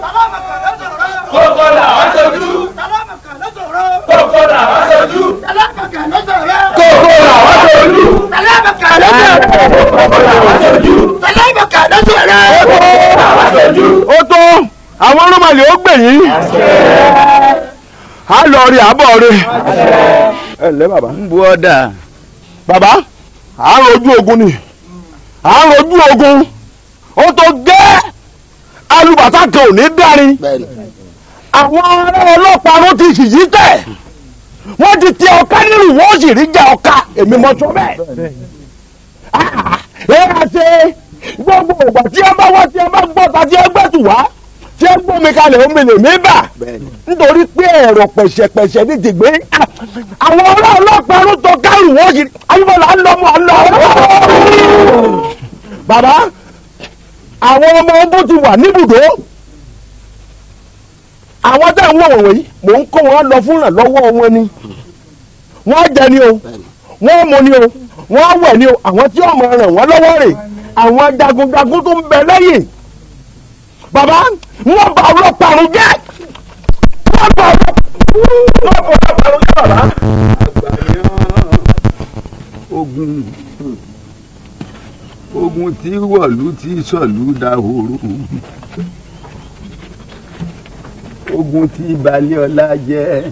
Kókó làwọn sojú. Kókó làwọn sojú. Kókó làwọn sojú. Kókó làwọn sojú. Kókó làwọn sojú. Ó tó àwọn ọlọ́mọlẹ̀ ó gbè yín. A lọ rí àbọ̀ rí. Ẹ ǹlẹ́ bàbá. Ń bu ọ̀dà. Bàbá, à ń rojú ogun ni. À ń rojú ogun. Ó tó gẹ́ alùbàtà kan ò ní dárin. Àwọn ará ọlọ́pàá ló ti ṣìyí tẹ̀. Wọ́n ti tẹ ọ̀ká nínú wọ́n sì rí já ọ̀ká. Èmi mọ̀ sọ bẹ́ẹ̀. Ẹ á ṣe gbogbo ìgbà tí ẹ bá wá tí ẹ bá gbọ́ ta tí ẹ gbẹ́tù wá tí ẹ gbómi kalẹ̀ omi lè mí bà nítorí pé ẹ̀rọ pẹ̀sẹ̀pẹ̀sẹ̀ ní ti gbé. Àwọn ará ọlọ́pàá ló tọ kárù wọ́n sì ayúbọ̀lá ń lọ mọ́ ń lọ. Bàbá, àwọn ọmọ ogun ti wà níbùdó. Àwọn tẹ́ ń wọ̀ wọ̀nyí mò ń kó wọn lọ fún ìrànlọ́wọ́ wọn ni. Wọ́n jẹ ni o, wọ́n mu ni o, wọ́n wẹ̀ ni o. Àwọn tí ọmọ ràn wọ́n lọ́wọ́ rè àwọn jagunjagun tó ń bẹ lẹ́yìn. Bàbá, wọ́n bá ọlọ́pàá run jẹ́. Wọ́n bá ọlọ́pàá run jẹ́ bàbá. Ogun ogun tí wọ̀lú tí sọ̀lú dahoro. Ogun tí balẹ̀ ọlá jẹ́.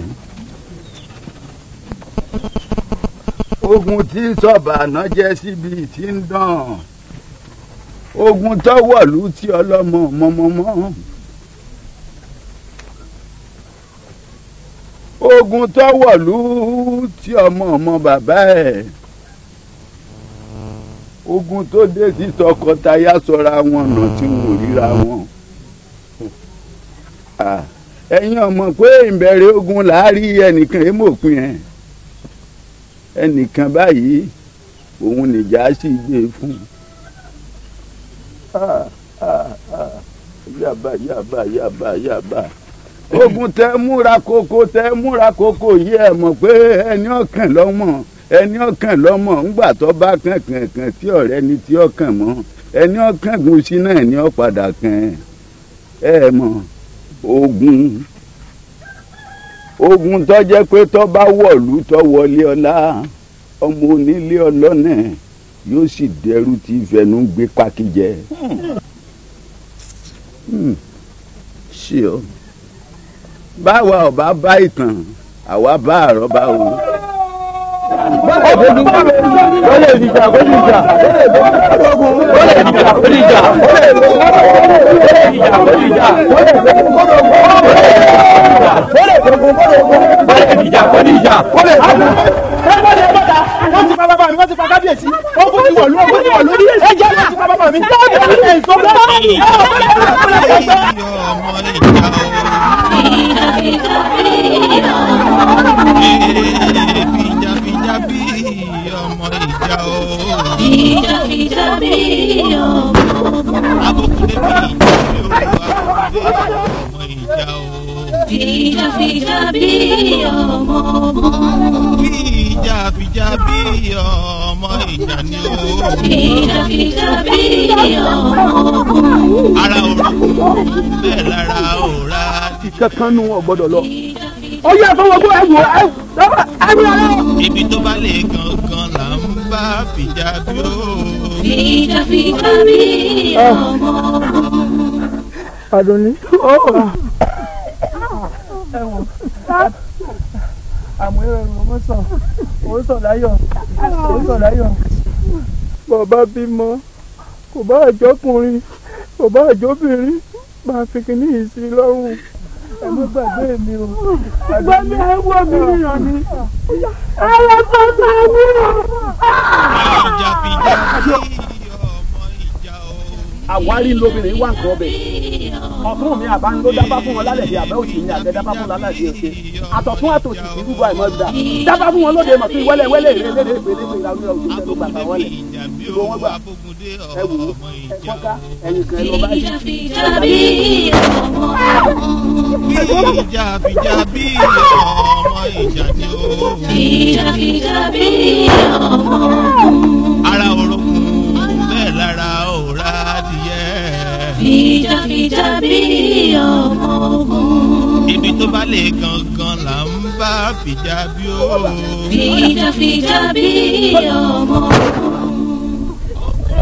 Ogun tí sọ̀bàná jẹ́ síbi tí ń dán. Ogun tó wọ̀lú tí ọlọ́mọ mọ́mọ́mọ́. Ogun tó wọ̀lú tí ọmọ ọmọ bàbá ẹ̀. Ogun tó dé sí tọkọtaya sọra wọn nà tí wọn ò ríra wọn. Ẹ̀yin ọmọ pé ìbẹ̀rẹ̀ ogun làárí ẹnìkan èmọ̀pin ẹ̀. Ẹnìkan báyìí òun nìjà sì gbé fún. Yàbá yàbá yàbá yàbá. Ogun tẹ múra koko tẹ múra koko yìí ẹ mọ̀ pé ẹni ọ̀kàn lọ́mọ ẹni ọ̀kàn lọ́mọ ńgbà tó bá kàn kàn kàn tí ọ̀rẹ́ ni tí ọ̀kàn mọ́ ẹni ọ̀kàn gun sí náà ni ó padà kàn ẹ mọ̀. Ogun ogun tó jẹ́ pé tó bá wọ̀lú tó wọlé ọlá ọmọ onílé ọlọ́nà yóò sì dẹrú tí ìfẹ̀nú gbé pákí jẹ. Ṣé o báwa ọba bá ìtàn àwa bá àrọ́bá o. Ó lè dìjà kó dìjà. Ó lè dìjà kó dìjà. Ó lè dìjà kó dìjà. Ó lè dìjà kó dìjà. Wọ́n ti pa bàbá mi, wọ́n ti pa kábíyèsí. Ogun ti wọ̀lú, ogun ti wọ̀lú. Ẹ jẹ́ wọ́n ti pa bàbá mi. Ọmọ ìjà o. Fìjà fìjà bí ọmọ. Abókùnrin bí ọmọ ìjà o. Fìjà fìjà bí ọmọ. Fìjà fìjà bí ọmọ ìjà ni o. Fìjà fìjà bí ọmọ. Ara òrùn bẹ́ẹ̀ lára òrà. Ìkankan nu wọn gbọ́dọ̀ lọ. Ó yẹ fọwọ́gbọ́ ẹ wò ẹ ẹ wúlò. Ibi tó bá lè gangan là ń bá fìjà bí o. Fìjà fìjà bí ọmọ. Àdùnní. Ẹ̀wọ̀n. Àmọ́ ẹ̀rọ ọmọ sàn, ó sàn láyọ̀, ó sàn láyọ̀. Bàbá bímọ, kò bá àjọkùnrin, kò bá àjọbìnrin, máa fi kíní yìí sí lọ́rùn. Ẹ má gbàgbé mi o. Ìgbà mi ẹ wọ mi níyàn ni. Ara tó ta mí o. Fìjà fìjà bí ọmọ ìjà o. Àwárí lóbìnrin wà nǹkan ọbẹ̀. Ọ̀tún mi àbá ń ló dábàá fún wọn lálẹ́ di àbẹ́ òsì mi àbẹ́ dábàá fún lálẹ́ di òsè. Àtọ̀tún àtòsì sí rúbọ àìmọ́ gbà. Dábàá fún wọn lóde mọ̀ sí wẹ́lẹ̀ wẹ́lẹ̀ èrè lédè ìpele ìpele ìlànà òjò tẹ́lú gbàgbà wọn lẹ̀. Ìbò wọn gbà. Ẹ wò ó, ẹ fọ́nká, ẹ̀yìn kan ẹ lọ báyìí. Fìjà fìjà bí ọmọ. Fìjà fìjà bí ọmọ ìjà ni o. Fìjà fìjà bí ọmọ. Ara orokun bẹ́ẹ̀ lára òrà adìyẹ. Fìjà fìjà. Fìjà bí ọmọ ogun. Ibi tó bá lè gangan là ń bá fìjà bí o. Fìjà fìjà bí ọmọ ogun.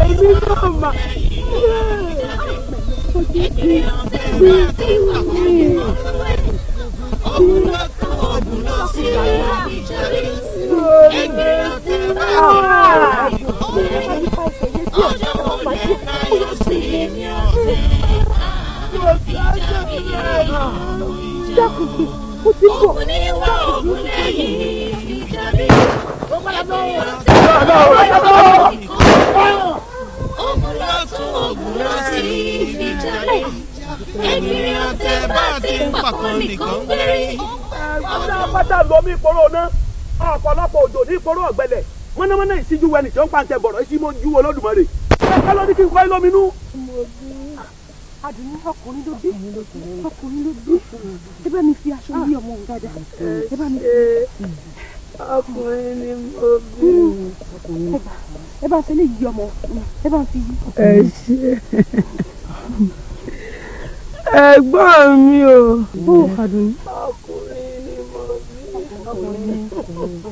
Èmi náà mà. Pátá lomi ìpòrò náà, ọ̀pọ̀lọpọ̀ òjò ní ìpòrò ọ̀gbẹlẹ̀, mọ́nàmọ́ná ìṣíjú wẹni tí ó ń pàǹtẹ̀ bọ̀rọ̀ ìṣímọ́jú Olódùmarè. Ẹ̀ka ló ní kí n kọ́ ilóminú. Àdùnní ọkùnrin ló bí, ọkùnrin ló bí. Ẹ bá mi fi aṣọ yí ọmọ òun dáadáa. Ẹ bá mi fi. Ọkùnrin ni mo bí. Ẹ bá ń fẹ́ lè yí ọmọ, ẹ bá ń fi yí. Ẹ ṣe. Ẹ̀gbọ́n mi o. Ó Àdùnní. Ọkùnrin ni mo bí.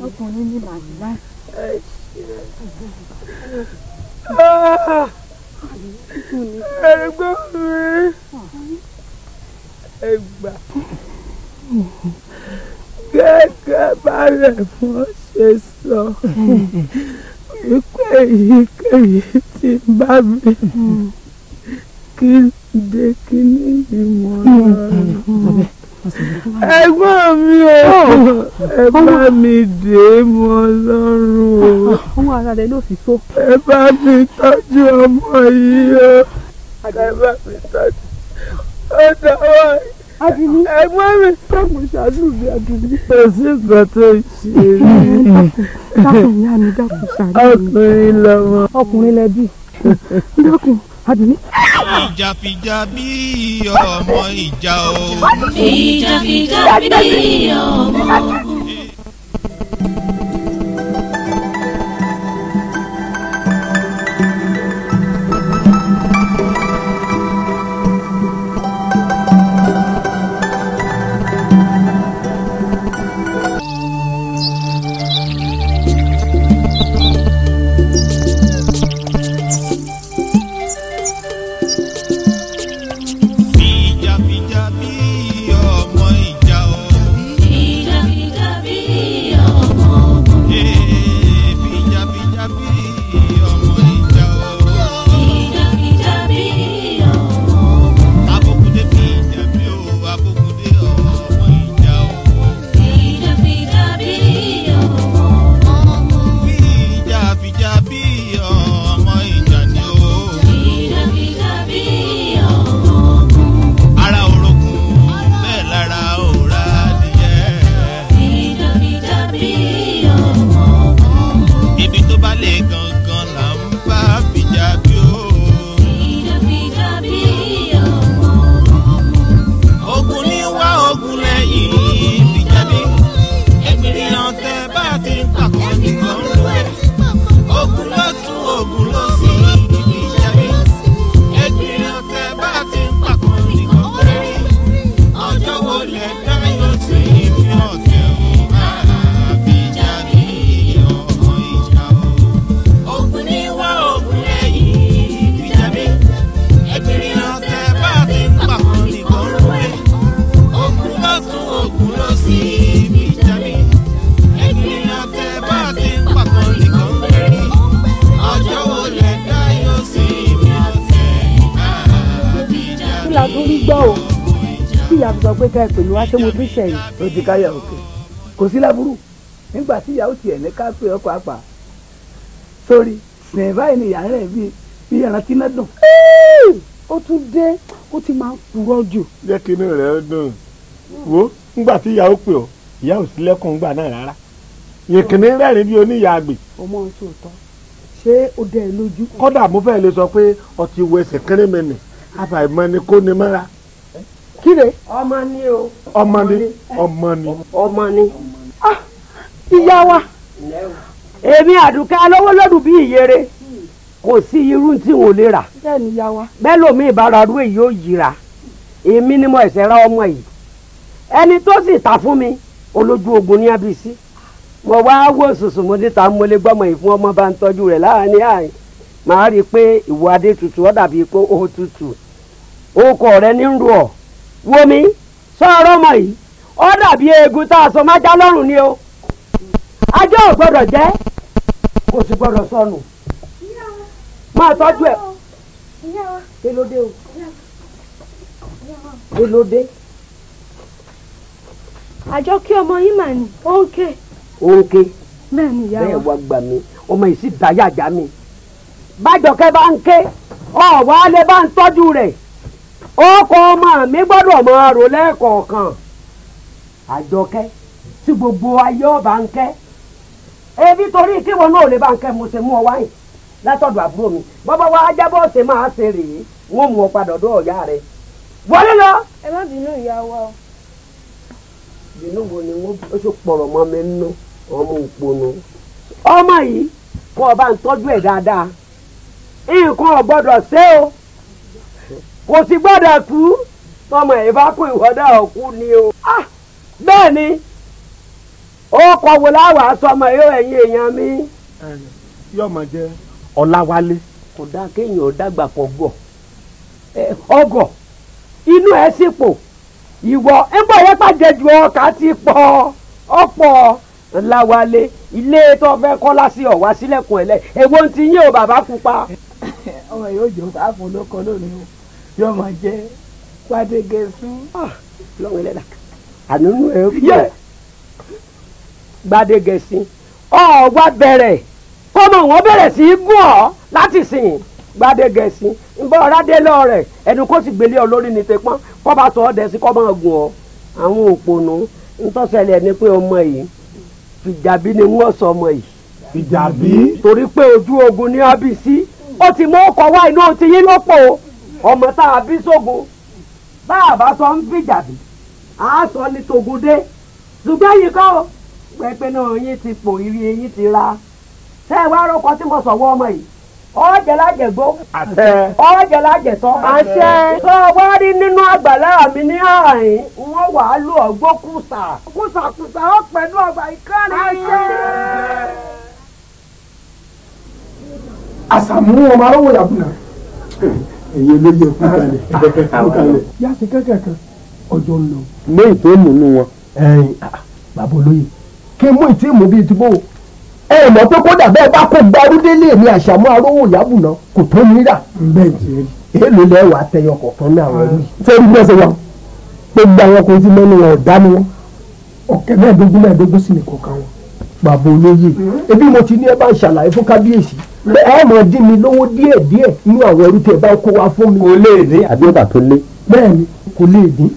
Ọkùnrin ni màdìlá. Ẹ ṣe. Ẹ̀gbọ́n mi. Ẹ gbà. Gẹ́gẹ́ bá rẹ̀ fún ṣe sọ wípé èyíkéyìí tí ń bá mi kí n dé kíní ìmọ̀ lọ́rùn. Ẹ̀gbọ́n mi o, ẹ bá mi dé mọ́ lọ́rùn o. Ọwọ́ ara rẹ̀ ló fi so. Ẹ bá mi tọ́jú ọmọ yìí o. Ẹ bá mi tọ́jú. Ó dáwọ́ Àdùnní. Ẹ̀gbọ́n mi dákun ṣàánú mi Àdùnní. Kò sí nǹkan tó ń ṣe mí. Dákun ìyá mi, dákun ṣàánú mi. Ọkùnrin lọmọ. Ọkùnrin lẹbi. Dákun Àdùnní. Ìjà fìjà bí ọmọ ìjà o. Fìjà fìjà bí ọmọ ogun. Fìjà fìjà bí ọmọ ìjà o. Fìjà fìjà bí ọmọ ogun. Fìjà fìjà bí ọmọ ìjà o. Fìjà fìjà bí ọmọ ogun. Abókúndé fìjà bí o, Abókúndé ọmọ ìjà o. Fìjà fìjà bí ọmọ ogun. Fìjà fìjà bí ọmọ ìjà ni o. Fìjà fìjà bí ọmọ ogun. Ara orogún bẹ́ẹ̀ lára òrà adìyẹ. Fìjà fìjà bí ọmọ ogun. Ibi tó bá lè gangan là ń bá fìjà bí o. Fìjà fìjà bí ọmọ ogun. Ogun ní wá ogun lẹ́yìn fìjà bí. Ẹgbẹ̀rin ọ̀tẹ̀ bá ti ń pàkó nìkan ń lò. Ogun lọ́tún ogun lósì fìjà bí. Ẹgbẹ̀rin ọ̀tẹ̀ bá ti ń pàkó nìkan ń lò. Ọjọ́ wo lẹ̀ dá yóò sí ibi ọ̀tẹ̀ o? Fìjà bí ọmọ ìjà o. Ogun ní wá ogun lẹ́yìn fìjà bí. Ẹgbẹ̀rin ọ̀tẹ̀ bá ti ń pàkó nìkan ń lò. Ogun lọ́tún ogun lósì fìjà bí. Ẹgbẹ̀rin ọ̀tẹ̀ bá ti ń pàkó nìkan ń lò. Ọjọ́ wo lẹ̀ dá yóò sí ibi ọ̀tẹ̀? Fìjà Kí la tún rí gbọ́ o? Tí ìyá fi sọ pé ká ẹ pè mí wá ṣé mo tún ṣẹ̀yìn. Ó ti káyà òkè kò sí láburú nígbà tí ìyàwó tiẹ̀ ní ká pé ọkọ̀ àpà sórí sìn báyìí ni ìyá rẹ̀ bíi bí ẹran tí iná dùn. Ó tún dé, ó ti máa ń purọ́ jù. Jẹ́ kí inú rẹ̀ dùn. Wo ńgbà tí ìyá ó pè ọ́, ìyá ò sí lẹ́kùn ńgbà náà rárá. Ìkíní rẹ́rìn bí oníyà àgbè. Ọmọ ń sòótọ́. Ṣé ó dẹ́ ẹ lójú? Kọ́dà mo fẹ́ lè sọ pé ọtí wo ẹsẹ̀ kéré mi nì. Àfàìmọ̀ ni kò ní mọ́ra. Kíre. Ọmọ ni o. Ọmọ ni, ọmọ ni. Ọmọ ni. Ìyá wa. Èmi Àdùkẹ́ alówó lọ́dún bí ìyèrè. Kò sí irú tí n ò lè rà. Bẹ́ẹ̀ ni ìyá wa. Bẹ́ẹ̀ lómi ìbára rú èyí ó yíra. Èmi ni mo ẹ̀sẹ̀ ra ọmọ yìí. Ẹni tó sì ta fún mi olójú ogun ní abc. Mo wá wò sùsù mo níta mo lè gbọ́mọ yìí fún ọmọ bá ń tọ́jú rẹ̀ láàrin àárín. Màá rí i pé ìwọ adé tutù ó dàbí pé ó tutù. Okọ̀ rẹ ní ń ru ọ̀. Wo mi sọ̀rọ̀ ọmọ yìí ó dàbí eegun tá a sọ májá lọ́rùn ni o. Ajá ò gbọ́dọ̀ jẹ́ kò sì gbọ́dọ̀ sọnù. Máa tọ́jú ẹ̀. Kí ló dé o? Kí ló dé? Àjọ kí ọmọ yín mà ní ó ń ké. Ó ń ké. Bẹ́ẹ̀ ni ìyá wa. Bẹ́ẹ̀ wá gbà mí ọmọ yìí sì dáyà já mi. Bájọkẹ́ bá ń ké ọ̀wá lè bá ń tọ́jú rẹ̀. Ó kọ ọmọ mi gbọ́dọ̀ máa rò lẹ́ẹ̀kọ̀ọ̀kan. Àjọkẹ́ tí gbogbo ayé ọba ń kẹ́. Ebi torí kí wọn náà lè bá ń kẹ́ mo ṣe mú ọ wáyìn látọ̀dọ̀ àbúrò mi. Bọ́bá wa jábọ̀ ṣe máa ṣe rèé wọ́n mú ọ padà ọ̀dọ̀ ọ̀yá rẹ̀. Wọlé lọ. Ẹ má bínú ìyá wa o. Bínú wo ni wọ́n ó sì pọ̀rọ̀ mọ́ mi nínú ọmọ òpònú. Ọmọ yìí kó o bá ń tọ́jú ẹ̀ dáadáa. Nǹkan ò gbọ́dọ̀ ṣe o. Kò sì gbọ́dọ̀ kú. Tọmọ ẹ̀ bá kú ìwọ́dà òkú ni o. Bẹ́ẹ̀ ni ó kọ wo láwàá sọmọ yóò ẹ̀yin èèyàn mi. Yóò máa jẹ́ Ọláwálé. Kò dáa kéèyàn dàgbà pọ̀ gọ̀ ọgọ̀ inú ẹ̀ sì pò ìwọ ńbọ̀ yẹn pàjẹ́jù ọkà ti pọ̀ ọ̀pọ̀ Ọláwálé ilé tó fẹ́ kọ́lá sí ọ̀wá sílẹ̀kùn ẹ̀lẹ́ èwo ti yín o bàbá pupa. Ọmọ yóò jọ sáfún lóko lónìí o yóò máa jẹ́ Gbádégẹṣin. Lọ́wọ́ ẹlẹ́dà ànínú ẹ̀ yẹ Gbádégẹṣin ọ̀ wá bẹ̀rẹ̀ kọ́mọ wọn bẹ̀rẹ̀ sí í gùn ọ́ láti sìn Gbádégẹṣin nbọ ọ̀rádé lọ rẹ̀ ẹnu kó sì gbélé ọ lórí ní tẹpọ́n kọ́ bá sọ ọ́ dẹ̀ sí kọ́ máa gùn ọ́. Àwọn òpònú ntọ́sẹ̀lẹ̀ ni pé ọmọ yìí Fìjàbí ni wọ́n sọ ọmọ yìí. Fìjàbí. Torí pé ojú ogun ní abc ó ti mú ọkọ̀ wá inú ti yín lọ́pọ̀ ọmọ tá a bí sógun bá a bá sọ ń Fìjàbí à á sọ ní Tògúndé ṣùgbọ́n yìí kọ́ pẹ́pẹ́ náà yín ti pò ìrì eyín ti ra ṣé ẹ wá rọ́kọ tí mo sọ̀wọ́ ọmọ yìí ọ̀jẹ̀ lájẹ̀gbó ọ̀jẹ̀ lájẹ̀tọ́ àṣẹ tó wá rí nínú àgbàlá mi ní ààyè wọ́n wà á lò ọgbó kùsà kùsàkùsà ó pẹ̀lú ọgbà ìkànnì. Àṣàmú ọmọ arówó yàgùnà. Èyí olóye kú kalẹ̀ kú kalẹ̀. Yá sí kẹ́kẹ́ kan ọjọ́ ń lọ. Mú ìtò múnú wọn. Ẹ̀yin bàbá olóye kí n mú ìtì mú bíi ti bó ẹ mọ̀ pé kódà bẹ́ẹ̀ bá kó gbarúdélé mi Àṣàmú arówó yàbùnà kò tó mi rà. Bẹ́ẹ̀ ti rí. Èèlò lẹ́wà tẹyọ kọ̀ọ̀kan ní àwọn ẹrú yìí. Sẹ́rí bí wọ́n ṣe wà gbogbo àwọn ọkùnrin tí mẹ́nu wọn ọ̀dá ni wọ́n ọ̀kẹ́ mẹ́ẹ̀ẹ́dógún mẹ́ẹ̀ẹ́dógún sì ní kọ̀ọ̀kan wọn. Bàbá olóye ebi mo ti ní ẹ bá ń ṣàlàyé fún kábíyèsí pé ẹ mọ̀ dín mi lówó díẹ̀ díẹ̀ nínú àwọn ẹrú tẹ bá kó wá fún mi. Kò lè dín àbí ọba tó lé. Bẹ́ẹ̀ni kò lè dín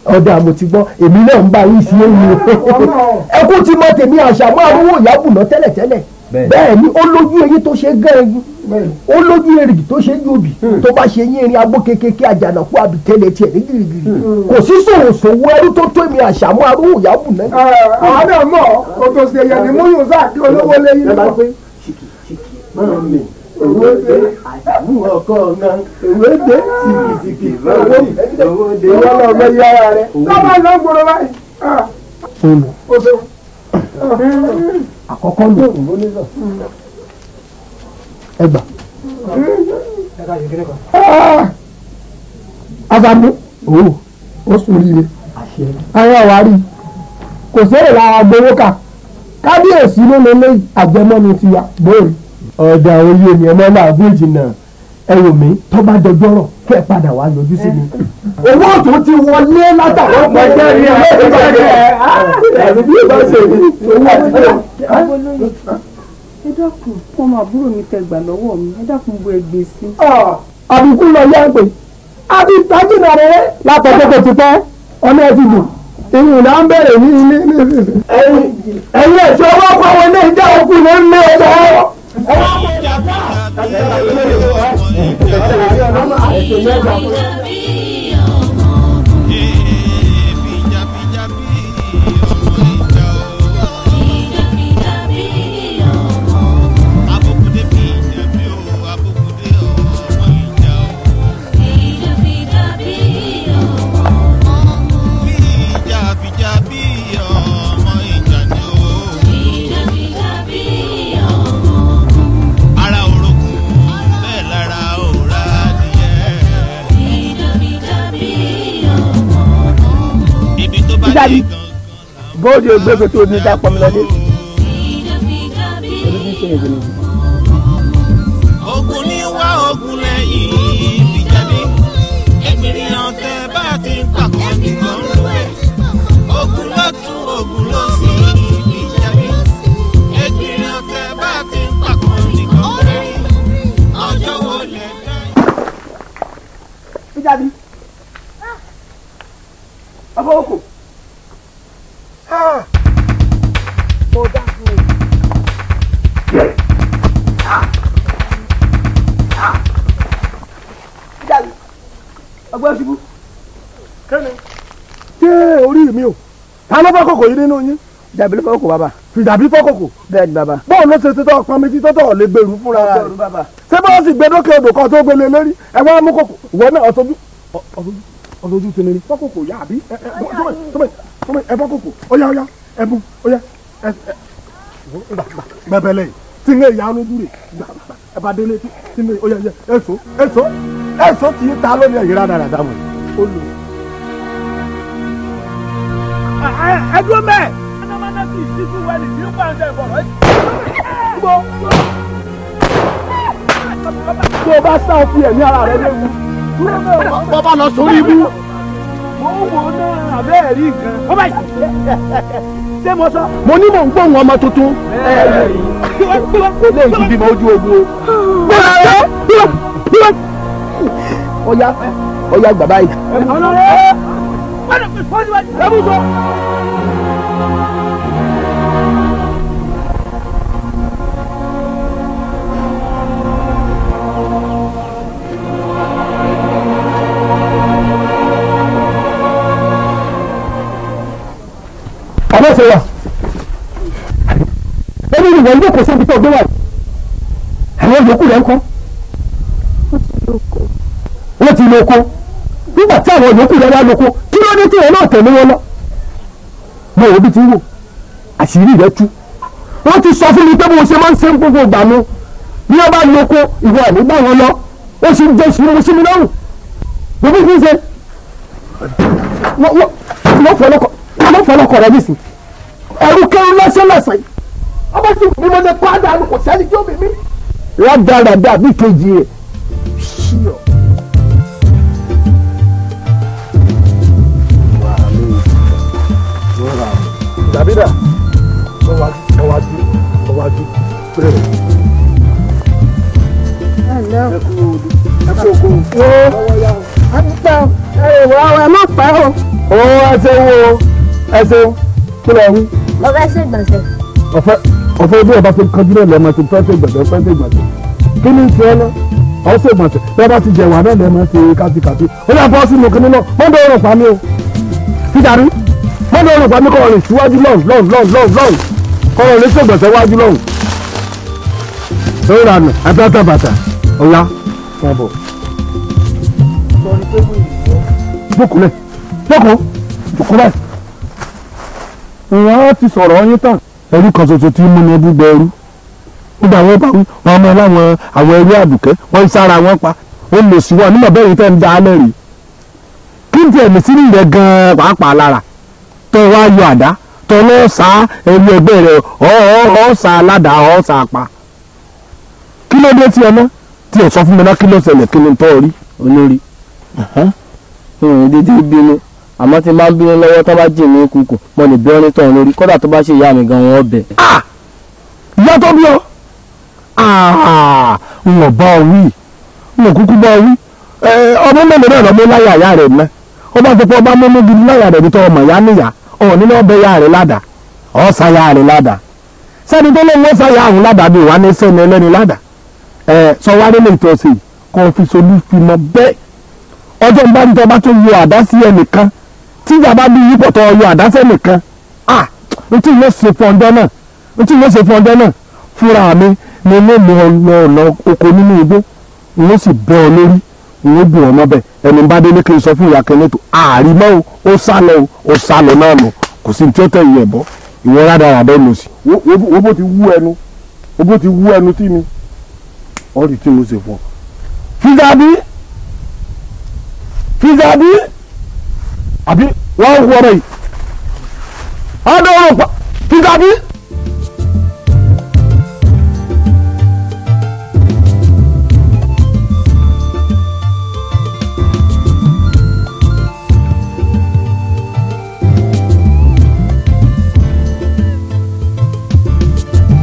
ọ̀dà mo ti gbọ́ èmi náà ń bá yín sí èyí ẹkú ti mọ tèmi Àṣàmú arówó ìyábùnà tẹ́lẹ̀tẹ́lẹ̀. Bẹ́ẹ̀ni ó lójú eyín tó ṣe gán eyín ó lójú èrìgì tó ṣe yóbì tó bá ṣe yín erin agbó kékeré àjànàkú àbítẹ́lẹ̀ tiẹ̀ ní gírígírí kò sí sòwòsòwò ẹrú tó tó èmi Àṣàmú arówó ìyábùnà. Àwọn náà mọ̀ ọ́ tó ṣe yẹn ni múyùn sáà kí olówó lẹ́yìn náà. Máa mi owó dé Àṣàmú ọkọ náà owó dé sìkìsìkì owó owó dé. Ìwọ lọ bẹ yí ara rẹ. Lọ́ba ló ń gbòòrò báyìí. Fóònù. O ṣeun. Àkọ́kọ́ nù. Ẹ gbà. Àṣàmú ó sùn ríire. Àwọn àwárí kò sẹ́rẹ̀ lára gbowó kà kábíyèsí ló lè lé àjẹmọ́nu tiwa bóòlù. Ọ̀dà oyè mi ọmọ náà gún ìjìnà ẹ wò mí tó bá dọjọ́rọ̀ kẹ́ ẹ padà wá yọjú sí mi. Owó tó ti wọlé látàwọn ọmọ ẹgbẹ́ rí ẹ ẹ bí ó bá ṣe owó àti bẹ́ẹ̀. Ẹ dákun ọmọ àbúrò mi tẹ gbà lọ́wọ́ mi ẹ dákun bu ẹgbẹ́ sí. Àbíkú lọ yá pé àbí ìtajìnà rẹ látọjọ́ tó ti pẹ́ ọ̀nà ẹ̀ ti dùn ìyìn náà ń bẹ̀rẹ̀ ní ilé ní ìsinsìn. Ẹ̀yin ẹ̀ṣọ́ ọwọ́ kọ́ àwọn ilé ìjà òkú ló ń lé ọjọ́. Fìjàbí bóòdù ògbégbé tó ní dá pọnmi lọlé. Ogun ní wá ogun lẹ́yìn Fìjàbí ẹgbẹ̀rin ọ̀tẹ̀ bá ti ń pàkó nìkan lóye. Ogun lọ́tún ogun lósì Fìjàbí ẹgbẹ̀rin ọ̀tẹ̀ bá ti ń pàkó nìkan lóye. Ọjọ́ wo lẹ̀ dá. Fìjàbí ọmọ oko. Mo dákun o. Fìjàbí ọgbẹ́ ṣubú. Kẹ́ni. Ṣé orí mi o? Ta ló fọ́ kòkò yìí nínú yín? Fìjàbí ló fọ́ kòkò bàbá. Fìjàbí fọ́ kòkò. Bẹ́ẹ̀ ni bàbá. Báwo ló ṣe títọ́ pọnmi tí tọ́tọ̀ lè gbèrú fúnra rẹ̀? Ṣé báwo sì gbé dókè odò kan tó gbélé lérí? Ẹ wá mú kòkò. Ìwọ náà ọ̀tọ́jú ọ̀tọ́jú tẹ̀lé ní. Fọ́ kòkò yá àbí? Ẹ fọ́ kòkò. Ọ̀yá ọ̀yá ẹ mú ọ̀yá ẹ gbẹbẹlẹ tí ń yà lójú rè ẹ bá délé tí ń ọ̀yá ọ̀yá ẹ̀sọ́ ẹ̀sọ́ ẹ̀sọ́ tí ń ta lónìí ẹ̀yìn rádaràdà mọ̀ ó lò. Ẹ dúró mẹ́ẹ̀. Mọ́nàmọ́ná kì í ṣíṣú wẹ́lì ní pàǹdà ìbọ̀rọ̀. Tó o bá sá o fi ẹ̀mí ara rẹ léwu. Bọ́ bá lọ sórí ibú. Mo ń wò náà àbẹ́ rí nǹkan. Ó bá yìí. Ṣé mo sọ? Mo ní mò ń gbóhùn ọmọ tuntun. Kò lè ju bímọ ojú ogun o. Ọya ọya gbà báyìí. Ọmọ ṣe wà ẹni ìwọ yóò kó síbi tó gbé wà àwọn yòókù rẹ ń kọ́. Wọ́n ti lóko nígbà tí àwọn yòókù rẹ wá lóko kí ló dé tí wọn náà tẹ̀lé wọn lọ. Mo ò bí ti wò àṣírí rẹ tú. Wọ́n ti sọ fún mi pé bó ṣe máa ń ṣe ń gbogbo ìgbà mi bí wọ́n bá lóko ìwọ àmì bá wọn lọ ó sì ń jẹ́ ìṣúná sí mi lọ́rùn. Gbogbo kí n ṣe wọ́n fọlọ́kọ̀ rẹ nísìn ẹ̀rú kẹrù lọ́sẹ̀ lọ́sẹ̀ yìí ọmọ sì bí mo lè kọ́ àdánù kò sẹ́ni tí ó bì mí. Rádaràdà bí kejì rẹ̀ ṣíọ. Dàbídà ọwájú ọwájú pẹ̀lú. Ẹ kú oko. Ẹ má pẹ́ o. Ó ẹ ṣeun o ẹ ṣeun kí lẹ wí. Mo fẹ́ ṣègbọ̀nsẹ̀. Ọ̀fẹ́ ọ̀fẹ́ bí ọba ti kanjú náà lẹ́ẹ̀mọ́ ti fẹ́ ṣègbọ̀nsẹ̀ fẹ́ ṣègbọ̀nsẹ̀ kí ni ń ṣe ọ́ náà ọ̀ ṣègbọ̀nsẹ̀ bí ọba ti jẹ̀wà náà lẹ́ẹ̀mọ́ ṣe kátikáti ó yà bọ́ sínú kinní náà mọ́tò ọ̀rùn pa mí o Fìjàbí mọ́tò ọ̀rùn pa mí kọ́ ọ̀rìn síwájú lọ́hùn lọ́hùn lọ́hùn lọ́hùn lọ́hùn kọ́ ọ̀rìn ṣègbọ̀nsẹ̀ wájú lọ́hùn. Lórí àná abẹ́tà bàtà ọ̀la wọn bọ̀. Jókòó jókòó jókòó báyìí. Wọ́n ti sọ̀rọ̀ yín tán. Ẹrú kan ṣoṣo tí múni búgbọ ẹrú. Nígbà wọn bá wí wọn mọ láwọn àwọn ẹrú àdùkẹ́ wọ́n ń sára wọn pa. Ó lè sí wọn nígbà bẹ́ẹ̀ yìí tẹ́ ń da alẹ́ rí. Kí n tiẹ̀ mí sínú rẹ̀ gan-an pàápàá lára. Tó wá yọ àdá tó lọ́ sá ẹrú ẹgbẹ́ rẹ̀ ọ̀ sá aládàá ọ̀ sá pa. Kí ló dé tí ẹ ná? Tí ẹ sọ fún mi ná kí ló ṣẹlẹ̀ kí ni tọ́ rí? Olórí dédé bínú àmọ́ tí n bá ń bínú lọ́wọ́ tó bá jì mí kúkú mo lè bí ọ́nítọ̀ lórí kódà tó bá ṣe ìyá mi gan wọn bẹ̀. Ìyá tó bí ọ n ò bá ọ wí n ò kúkú bá ọ wí ọmọ mélòó náà lọmọ láyà ìyá rẹ̀ mẹ́ ó bá ti pọ̀ ọba mímú gidi láyà rẹ̀ nítorí ọmọ ìyá níyà ọ̀ nínú ọbẹ̀ ìyá rẹ̀ ládàá ọ̀sà ìyá rẹ̀ ládàá sẹ́ni tó lóun ọ̀sà ìyá àwọn ládàá bí wà ní sẹ́ni ẹlẹ́ni ládàá sọ wá nílé ìtọ́sí kò fi solú fi mọ bẹ́ẹ̀ ọjọ́ ń bá ń tọ́ bá tó yọ àdá sí ẹnìkan tí ìjàmbá bí yípo tó yọ àdá sí ẹnìkan ah n tí yóò ṣe fún ọjọ́ náà n tí yóò ṣe fún ọjọ́ náà fúnra mi ni mo mú ọ lọ ọ̀nà oko nínú igbó n ó sì bẹ́ ọ lórí n ó bù ọ mọ́bẹ̀ ẹni bá délé kí n sọ fún ìyá kẹ́lẹ́ tó ààrí mọ́ o ó sá lọ o ó sá lọ náà nù kò sí tí ó tẹ̀ ìyẹn bọ́ ìwọ rádaràdà lò sí. wo bó ti wú ẹnu wo bó ti wú ẹnu tí mi ọ̀rì tí mo ṣe fún ọ. Fìjàbí Fìjàbí àbí wọ́n wọ ọ̀rọ̀ yìí Ọdún òrùn pa Fìjàbí.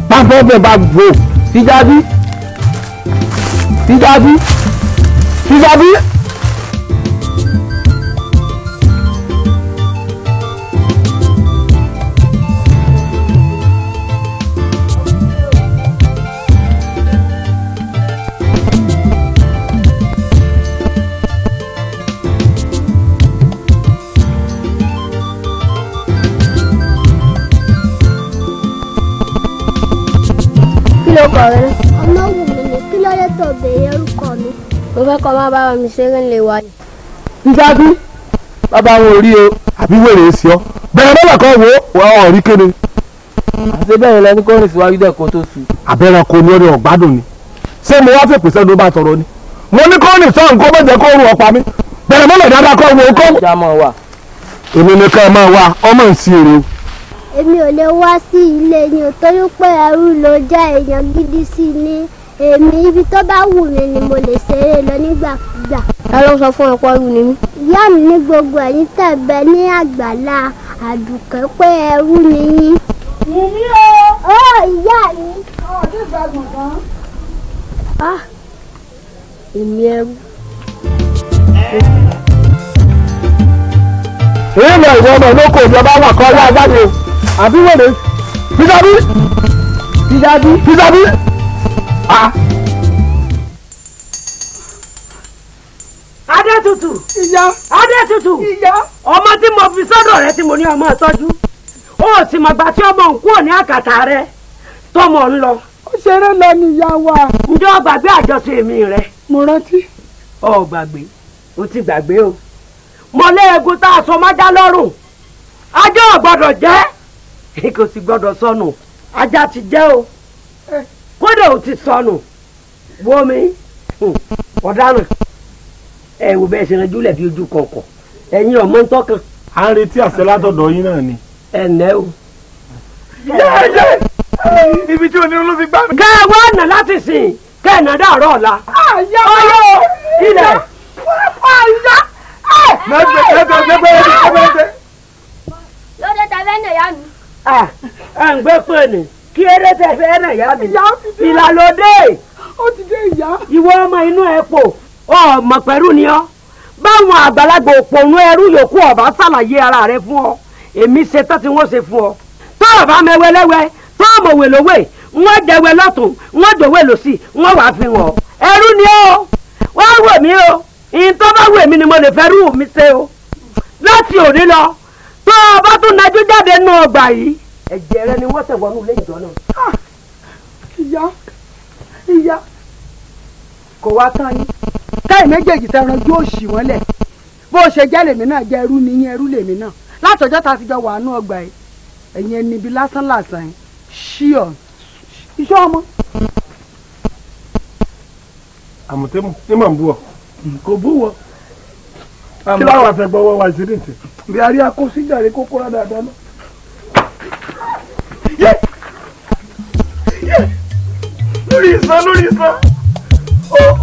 Bá bẹ́ẹ̀ bá wò Fìjàbí Fìjàbí Fìjàbí. Ọmọ wù mí ni kí ló dé tó béèrè orúkọ mi. Mo fẹ́ kọ́ máa bá mi ṣeré ńlẹ̀ wa. Fìjàbí bàbá wọn ò rí o àbí wèrè é sí ọ bẹ̀rẹ̀ bọ́lá kan wo ọ̀ rí kéde. Àti bẹ́ẹ̀ lẹni kó rìn síwájú dẹ̀ kó tó su. Àbẹ̀rẹ̀ kò ní ọdẹ ọ̀gbádùn ni ṣé mo wá fèpè sẹ́nu bá tọrọ ni mo ní kó rìn sọ́run kó mọ̀jẹ̀ kó rún ọ̀pá mi bẹ̀rẹ̀ mọ́lẹ̀ dáadáa kọ́ wo kó. Èmi ni ká máa wá ọmọ ìsìn èrè o. Èmi ò lè wá sí ilé yín o torí pé ẹrú ló jẹ́ èèyàn gidi sí ní èmi ibi tó bá wù mí ni mo lè ṣeré lọ nígbàkúgbà. Ta ló sọ fún ọ̀pọ̀ ẹrú ni mí? Ìyá mi ní gbogbo ẹ̀yin tẹ̀bẹ̀ ní àgbàlá Àdùkẹ́ pé ẹrú ni yín. Wùmí o. Ó ìyá mi. Ọ̀ọ́dún ìgbàgbọ̀n kan. Ah, èmi ẹrú. Èyí lọ ìwọ ọmọ olóko ìjọba wà kọ́ ọlá ajáde àbí wèrè Fìjàbí Fìjàbí Fìjàbí. Adétutù. Ìyá. Adétutù. Ìyá. Ọmọ tí mo fi sọ́dọ̀ rẹ tí mo ní ọmọ ìtọ́jú ó sì mọ̀gbà tí ọmọ ń kúrò ní àkàtà rẹ tọmọ ń lọ. Ó ṣeré lọ ní ìyá wa. Ǹjẹ́ o gbàgbé àjọṣe mi rẹ? Mo rántí. O gbàgbé, o ti gbàgbé o. Mo lé egun tá a sọ májá lọ́rùn ajá ò gbọ́dọ̀ jẹ́ kò sì gbọ́dọ̀ sọnù ajá ti jẹ́ o kódà ò ti sọnù wo mi ọ̀daràn ẹ wò bẹ́ẹ̀ ṣe ranjú lẹ̀ bí ojú kọ̀ọ̀kọ̀ ẹ̀yin ọmọ ń tọ́kàn. À ń retí àṣẹ látọ̀dọ̀ yín náà ni. Ẹ ǹlẹ́ o. Yẹ́yẹ́ ibi tí onírúurú fi gbá mi. Kẹ́ ẹ wá ọ̀nà láti sìn kẹ́ ẹ̀ nà dàrọ̀ ọ̀la. Ọyọ́ ilẹ̀. Lóde ta fẹ́ nà yá mi. Ẹ ń gbé pè ní kí eré tẹ fẹ́ nà yá mi. Ìlàlódé. Ó ti dé ìyá. Ìwọ ọmọ inú ẹ pò ọmọ pẹ̀lú ni ọ báwọn àgbàlagbà òpònú ẹrú yòókù ọba ṣàlàyé ara rẹ fún ọ èmi ṣe tán tí wọ́n ṣe fún ọ tó ọba mẹwẹlẹwẹ tó ọmọwé lówè wọ́n jẹwẹ lọ́tún wọ́n jòwé lọ́sì wọ́n wàá fi hàn ẹrú ni ó wọ́n wò mí o ìyìn tó bá wù mí ni mo lè fẹ́ rú mi ṣe o láti òní lọ tó o bá tún najú jáde nù ọgbà yìí ẹ̀jẹ̀ rẹ ni wọ́n tẹ̀ wọnú ilé ìjọ náà. Ìyá ìyá kò wá tán yín káì méjèèjì tẹran yóò ṣì wọ́n lẹ̀ bó ṣe jẹ́ lèmi náà jẹ́ ẹrú ni yín ẹrú lèmi náà látọjọ́ ta ti jọ wà nú ọgbà yìí ẹ̀yin ẹni ibi lásán làsàn yìí ṣí ọ iṣẹ́ ọmọ. Àmọ̀tẹ́mù ní màá bú ọ. Kò bú wọ. Kí láwọn àfẹ́gbọ́wọ́ wa sí nìtì. Bí a rí akósíjàre kókó rádà dáná. Lórí ìsan lórí ìsan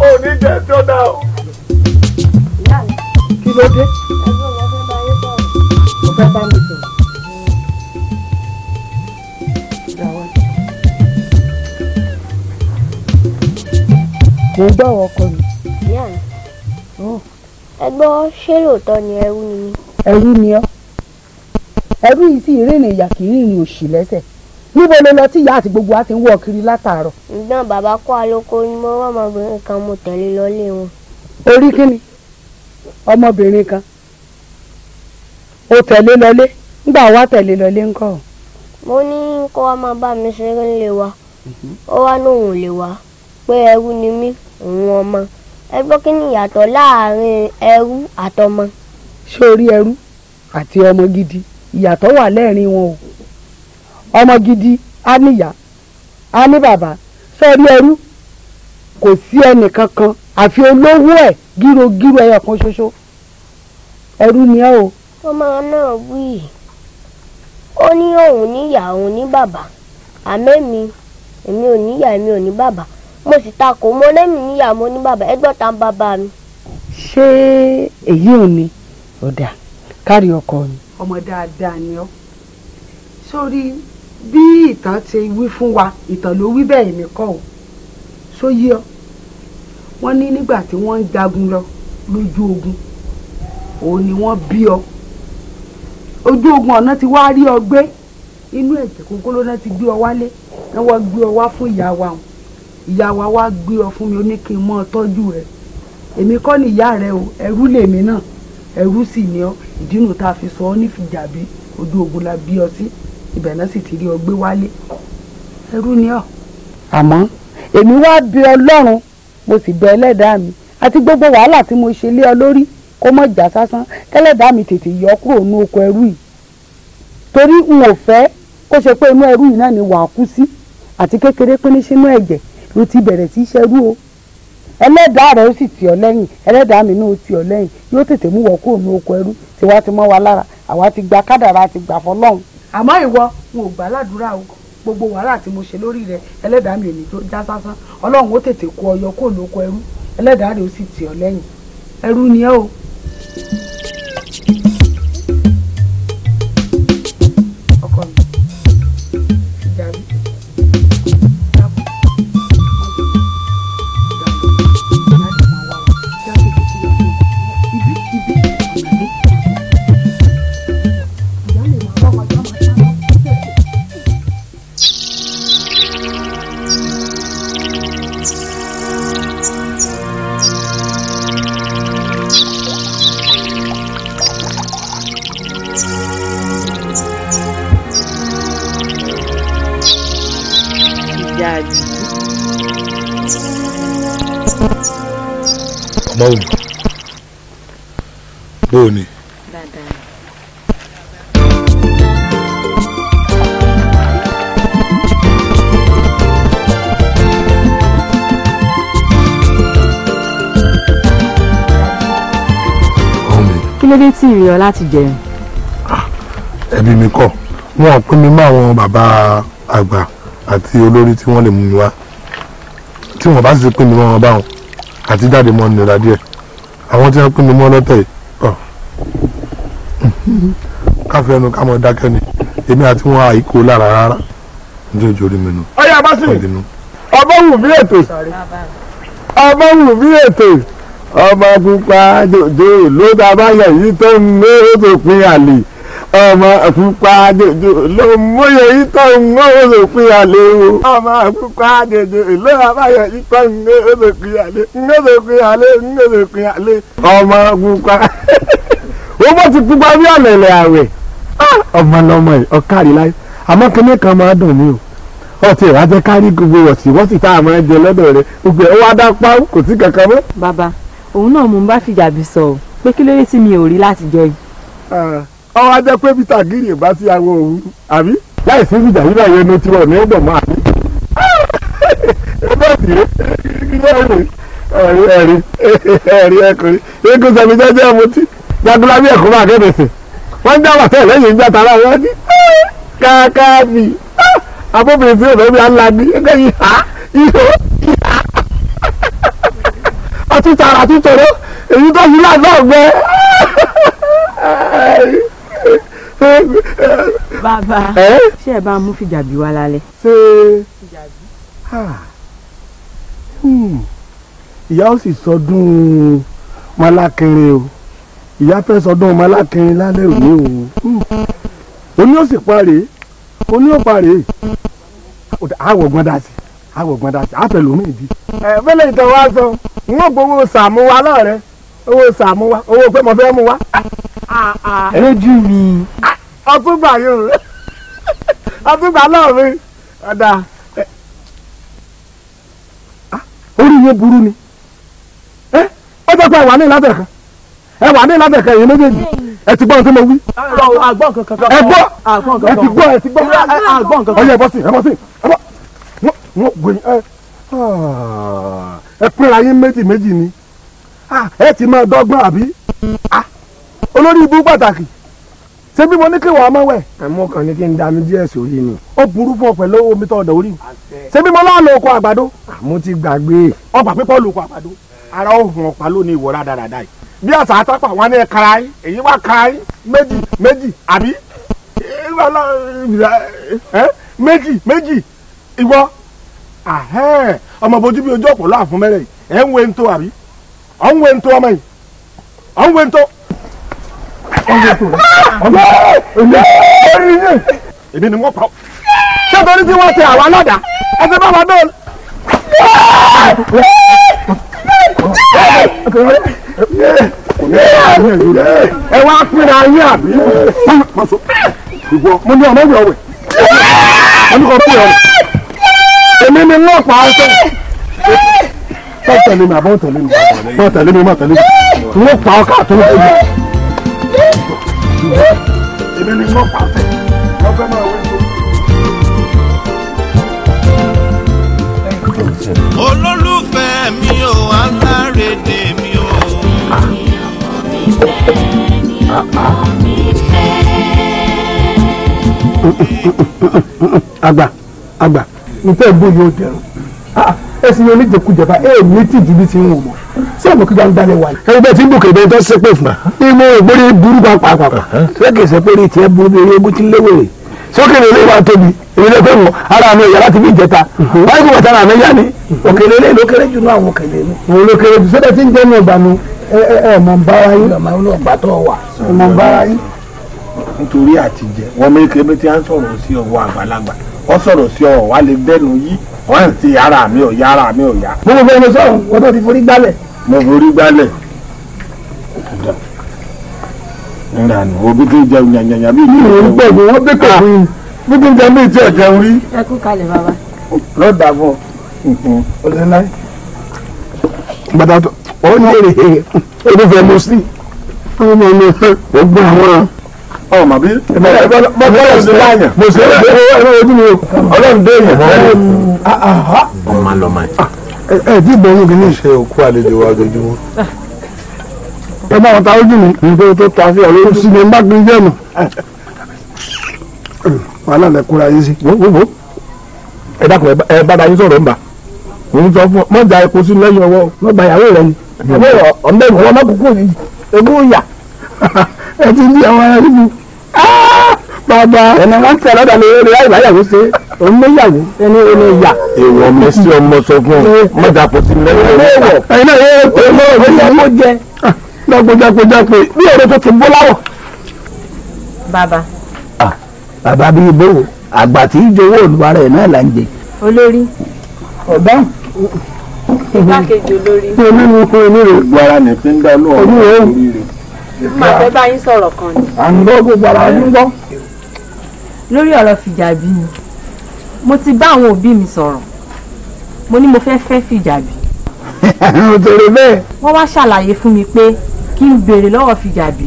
ó ní jẹ́ tí ó dá o. Kí ló dé? Mo fẹ́ bá mi sọ̀rọ̀. Mo ń gbọ́ ọkọ mi. Ìyá mi. Ẹ gbọ́ ṣé lóòótọ́ ni ẹrú ni mí? Ẹrú ni ọ́. Ẹrú yìí sì rìnrìn ìyà kì í rìnrìn òṣì lẹ́sẹ̀. Níbo ló lọ tí ìyá àti gbogbo wa ti ń wọ̀ kiri látàárọ̀? Ǹgbọ́n bàbá kó alóko ni mo wá ọmọbìnrin kan mo tẹ̀lé lọlé wọn. Orí kíni? Ọmọbìnrin kan. O tẹ̀lé lọlé? Ńgbà wá tẹ̀lé lọlé ńkọ́? Mo ní kó wá máa bá mi ṣeré ńlé wa. Ó wá lóun ò lè wá pé ẹrú ni mí òun ọmọ. Ẹ gbọ́ kí ni ìyàtọ̀ láàárín ẹrú àtọmọ? Ṣé o rí ẹrú àti ọmọ gidi? Ìyàtọ̀ wà lẹ́ẹ̀rin wọn o. Ọmọ gidi á níyà á ní bàbá. Sọrí ẹrú kò sí ẹnì kankan àfi olówó ẹ̀ gírogíro ẹyọ kan ṣoṣo. Ẹrú ni ẹ o. Ọmọ náà wí. Ó ní òun níyà òun ní bàbá, àmọ́ èmi ò níyà èmi ò ní bàbá. Mo sì takò, mo lẹ́mìí níyà mo ní bàbá, ẹgbọ́n ta ń bàbá mi. Ṣé èyí ò ní ọ̀dà kárí ọkọ mi. Ọmọ dáadáa ni ọ́. Sórí bí ìtàn ti wí fún wa, ìtàn ló wí bẹ́ẹ̀ mi kọ́ o. Só yí ọ. Wọ́n ní nígbà tí wọ́n ń jagun lọ lójú ogun, òun ni wọ́n bí ọ. Ojú ogun ọ̀nà ti wá rí ọ gbé. Inú ẹ̀jẹ̀ kókó náà ti gbé ọ wálé. Wọ́n gbé ọ wá fún ìyá wa. Ìyá wa wá gbé ọ fún mi, ó ní kí n mọ́ ọ tọ́jú rẹ̀. Èmi kọ́ ni ìyá rẹ o, ẹrú lèmi náà, ẹrú sì ni ọ. Ìdínú tá a fi sọ ọ ní Fìjàbí, ojú ogun la bí ọ sí, ibẹ̀ náà sì ti rí ọ gbé wálé. Ẹrú ni ọ. Àmọ́ èmi wá bí Ọlọ́run, mo sì bẹ Ẹlẹ́dàá mi àti gbogbo wàhálà tí mo ṣe lé ọ lórí kó mọ̀ já sásán, kẹ́lẹ́dàá mi tètè yọ kúrò nínú oko ẹrú yìí, torí n ò fẹ́ kó ṣe pé inú ẹrú yìí náà ni wàá kú sí. Àti kékeré pín ní sínú ẹ̀jẹ̀ ló ti bẹ̀rẹ̀ sí í ṣerú o. Ẹlẹ́dàá rẹ̀ ó sì tì ọ́ lẹ́yìn, Ẹlẹ́dàá mi náà ó tì ọ́ lẹ́yìn, yóò tètè mú wọ kúrò ní oko ẹrú tí wàá ti mọ́ wa lára. Àwa ti gba kádàrá, ti gbà fọlọ́run. Àmọ́ ìwọ n ò gbà ládùúrà o, gbogbo wàhálà tí mo ṣe lórí rẹ Ẹlẹ́dàá mi ò ní tó já sásán. Ọlọ́run ó tètè kó ọ yọ kúrò ní oko ẹrú, Ẹlẹ́dàá rẹ̀ ó sì tì ọ́ lẹ́yìn. Ẹrú ni ẹ́ o. Ọkọ mi Fìjàbí. Ọmọ òní bó o ní. Kí ló dé tí ìrì ọ láti jẹun? Ẹbí mi kọ́, wọn ò pín mi mọ́ àwọn bàbá àgbà àti olórí tí wọ́n lè mú mi wá. Tí wọ́n bá sì pín mi mọ́ wọn báwọn àti jáde mọ́ nira díẹ̀. Àwọn tí wọ́n pín mi mọ́ lọ́tẹ̀ yìí káfí ẹnu ká mọ dákẹ́ ni, èmi àti wọn àìkó lára rárá. Njẹ́ ìjọ orí mi nù. Ọyá bá sì ọmọ wù mí ètò, ọmọ wù mí ètò, ọmọ pupa jòjò ló dá báyọ̀ yìí tó ń mú tó pin àlè. Ọmọ pupa jòjò ló múyẹ yìí tó ń mú tó pin àlè o. Ọmọ pupa jòjò ló dá báyọ̀ yìí tó ń mú tó pin àlè, ń tó pin àlè, ń tó pin àlè. Ọmọ pupa ó bá ti pupa bí ọ̀lẹ̀lẹ̀ àwẹ̀. Ọmọ lọmọ yìí ọ̀kárí láyé. Àmọ́ kinní kan máa dùn mí o, ọtí ìwà jẹ́ kárí gbogbo wọ̀síwọ́sì tá a máa jẹ lọ́dọ̀ rẹ̀ gbogbo ẹ̀ ó wá dá páwó, kò sí kankan mọ́. Bàbá, òun náà mo ń bá Fìjàbí sọ ọ pé kí ló dé tí mi ò rí láti jọ yìí. Ọwọ́ ajẹ́ pé Peter Giri bá sí àwọn òun àbí láì sí Fìjàbí báyìí ẹnu tí wọ́n ní ó bọ̀ mọ́ àbí. Ẹ bá sì rí ẹ̀rí ẹ̀rí ẹ̀kùnrin eégún sẹ́mi jẹ́jẹ́ mutí jagunlabi ẹ̀kọ́ máa kéde sí wọ́n ń já bàtẹ́ lẹ́yìn ìjà tara wọn ní káàkáàbì abóbìnrin tí òbẹ́ mi á lagi ẹgbẹ́ yìí ha ihò ìhà àtúntàrà àtúntòrò èyí tó fi láàbọ̀ ọ̀gbẹ́. Bàbá, ṣé ẹ bá mú Fìjàbí wá lálẹ́? Ṣé ìyá ó sì sọdún Málákiri o, ìyá fẹ́ sọdún Málákiri lálẹ́ òní o. Òní ó sì parí, òní ó parí. Àwọ̀ gbọ́n dá sí, àwọ̀ gbọ́n dá sí, àfẹ́ lómi ìdí. Ẹ fẹ́lẹ̀ ìtàn wa sọ, n ó gbowó sàmú wa lọ́rẹ̀, owó sàmú wa, owó pé mo fẹ́ mú wa. Lójú mi. Ọtúngbà yóò, ọtúngbà náà mi, ọ̀dà. Orí yẹn burú ni. Ó jẹ́ pé ẹ wà ní ìlàtẹ̀kan, ẹ wà ní ìlàtẹ̀kan èyí méjèèjì, ẹ ti gbọ́ ohun tí mo wí. Ẹ gbọ́, ẹ ti gbọ́, ẹ ti gbọ́. Ọyẹ ẹ bọ́ sí, ẹ bọ́ sí, ẹ bọ́. Wọ́n gbé ẹ ẹ pínra yín méjì méjì ni. Ẹ ti máa dọ́gbọ́n àbí? Olórí ibú pàtàkì. Ṣé bí mo ní kí wàá mọ̀ wẹ̀. Àmọ́ kan ní kí n da mi díẹ̀ sórí ni. Ó burú fún ọ pẹ̀lú omi tó ọ̀dọ̀ orí. Ṣé bí mo lọ́ọ́ lo oko àgbàdo. Mo ti gbàgbé. Ọgbà pípọ́ lo oko àgbàdo. Ara ó hùn ọ̀pá lónìí ìwọ rádaràda yìí. Bí àṣà àtàpà wọn ní kara yín, èyí wá kara yín méjì méjì àbí méjì méjì ìwọ ọmọ bojú bí ojú ọ̀pọ̀ láàfún mẹ́rẹ̀ yìí ẹ̀ ń wé ń tó àbí ọ̀ ń wé ń tó ọmọ yìí ọ̀ ń wé ń tó. Èmi ni wọ́n pa ọ́. Ṣé torí tí wọ́n tẹ àwa lọ́dà ẹ ti bá wa dọ́ọ̀lù. Ẹ wá pínra yín àbí. Mo ní ọmọ ìwé ọwẹ. Mo ní kò pín ọ̀rẹ́. Èmi ni wọ́n pa ọ́ sẹ́. Má tẹ̀lé mi àbọ̀ tẹ̀lé mi. Má tẹ̀lé mi má tẹ̀lé mi. Wọ́n pa ọ́ káàtó lọ́wọ́. Èmi ni wọ́n pa ọ́ sẹ́. Wọ́n fẹ́ máa wí tó. Olólùfẹ́ mi ò alárédè mi ò. Àgbà àgbà nfẹ́ gbó yóò dẹrùn ẹsìn oníjẹkújẹba ẹ ní tìjú bí ti ń wò mọ sí àmọ́ kíkà ń dalẹ̀ wà. Ẹni bẹ́ẹ̀ tí ń bùkẹ́ bẹ́ẹ̀ tó ṣépè fún wa. Ìmọ̀ ògbóni burú pàápàá. Sókè sọ pé orí tiẹ̀ burú bí orí ogún tí ń léwèrè. Sókè lè wà tóbi èmi lè fẹ́ wọ ara mi ìyá láti bí ìjẹta báyìí kò bàtà ara mi yá ni òkèlè lè ló kéré jù ní àwọn òkèlè mi. Òun ló kéré jù sódà tí ń jẹ́ ní ọgbà nu ẹ ẹ mọ̀ ń bára yín. Ọmọ inú ọgbà tó wà. Mọ̀ ń bára yín. Nítorí àtijẹ wọn méke bí tí a ń sọ̀rọ̀ sí ọwọ́ àgbàlagbà wọ́n sọ̀rọ̀ sí ọ̀rọ̀ wa lè dẹ́nu yí wọ́n ń ti ara mi ò yá ara mi ò yá. Mo mọ̀ fẹ́ mo sọ̀rọ̀ wọ́n tó ti forí gbálẹ̀. Mo forí gbálẹ̀. Nra nù obi tó jẹun yànyànyà bí ìlú ìlú gbẹ̀gbẹ̀ wọ́n bẹ̀ kọ̀ fún yín bí kí n jẹun bí tí ò jẹun rí. Ẹ kú kalẹ̀ bàbá. Lọ́dà fún ọ ọ̀sẹ̀ Gbàdá tó ó ní èrè olùfẹ́ mo sí ọmọ mi ò gbọ́ àwọn ọmọ bí bọ́lá sí láyàn mo sì ojú mi ọlọ́run dé èèyàn. Ọmọ lọ́mọ ẹ ẹ tí ìbọn yóò kì í ṣe òkú àlejò wa ojoojúmọ́. Ẹ bá wọn ta ojú mi nítorí tó ta sí ọ̀rọ̀ oṣù mi bá gbé jẹ́ nù. Wàhálà lẹ kóra yín sí. Ẹ dákun ẹ bá da yín sọ̀rọ̀ nbà. Òun sọ fún ọ mọ ja epo sí lẹ́yìn ọwọ́. Mo gba ìyàwó rẹ ni. Ọ̀nbẹ ìwọ ọmọ kúkú yìí egún yà. Ẹ ti ní àwọn ará nínú. Bàbá ẹni wọn tẹ lọ́dà lórí àìbáyàwó ṣe òun méyàwó ẹni ẹni yà. Èèwọ̀ mi sí ọmọ sọ fún ọ mọ ja epo sí lẹ́yìn ọwọ́. Ẹ̀yin náà yóò tó lọ́wọ́ ìyàwó jẹ. Jákòjákòjákò bí ọ̀rọ̀ tó ti bó láwọ̀. Bàbá. Bàbá bíi bò àgbà tí í jowó olúwa rẹ̀ náà là ń jẹ. Olórí. Ọ̀dọ́. Igbákejì olórí. Gbogbo ara ní fi ń dá olóòrùn orí rẹ̀. Màá fẹ́ bá yín sọ̀rọ̀ kan ni. À ń gbọ́ gbogbo ara ń gbọ́. Lórí ọ̀rọ̀ Fìjàbí ni mo ti bá àwọn òbí mi sọ̀rọ̀ mo ní mo fẹ́ fẹ́ Fìjàbí. Nítorí bẹ́ẹ̀. Wọ́n wá ṣàlàyé fún mi pé kí n béèrè lọ́wọ́ Fìjàbí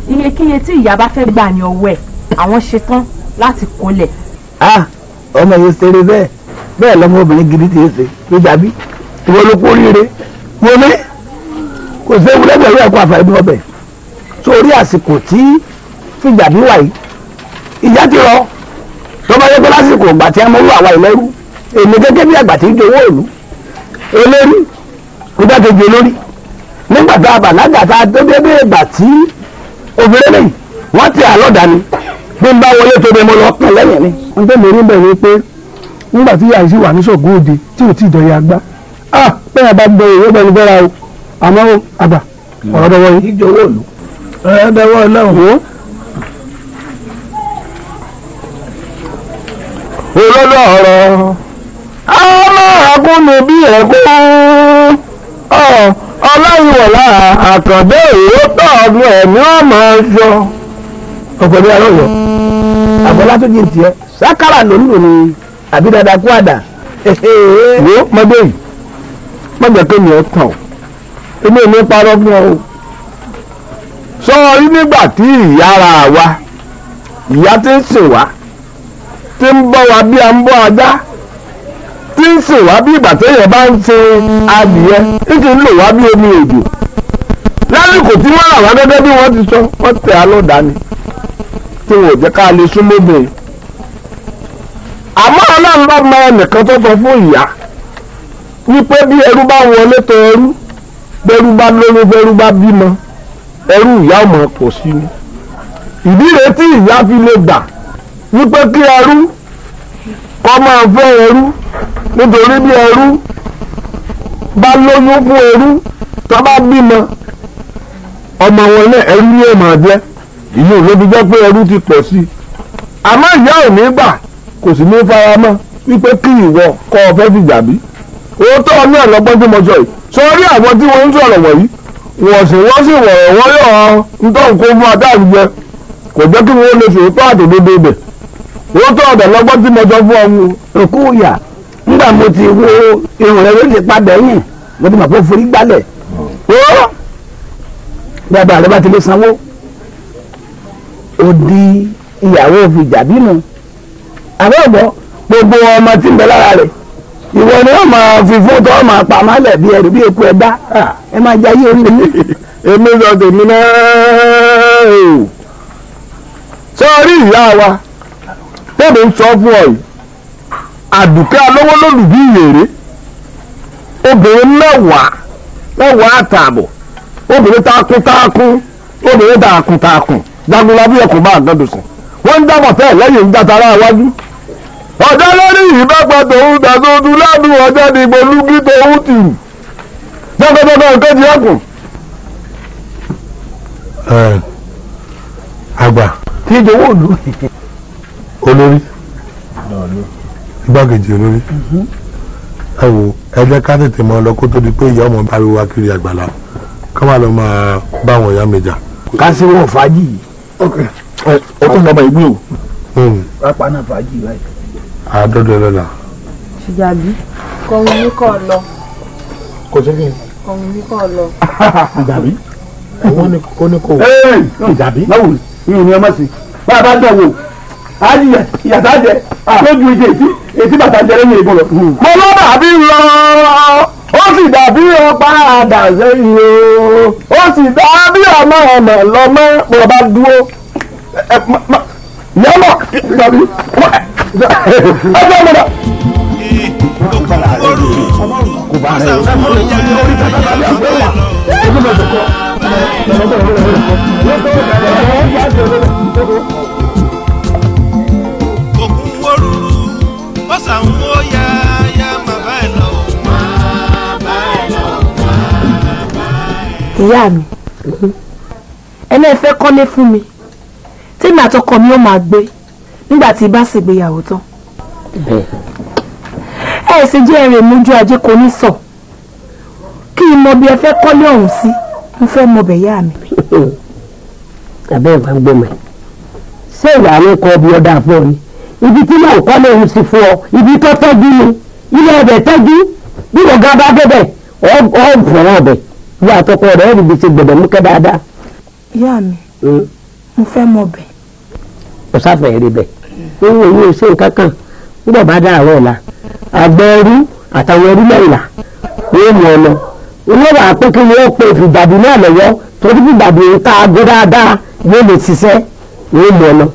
iyekíye tí ìyá bá fẹ́ gbà ní ọwọ́ ẹ̀ àwọn ṣetán láti kólẹ̀. Ọmọ yìí ṣeré bẹ́ẹ̀ bẹ́ẹ̀ lọmọbìnrin gidi ti ṣe Fìjàbí ìwọ ló kú oríire mo ní kò séwu lẹ́gbẹ̀rún ẹ̀kọ́ àfàìmọ̀ ọbẹ̀ sórí àsìkò tí Fìjàbí wà yìí ìyá ti rọ tó bá yẹ pé lásìkò ìgbà tí a mọ wà wà ìlẹ́rú èmi gẹ́gẹ́ bí àgbà tí ń jowó ìlú olórí igbákejì olórí nígbà tá a bàlágà tá a tó dé bí ìgbà tí obìnrin lẹ́yìn wọ́n ti àlọ́dà ni bí n bá wọlé tó bẹ mo lọ pẹ́ lẹ́yìn ni. N tẹ́ mi rí bẹ́ẹ̀ ni pé nígbà tí ìyá yìí sì wà ní Ṣọ̀gbọ́n Òde tí ò tí ì dọ̀yà gbá bẹ́ẹ̀ bá gbọ́ ìwé bẹ́ẹ̀ ni bẹ́ẹ̀ ra o àmọ́ àgbà ọ̀rọ̀ dọwọ́ yìí. Ìjọwọ́ òlu ọ̀rọ̀ dọwọ́ Ọlọ́run. Olólò ọ̀rọ̀ a máa kúnnu bí ẹ̀kún ọláyíwọ̀lá àkàndé òótọ́ ọdún ẹ̀mí ọmọ ṣọ. Ọ̀pọ̀ ní arọ́yọ̀ àbọ̀lá tó jẹ́ tiẹ̀ sákàrà ló ń lò ní àbí dada kú àdá. Wo mọdé yìí má jẹ́ kémi ẹ̀ tàn ọ́ èmi ò ní parọ́ fún ọ o. Sọ rí nígbà tí ìyá ara wa ìyá tí ń sìn wá tí ń bọ́ wa bí a ń bọ́ ajá tí ń sìn wá bí ìgbà téèyàn bá ń sin adìyẹ tí kì í lò wá bí omi òjò lásìkò tí wọ́n rà wá gẹ́gẹ́ bí wọ́n ti sọ wọ́n tẹ̀ á lọ́dàá ni tí wọn ò jẹ́ ká lè súnmọ́ obìnrin. Àmọ́ Ọlọ́run bá mọ ẹnìkan tó sọ fún ìyá wípé bí ẹrú bá wọlé tọ̀ ẹrú, bẹ́rú bá lóyún, bẹ́rú bá bímọ, ẹrú ìyá ọmọ pọ̀ sí ni. Ìdí rẹ̀ tí ìyá fi lè gbà wípé kí ẹrú kó máa fẹ́ ẹrú, nítorí bí ẹrú bá lóyún fún ẹrú tó bá bímọ, ọmọ wọn náà ẹrú ni ó máa jẹ́. Ìyẹn ló fi jẹ́ pé ẹrú ti pọ̀ sí i. Àmọ́ ìyá ò ní gbà, kò sì ní fara mọ́ wípé kí ìwọ kọ́ ọ fẹ́ fìjà bí. Òótọ́ ní ọ̀lọ́gbọ́n tí mo sọ yìí, sọrí àwọn tí wọ́n ń sọ̀rọ̀ wọ̀nyí, wọ́n sì wọ̀rọ̀ wọ́n yọ̀ ọ́ ntọ́ nǹkan fún adáàbíjẹ, kò jẹ́ kí wọ́n lè sòótọ́ àtòdodo ibẹ̀. Òótọ́ ọ̀dọ̀ lọ́gbọ́n tí mo sọ fún ọ. Òkú ìyá, nígbà mo ti wo irun rẹ ló ti padà yìn, mo ti mọ̀ pé forí gbálẹ̀. Ó bàbá rẹ bá ti lè sanwó, ó di ìyàwó fìjà bínú. Àbọ̀bọ̀ gbogbo ọmọ tí ń bẹ lára rẹ̀, ìwọ ni wọ́n máa fi fún tọ́ máa pa máa lẹ̀ bí ẹrù bí eku ẹ̀dá, ẹ máa jẹ ayé orí mi. Èmi sọ tèmi náà o, sọrí ìyá wa tèmi ń sọ fún ọ yìí, Àdùkẹ́ alówó lòlù bí ìyèrè, obìnrin mẹ́wàá àtààbọ̀, obìnrin takuntakun, obìnrin takuntakun, jagunlabi ẹkùn bá àgàdùn sùn, wọ́n ń dábọ̀ tẹ́ lẹ́yìn ń dátara iwájú. Ọjọ́ lórí ìbápa tòun dàdódú ládùn ọjọ́ dìgbò lúgí tòun tì jọ́gọ́jọ́gọ́ nǹkan ti ẹkùn. Àgbà tí ìjọwọ́ òdu. Olórí, igbákejì olórí, ẹ wo, ẹ jẹ́ ká tètè mọ lọ kó tó di pé ìyá ọmọ pariwo wá kiri àgbàlá, ká má lọ máa bá àwọn ìyá mi jà. Ká sí wọn fàájì. Ó tún lọ́mọ ìgbín o. Pápá náà fàájì báyìí. Àádọ́dọ̀ lọ́la. Fìjàbí, kọ̀wé mi kọ́ lọ. Kò sí kí n. Kọ̀wé mi kọ́ lọ. Fìjàbí, ó ní kò. Fìjàbí, báwo ni ìyẹn ọmọ sí? Bá a bá dẹ̀ wò, á jìyà ìyàtá jẹ lójú ìdè ètí bàtà jẹ lẹ́yìn ìbò lọ. Mo ló dàbí lọ, ó sì dàbí ọ̀pá àdà sẹ́yìn o, ó sì dàbí ọmọ ọmọ lọ́mọ mo bá dúró. Yẹ́mọ̀ Fìjàbí, ẹjọ́ mi dà. Kò bá rẹ̀ o. Òkun wóruru, ó sàn wó yá yá bàbá ẹ̀ lọ. Ìyá mi, ẹni ẹ fẹ́ kọ́lé fún mi tèmi àtọkọ mi ó máa gbé nígbà tí bá ṣègbéyàwó tán. Ẹ sì jẹ́ ẹ̀rẹ̀ mójú ajé kò ní sọ kí n mọ bí ẹ fẹ́ kọ́lé ọ̀hún sí, mo fẹ́ mọ bẹ̀ yá mi. Àbẹ́ ìwà ń gbọ́mọ̀ ẹ̀, ṣé ìwà mi kọ bí ọ̀dà fún ọ ni? Ibi tí mò ń kọ́lé ọ̀hún sí fún ọ, ibi tó tọ́jú ni, ilé ọbẹ̀ tọ́jú, bí ọ̀gá bá débẹ̀ ọ̀ fọ̀rọ̀ ọbẹ̀, ìwà àtọkọ rẹ̀ ẹ̀ ríbi ṣe gbọ̀dọ̀ mú kẹ́ dáadáa. Ìyá mi, mo fẹ́ mọ bẹ̀. Kò sáfẹ́ rí bẹ̀, owó yóò ṣe nǹkan kan nígbà bá dàárọ̀ ọ̀la, àgbẹ̀ ẹrú àtàwọn ẹrú mẹ́rìnlá yóò mú ọ lọ. Ilé wà pé kí wọ́n pe fìgbàdì náà lọ́wọ́, torí fìgbàdì ń ká aago dáadáa yóò lè ṣiṣẹ́, yóò mú ọ lọ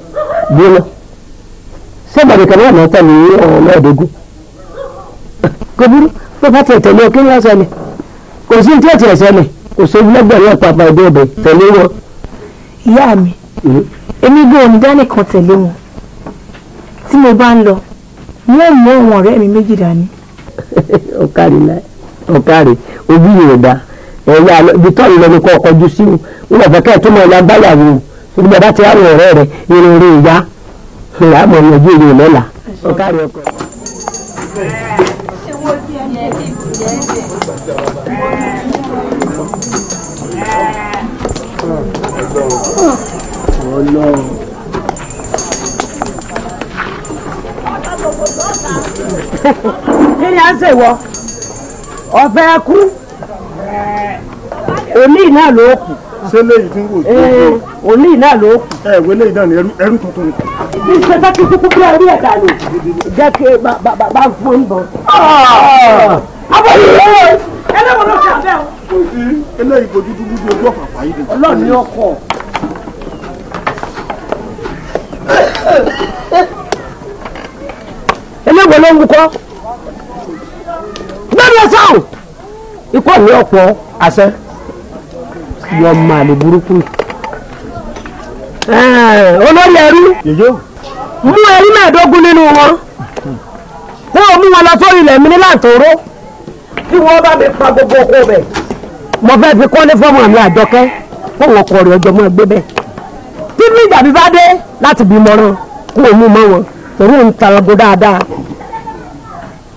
bí lọ. Ṣé ìgbàdì kan náà lọ́tọ̀ ní ọ̀rọ̀ mẹ́ẹ̀ẹ́dógún? Kò burú, bó bá tiẹ̀ tẹ̀lé ọ kí wọ́n ṣẹlẹ̀, kò sí ní tí ò tiẹ̀ ṣẹlẹ̀, kò sí lẹ́gbẹ̀rún ọ̀pọ̀ àpá ẹ̀dẹ́ ọ̀bẹ tẹ̀lé wọn. Ìyá mi, èmi gbé onídàánìkan tẹ̀lé wọn, tí mo bá ń lọ wọ́n mú àwọn ọ̀rẹ́ mi méjì dání. Ọ̀kàrí láì, ọ̀kàrí ojú yìí ò dá, ẹ̀yà ibi tó ń lọ ní kó ọkọ̀jú sí o, wọ́n fẹ́ kẹ́ ẹ̀ tó mọ̀ ọ́ lágbáyàwó o, torí bàbá ti ráwọn ọ̀rẹ́ rẹ̀ irun rẹ̀ ìyá ìyá mọ̀ ní ojú ìrìn lọ́la. Ọ̀kàrí ọkọ̀. Ọlọ́run. Kí ni à ń ṣe wọ? Ọ̀fẹ́ kú. Òní náà ló kù. Ṣé léyìí tí ń wò ó? Òní náà ló kù. Ẹ wo léyìí náà ni ẹrú tuntun ni. Ìṣe fẹ́ kí kúkú bí orí ẹ̀dá nù. Jẹ́ kí bá fún un bọ̀. Abọ́yé ẹlẹ́wọ̀n ló ṣe àbẹ́ o. Kò sí eléyìí fojú dúdú bí ojú ọ̀pá yìí. Ọlọ́run ni ọkọ̀. wo ló ń wúkọ́ gbẹ́dọ̀ sọ̀hún ikọ́ mi ọ̀pọ̀ àṣẹ yọ máa lè burúkú. Olórí ẹrú mú ẹrú 15 nínú wọn kó o mú wọn lọ sórí ilẹ̀ mi ní Láǹtòró kí wọ́n bá mi pa gbogbo oko bẹ̀. Mo fẹ́ fi kọ́lé fọ́mọ mi Àjọkẹ́ kó wọn kọ rẹ̀ ọjọ́ mọ́ gbé bẹ́ẹ̀. Tí bí ìjàbí bá dé láti bímọ rán kó o mú mọ́ wọn torí òun talago dáadáa.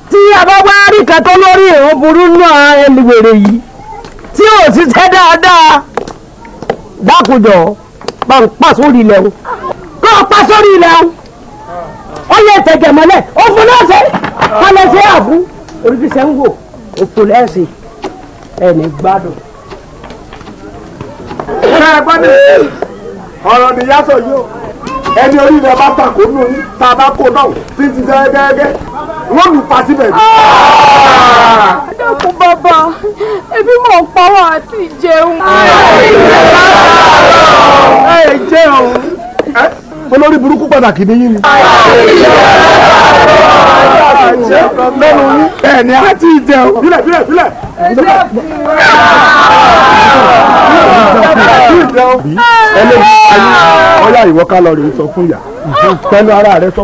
Tí a bá wá rí kan tó lórí èrò burú náà ẹni wèrè yìí tí ò ṣiṣẹ́ dáadáa dákùjọ bá ń pa sórí ilẹ̀ o kó o pa sórí ilẹ̀ o ó yẹ ìtẹ̀jẹ̀ mọ́lẹ̀ ó fún lọ́sẹ̀ kálẹ̀ ṣe àfún oríṣiríṣi ń wò òfò lẹ́sìn ẹni gbádùn. Ẹ gbọ́ ní ọ̀rọ̀ nìyá sọ yìí o, ẹni orí rẹ̀ bá takò nù yín tá a bá kó náà tí ti gẹ́gẹ́ wọ́n lù pa síbẹ̀. Dákun bàbá, ebi mò ń pa wá àti jẹun. Ẹ jẹun. Olórí burúkú pàtàkì ni yín ni. Lẹ́nu yín ẹ̀ní á ti jẹun. Bílẹ̀ bílẹ̀ bílẹ̀. Ẹlẹ́yìn ayé ọ̀yá ìwọ ká lọ rè sọ fún ìyá. Tẹnu ara rẹ sọ.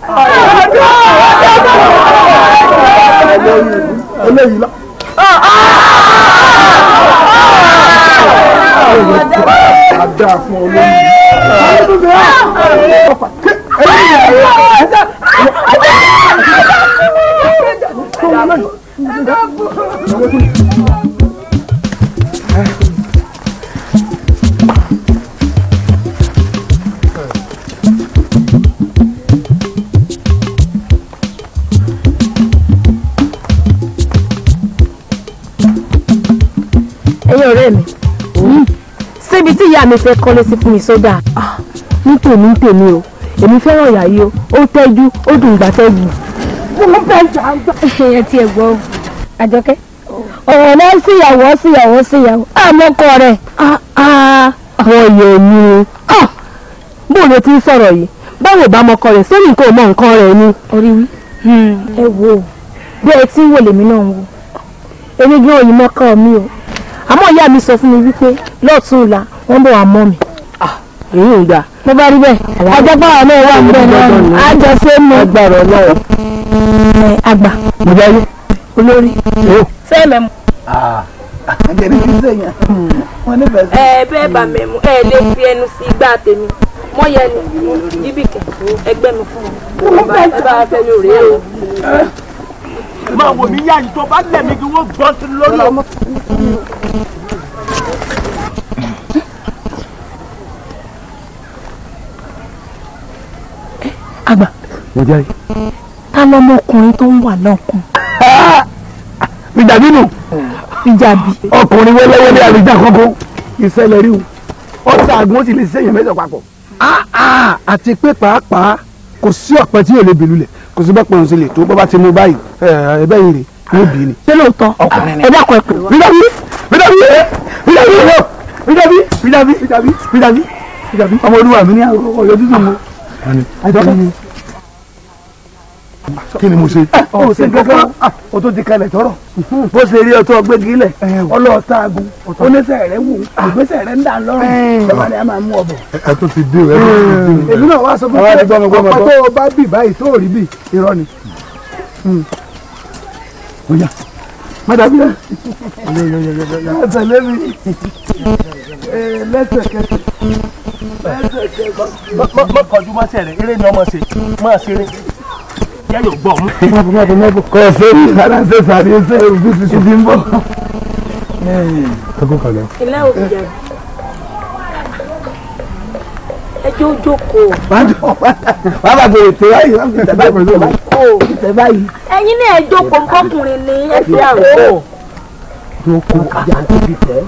Eléyìí lọ. Adá fún olóyìn. Ẹ̀yin ọ̀rẹ́ mi, síbi tí ìyá mi fẹ́ kọ́lé sí fún mi sódà. Ní tèmi tèmi o, èmi fẹ́ràn ìyá yìí o, ó tẹ́jú, ó dùn ìgbà tẹ́jú. Mo fẹ́ jà ń gbà. Ẹ ti ẹ̀ gbọ́ o, Àjọkẹ́. Ọ̀rọ̀ náà síyàwó síyàwó síyàwó, àmọ́ ọkọ rẹ̀. Àwọn yẹ̀ ni bó ló ti ń sọ̀rọ̀ yìí, báwo bá mọkọ rẹ̀ sórí nǹkan ò mọ nǹkan rẹ̀ ni. Orí wí. Ẹ wo bí ẹ ti ń wò lèmi náà ń wò. Èmi gan òyìn mọ́kọ mi o. Àmọ́ ìyá mi sọ fún mi wípé lọ́ọ̀tún ìlà wọ́n bọ̀ wá mọ́ mi. Èyí ń gbà. Mo bá rí bẹ́ẹ̀, ajẹ́pọ̀ náà wà ń bẹ̀ náà àjọṣe mọ́. Agbára Ọlọ́run. Àgbà. Mo jẹ́ yé. Olórí. Ṣé mẹ́mu? Ẹ bẹ́ẹ̀ bá mẹ́mu, ẹ lè fi ẹnu sí igbá tèmi. Mọ́ yẹ ni jíbìkẹ́ ẹgbẹ́ mi fún un. Ẹ bá fẹ́ mi rèé o. Máa wò mí yá yìí tó bá lẹ̀ mí kí wọ́n gbọ́ sí lórí ọmọ. Àgbà. Mo jẹ́ yìí. Ta lọmọkùnrin tó ń wà lọ́kùn? Ìjàbí nù. Ìjàbí. Ọkùnrin wẹ́lẹ́wẹ́lẹ́ àlùjá kọ́kọ́. Ìṣẹ̀lẹ̀ rí o. Ọ̀sẹ̀ àgùn ó sì lè ṣèyàn mẹ́jọ papọ̀. Àti pé pàápàá kò sí ọ̀pẹ tí yóò lè bìlú lẹ̀ kò sí bẹ́ẹ̀ pọ̀n sí lè tó bọ́ bá ti mú báyìí ẹ bẹ́ẹ̀ yìí rè yóò bì í ni. Ṣé lóòótọ́? Ẹ dákun ẹ pè wá. Bídàbí bídàbí bídàbí bídàbí bídàbí bídàbí bídàbí ọmọ olúwa mi ní ọyọ tútù mu. Àjọkẹ́. Kí ni mo ṣe. Ó ṣe kankan o tó ti kalẹ̀ tọrọ bó ṣe rí ọtọ gbégi lẹ̀ ọlọ́ọ̀ta agun oníṣẹ́ rẹ̀ wù ìgbésẹ̀ rẹ̀ ń dà lọ́rùn ìjọba ni a máa mú ọbẹ̀. Ẹ tó ti dé o, ẹ tó ti dé o. Èmi náà wá sọ fún mi pé ọkọ tó o bá bì báyìí tó ò rí bì irọ́ ni. Oya mọ́tàbí rẹ̀ tẹ̀lé mi lẹ́sẹ̀kẹsẹ̀ lẹ́sẹ̀kẹsẹ̀. Mọ kọjú mọ́sẹ̀ rẹ̀ eré ni ọmọ ṣe mọ́ ṣeré yẹ yóò gbọ́ mú. Kò sí ìsára ṣe sàrí ṣe òbí ti ti ń bọ̀. Ẹ kó kalẹ̀. Ilé òbí jẹ. Ẹ jẹ́ ó jókòó. Wàá bá gbèrè tó báyìí, wàá fi tẹ̀ báyìí. Tẹ̀ báyìí. Ẹ̀yin náà ẹ jókòó kọkùnrin ní ẹ fi àrùn. Jókòó ajá tó fi tẹ̀.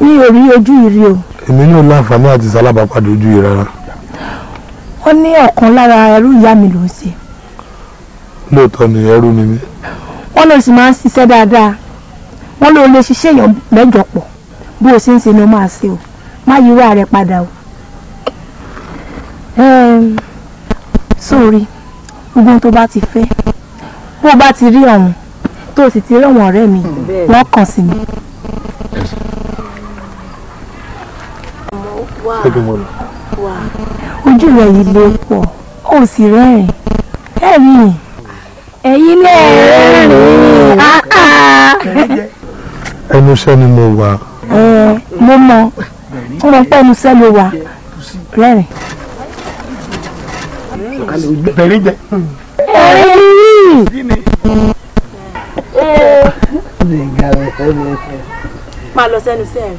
Mi ò rí ojú ìrí o. Èmi náà láǹfààní àti sálábàápàdé ojú yìí rárá. Wọ́n ní ọ̀kan lára ẹrú ìyá mi ló ń ṣe. Lóòótọ́ ni ẹrú ni mí. Wọ́n lọ sì máa ń ṣiṣẹ́ dáadáa. Wọ́n ló lè ṣiṣẹ́ èèyàn mẹ́jọ pọ̀. Bó o ṣe ń ṣe ni o máa ṣe o. Má yíwá rẹ padà o. Sórí, Gbogbo ohun tó bá ti fẹ́, bó o bá ti rí ọ̀hún tó o sì ti rí ọ̀wọ̀n ọ̀rẹ́ mi, wọ́n kàn sí mi. Ojú rẹ̀ yìí lè pọ̀, ó sì rẹ́rìn. Ẹ̀rín ẹ̀yin náà rẹ́rìn. Ẹnu iṣẹ́ ni mo wà. Mo mọ̀, mo mọ̀ pé ẹnu iṣẹ́ ló wà. Rẹ́rìn. Bẹ̀rẹ̀ jẹ. Ẹ̀rín. Máa lọ sẹ́nu iṣẹ́ rẹ̀.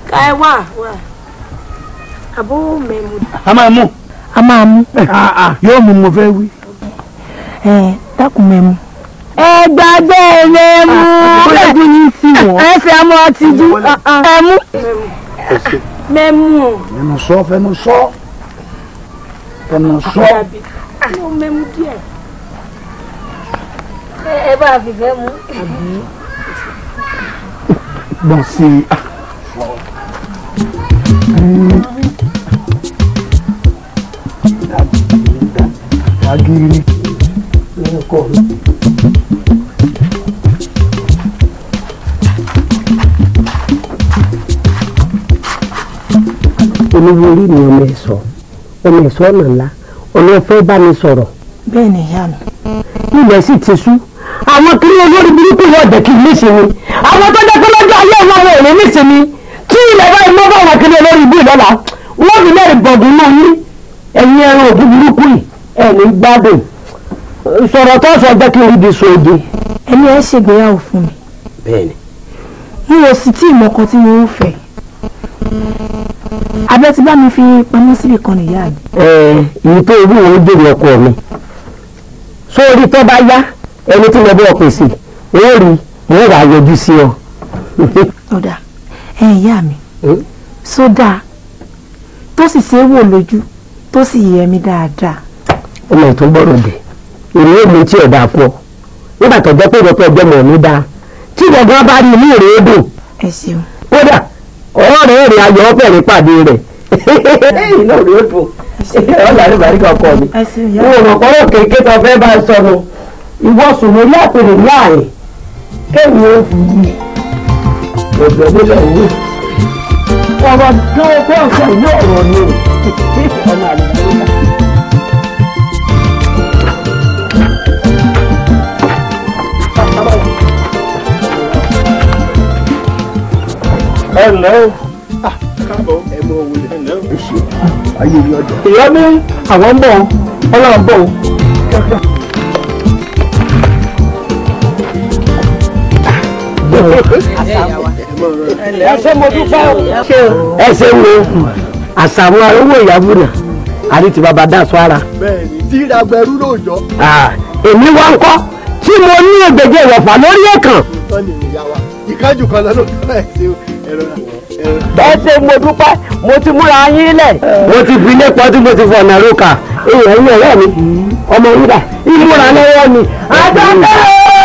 Ká ẹ wà wà. Àbó mẹ́mu. A máa mú. A máa mú. Yóò mú mo fẹ́ wí. Ẹ dákun mẹ́mu. Ẹ gbàgbé mẹ́mu. Ó ní sí wọn. Ẹ fi amú ọtí jú. Ẹ mú. Mẹ́mu. Fẹnu sọ fẹnu sọ fẹnu sọ. Mo mẹ́mu díẹ̀. Ẹ bá a fìfẹ́ mú. Gbọ̀n sí i. Agiri lẹ́kọ̀ọ́ mi. Olówó orí mi ọmọ ẹ̀sọ́, ọmọ ẹ̀sọ́ ọ̀nà ńlá, ọ̀nà ọ̀fẹ́ bá mi sọ̀rọ̀. Bẹ́ẹ̀ ni ìyá mi. Ilẹ̀ sì ti sú. Àwọn kiri olórí burúkú yóò jẹ́ kí n nísinmi. Àwọn tó jẹ́ pé lọ́jọ́ ayé wọn wọn ò ní nísinmi. Tí ilẹ̀ báyìí mọ́ bá wọn kiri olórí ibú ìlọ́la, wọ́n fi lẹ́rìí bọ̀gùn náà yín. Ẹ̀yin ẹran òbí burúkú yìí, ẹ̀ ní gbádùn. Sọ̀rọ̀ tó sọ jẹ́ kí n rí ibi sọ èdè. Ẹni ẹ ṣègbéyàwó fún mi. Bẹ́ẹ̀ni. Mi ò sì tí ì mọ ọkọ tí mo ń fẹ́. Abẹ́ ti bá mi fi pamọ́ síbì kan nìyá mi. Ẹ ìyí tó irú òun jèrè ọkọ mi. Sórí tó bá yá ẹni tí mo bọ́ pèsè, ó rí mo wà yọjú sí ọ. Ọ̀dà ẹ ìyá mi, sódà tó sì ṣe é wò lójú tó sì yẹ mí dáadáa. Ọmọ ìtún gbọ́dọ̀ dé èrè èmi tí ọ̀dà fún ọ nígbà tó jẹ́ pé ìrọ́pẹ́ ọjọ́ mọ̀ ní dáa tí gbọ̀ngàn bá rí inú èrè ó dùn. Ẹ ṣeun. Kódà ọ̀rọ̀ rẹ̀ rẹ̀ ayọ̀ ọ̀fẹ́ rẹ̀ pàdé rẹ̀. Inú rẹ̀ ó dùn ọ̀là rẹ̀ bàríkà ọkọ mi. Ìwọ ọ̀pọ̀lọpọ̀ kéèké tó fẹ́ bá a sọnù ìwọ sùn lórí àpèrè ní àárín kéèyàn ó fi yí ọ̀dọ̀ nílẹ̀ wò. Ọ̀rọ̀ tó kọ́ ọ̀sẹ̀ ní ọ̀rọ̀ ni ọ̀nà àlùbáríkà. Ẹ ǹlẹ́ o. Káàbọ̀ ẹ mọ owó lẹ. Ayé mi ọjọ́. Ìyá mi àwọn ń bọ̀ ọlọ́run bọ̀ o. Ẹ ṣé mo dúpẹ́ o. Ẹ ṣe wo àṣàmú arówó ìyàwó náà àti ti bàbá dáṣọ ara. Bẹ́ẹ̀ni tí ìdàgbẹrú lóòjọ́. Èmi wá ń kọ́ tí mo ní ẹgbẹ̀jẹ̀ ìwọ̀fà lórí ẹ̀kàn. Tọ́ni ìyá wa ìkájú kan lọ́nà ẹ̀ ṣe ẹ̀rọ. Ẹ ṣé mo dúpẹ́, mo ti múra yín lẹ̀. Mo ti fi ilé pọ́n tí mo ti fọ̀nà róka. Èèyàn ń ọ̀rẹ́ mi, ọmọ yín dà, ìmúra lọ́wọ́ mi. Àjọkẹ́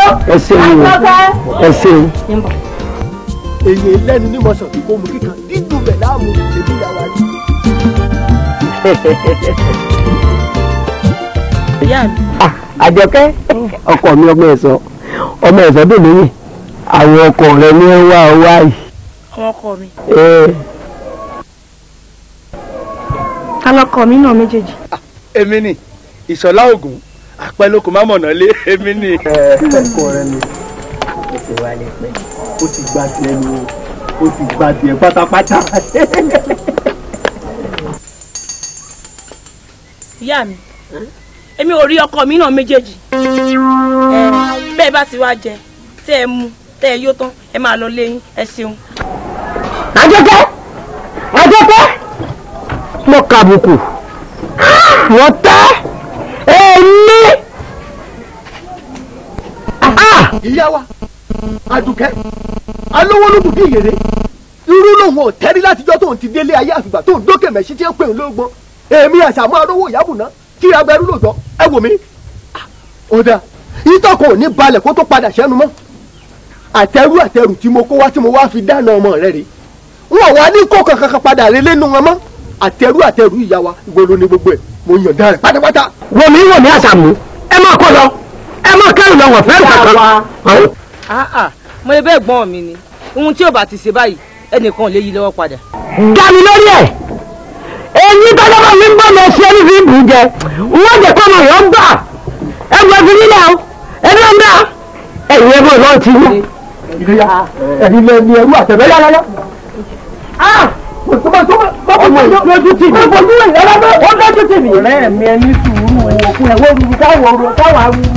o! Ẹ ṣeun o, ẹ ṣeun. Èyí lẹ́nu ní mọ̀sán kò mú kíkan dídùn bẹ̀ láàmú ṣèbí ìyá wa ni. Àjọkẹ́, ọkọ mi ọmọ ẹ̀sọ́, ọmọ ẹ̀sọ́ dùn mí yìí. Àwọn ọkọ rẹ ní wá wá yìí. Àwọn ọkọ mi. Ta lọkọ mi náà méjèèjì? Èmi ni Ìṣọ̀lá Ògùn àpẹlókun má mọ̀nà lé èmi ni. Ẹ̀kọ́ rẹ ni ó ti wá lè pẹ́. Ó ti gba tiẹ̀ nu o, ó ti gba tiẹ̀ pátápátá. Ìyá mi, èmi ò rí ọkọ mi náà méjèèjì. Bẹ́ẹ̀ bá ti wá jẹ, tẹ́ ẹ mu, tẹ́ ẹ yó tán, ẹ máa lọ léyìn, ẹ ṣeun. Àjọkẹ́, Àjọkẹ́, mo kàbùkù, mo tẹ́, èmi. Ìyá wa, Àdùkẹ́, alówó ló dùn bí ìyèrè. Irú lòun ò tẹ́rí látijọ́ tóun ti délé ayé àfìgbà tóun dókè mẹ́sí tí ń pè ń lóògbọ́n. Èmi àṣàmú arówó ìyábùná tí agbẹrú lòjọ́ ẹ wò mí. Ó dáa, ìtọ́kọ̀ ò ní balẹ̀ kó tó padà sẹ́nu mọ́. Àtẹrú àtẹrù tí mo kó wá tí mo wá fi dáná ọmọ rẹ rèé. Wọn wá ní kó kankan padà relé nu wọn mọ́. Àtẹrú àtẹrú ìyá wa ìwọ ló ní gbogbo ẹ̀, mo yọ̀ǹda rẹ̀ pátápátá. Wọ́n mi wọ̀ ní Àṣàmú, ẹ máa kọ́ lọ, ẹ máa kẹ́rù lọ, wọ̀n fẹ́rù kankan. Mo lè bẹ́ẹ̀ gbọ́n mi ni ohun tí ò bá ti ṣe báyìí ẹnìkan ò lè yí lọ́wọ́ padà. Dá mi lórí ẹ̀, èyí tọ́jọ́ bá mi ń bọ̀ lọ sí ẹni fi bù jẹ, wọ́n jẹ́ kọ́ ọmọ yẹn gbà ẹgbẹ́ fi nílẹ̀ o, ẹni wọn dá ẹ̀yìn ẹgbẹ́ lọ́ọ́ ti yá. Ẹ̀yin lẹ ní ẹrú àtẹ̀bẹ́ yára yá. Ọmọ ìlójú tì mí. Ó lójú tì mí. Ọ̀rẹ́ mi ẹni sùúrù òkun ẹ̀wọ́ ruru káwọ̀ ruru káwọ̀ ruru.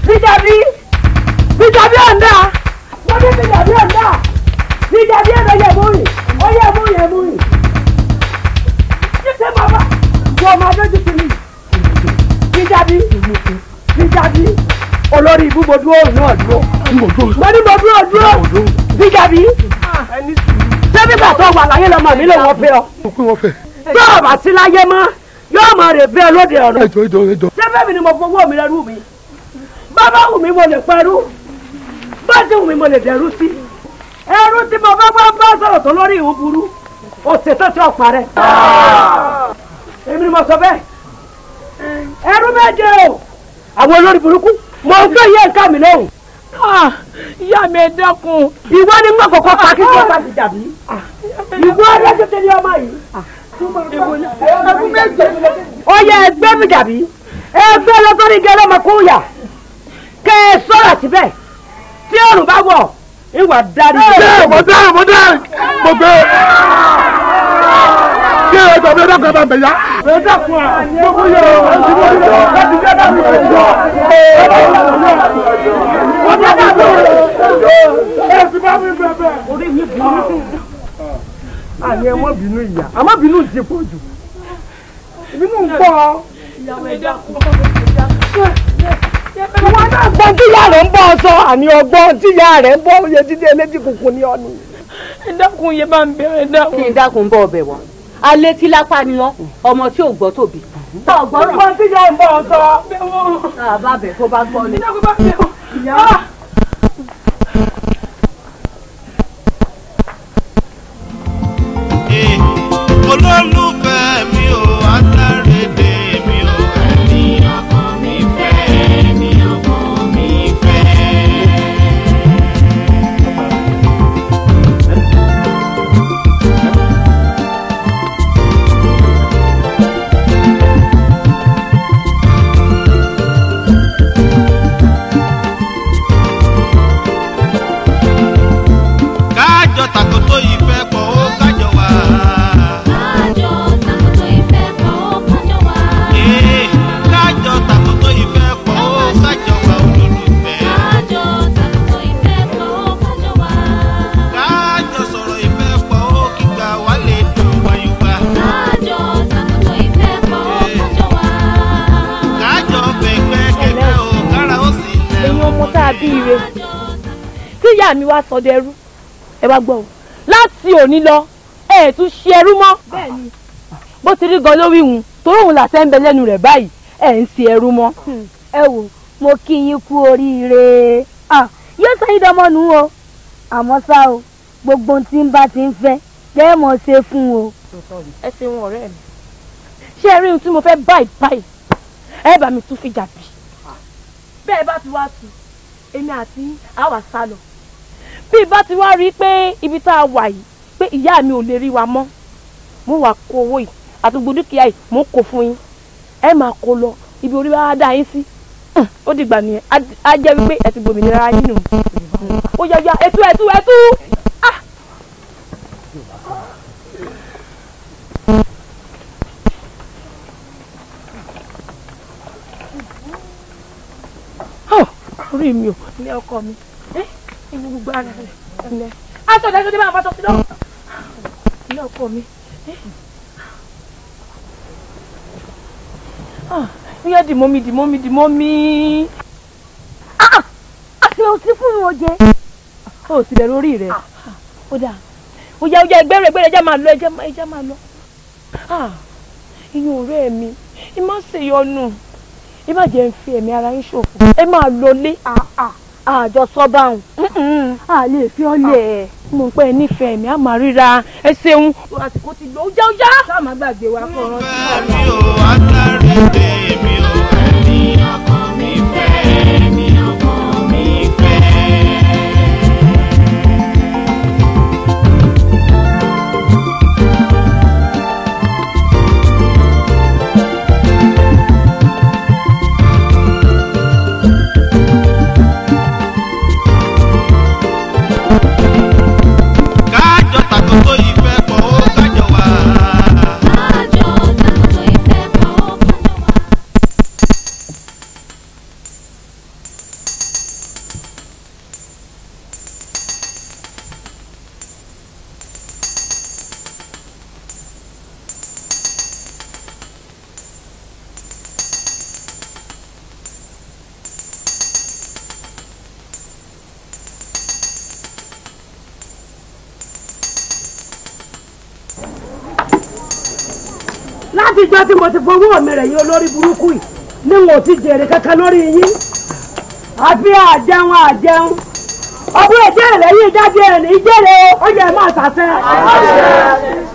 Bíjàbí Bíjàbí ọ̀ndà wọ́n ní Bíjàbí ọ̀ndà Bíjàbí ọ̀ndà yẹ múyì ó yẹ múyì yẹ múyì. Ṣé bàbá wọ́n máa dójú tì mí? Bíjàbí Bíjàbí olórí ibú mo dúró náà dúró. Mo ní mo dúró dúró Bíjàbí. Ṣé bíbà tó wà láyé lọmọ mi lòun fẹ́ ọ? Tó o bá sí láyé mọ́ yóò máa rè bẹ́ẹ̀ lóde ọ̀run. Ṣé bẹ́ẹ̀ mi ni mo fowó mi lẹ́rú mi? Bàbá wù mí mo lè pẹ̀rú, bá sì wù mí mo lè dẹ̀rú sí. Ẹrú tí mo bá bá bá sọ̀rọ̀ tó lórí ìhun burú, ó ṣètò tí ọ̀pá rẹ̀. Èmi ni mo sọ bẹ́ẹ̀. Ẹrú méje o, àwọn olórí burúkú, mo ń gbé iye nǹkan mi lóhùn. Ìyá mi ẹ dákun. Ìwọ ni mo kọ́kọ́ pa kí tó bá ti dàbí. Ìwọ ọlọ́jọ́ tẹ̀lé ọmọ yìí. Ó yẹ ẹgbẹ́ mi dàbí. Ẹgbẹ́ lọ́tọ́rí gẹ́lẹ́ ọmọ kúnyà. Kẹ́ ẹ sọ̀rọ̀ síbẹ̀. Tí òrùn bá wọ̀, ìwà dárí. Mo dé, mo dé, mo gbé. Kí ẹ gbọ́ mi dákun ẹ bá ń bẹ̀ yá. Ẹ dákun à, gbogbo yẹ ọ, láti jẹ́ dákun ẹ jọ. Ẹ ti bá mi bẹ̀bẹ̀. Orí mi burú. Àní ẹ mọ́ bínú ìyá, àmọ́ bínú ti pọ̀ jù. Ìbínú ń pọ̀. Ìwọ náà gbọ́n tí ìyá rẹ̀ ń bọ́ ọ sọ, àní ọgbọ́n tí ìyá rẹ̀ ń bọ́ oyè dídé eléjì kùkùn ní ọ̀nì. Ẹ dákun yẹ bá ń bẹ̀rẹ̀ dákun. Kí n dákun bọ́ ọbẹ̀ wọ́n. Alẹ́ tí lápá ni wọ́n, ọmọ tí ò gbọ́ tóbi. Ọgbọ́n tí ìyá ń bọ́ ọ sọ. Bàbá bẹ̀ tó bá gbọ́ ni. Olólùfẹ́ mi ò alárédè mi ò ẹni ọkàn mi fẹ́, ẹni ọkàn mi fẹ́. Kájọ tàkótó ìfẹ́ pọ̀ ó kájọ wá. Kájọ tàkótó ìfẹ́ pọ̀ ó kájọ wá. Kájọ tàkótó ìfẹ́ pọ̀ ó kájọ wá olólùfẹ́. Kájọ tàkótó ìfẹ́ pọ̀ ó kájọ wá. Kájọ sọ̀rọ̀ ìfẹ́ pọ̀ ó kígbà wá lè dùn wáyúwá. Kájọ tàkótó ìfẹ́ pọ̀ ó kájọ wá. Kájọ fẹ̀gbẹ́ kẹ̀kẹ́ o kára ó sì lẹ̀. Ẹ̀yin ọmọ tá a bí ire tí ìyá mi wá sọ dẹrú, ẹ wá gbọ́ o, láti òní lọ ẹ tún ṣe ẹrú mọ́. Bó ti rí gan lórí ìhun torí òun làṣẹ ń bẹ lẹ́nu rẹ̀ báyìí, ẹ ń ṣe ẹrú mọ́. Ẹ wò, mo kí yín kú oríire. Yóò sọ yín dọmọ nù o, àmọ́ ṣá o, gbogbo ohun tí ń bá ti ń fẹ́ lẹ́ẹ̀ mọ̀ ṣe fún o. Ẹ ṣeun ọ̀rẹ́ mi, ṣé ẹ rí ohun tí mo fẹ́ báyìí báyìí? Ẹ bá mi tún fìjà bì. Bẹ́ẹ̀ bá ti wá tu, èmi àti á wà sá lọ. Bí bá ti wá rí i pé ibi tá a wà yìí pé ìyá mi ò lè rí wa mọ́, mo wà kó owó yìí àti gbogbo dúkìá yìí mo kó fún yín, ẹ máa kó lọ ibi orí wa dá yín sí. Ó dìgbà nìyẹn, á jẹ́ wípé ẹ ti gbòmìnira yín nù. Ó yá yá, ẹtú ẹtú ẹtú. Orí mi ò ní ọkọ mi, inú gbogbo ara rẹ̀ ilẹ̀ aṣọ ìdájọ́ dé máa fọṣọ sí lọ́wọ́ ilé ọkọ mi. Yíyá dìmọ́ mi dìmọ́ mi dìmọ́ mi. Àti òsì fún mi ò jẹ. Ó sì bẹ̀rù orí rẹ̀. Ó dáa, ó yá ó yá, ẹgbẹ́ rẹ̀ ẹgbẹ́ rẹ̀ ẹjẹ́ máa lọ ẹjẹ́ máa lọ. Ìyún ọ̀rẹ́ mi, ẹ má ṣèyọnu, ẹ má jẹ́ ń fi ẹ̀mí ara yín ṣòfò, ẹ máa lọlé. Àjọ sọ báwọn. A lè fi ọ́ lẹ̀. Mo ń pẹ́ nífẹ̀ẹ́ mi, a máa ríra. Ẹ ṣeun. Àsìkò ti lọ, ó já ó já. Sáà má gbàgbé wa kọ́ ọ̀rọ̀ sí ọ̀la. Mi ò àtàrí tèmi ò ẹni ọkàn mi fẹ́, ẹni ọkàn mi fẹ́. Kájọ tàkótó ìfẹ́ pọ̀ ó kájọ wá. Kájọ tàkótó ìfẹ́ pọ̀ ó kájọ wá. Láti ìjọ tí mo ti fowó mi rẹ̀ yín olórí burúkú yìí ni wọn ò ti jèrè kankan lórí yín, àfi àjẹun àjẹun ọdún ìjẹ́rè lẹ́yìn ìjáde ẹ̀ ní ìjẹ́rè o, ó yẹ máa ṣàṣẹ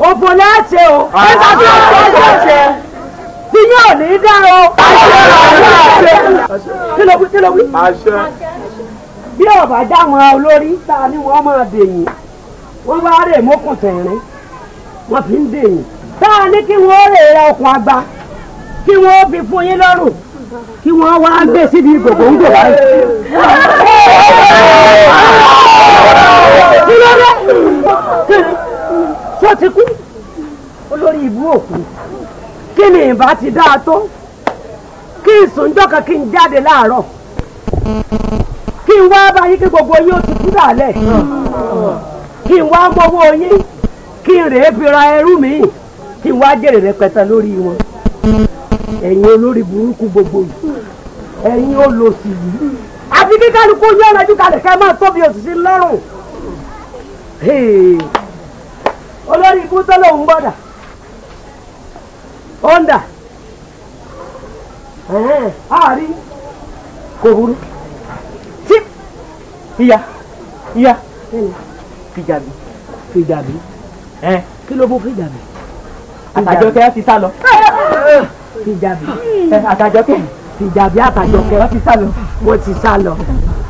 òfò lẹ́ẹ̀ṣẹ̀ o, nígbà tí ó ṣe ṣe tí yóò ní í dá o. Kí ló wí? Kí ló wí? Bí ọ̀bà já wọn olórí ta ni wọ́n máa dèyìn, wọ́n bá rè mókùn tẹ̀rín, wọ́n fi ń dèyìn. Tá a ní kí wọ́n rè ra okùn àgbà kí wọ́n fi fún yín lọ́rùn kí wọ́n wá gbé síbi gògóńgò báyìí. Kí ló dé? Kí ni? Tó ti kú? Olórí ìbú òkú. Kí ni ìbá ti dáa tó? Kí n sùn jọ́kan kí n jáde láàárọ̀. Kí n wá báyìí kí gbogbo yín ó ti kú dàlẹ̀. Kí n wá mọ́wọ́ yín kí n rèé fi ra ẹrú mi kí n wá jèrè rẹpẹtẹ lórí wọn. Ẹ̀yin olórí burúkú gbogbo yìí, ẹ̀yin olòṣì yìí, àfi kí kálukú yín ọ̀làjú kalẹ̀ kẹ́ máa tóbi òṣìṣẹ́ lọ́rùn. Olórí ikú tó lòun gbọ́dà ó ń dà àárí kò burú. Tí ìyá ìyá Fìjàbí Fìjàbí kí ló mú Fìjàbí? Àtàjọkẹ́ ti sá lọ. Fìjàbí àtàjọkẹ́ Fìjàbí àtàjọkẹ́ wọ́n ti sá lọ. Wọ́n ti sá lọ.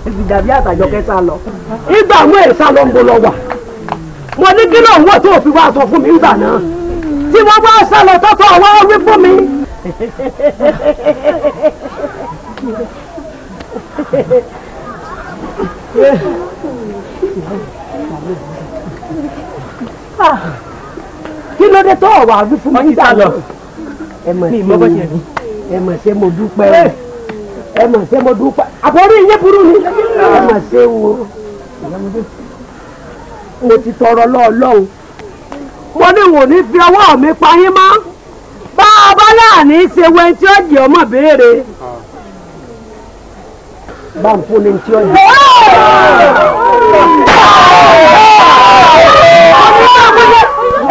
Fìjàbí àtàjọkẹ́ sá lọ. Ìgbà àwọn èèyàn ló ń bo lọ wà. Mo ní kí lóun wò tó fi wá sọ fún mi ńgbà náà. Tí wọ́n bá sá lọ tọ́tọ́ wá wí fún mi. Kí ló dé tó ọ̀wà wí fún mi nígbà náà? Ẹ mọ̀ sí ẹ mọ̀ ṣe mo dúpẹ́, ẹ mọ̀ ṣe mo dúpẹ́, àbórí yín burú ni, ẹ mọ̀ ṣe wo mo ti tọrọ lọ́ọ̀lọ́hùn, mo ní wò ní fi ọwọ́ mi pa yín mọ́, bá a bá láàní ṣe wẹ́n tí ó jẹ́ ọmọ béèrè bá ń fún ni tí ó jẹ́.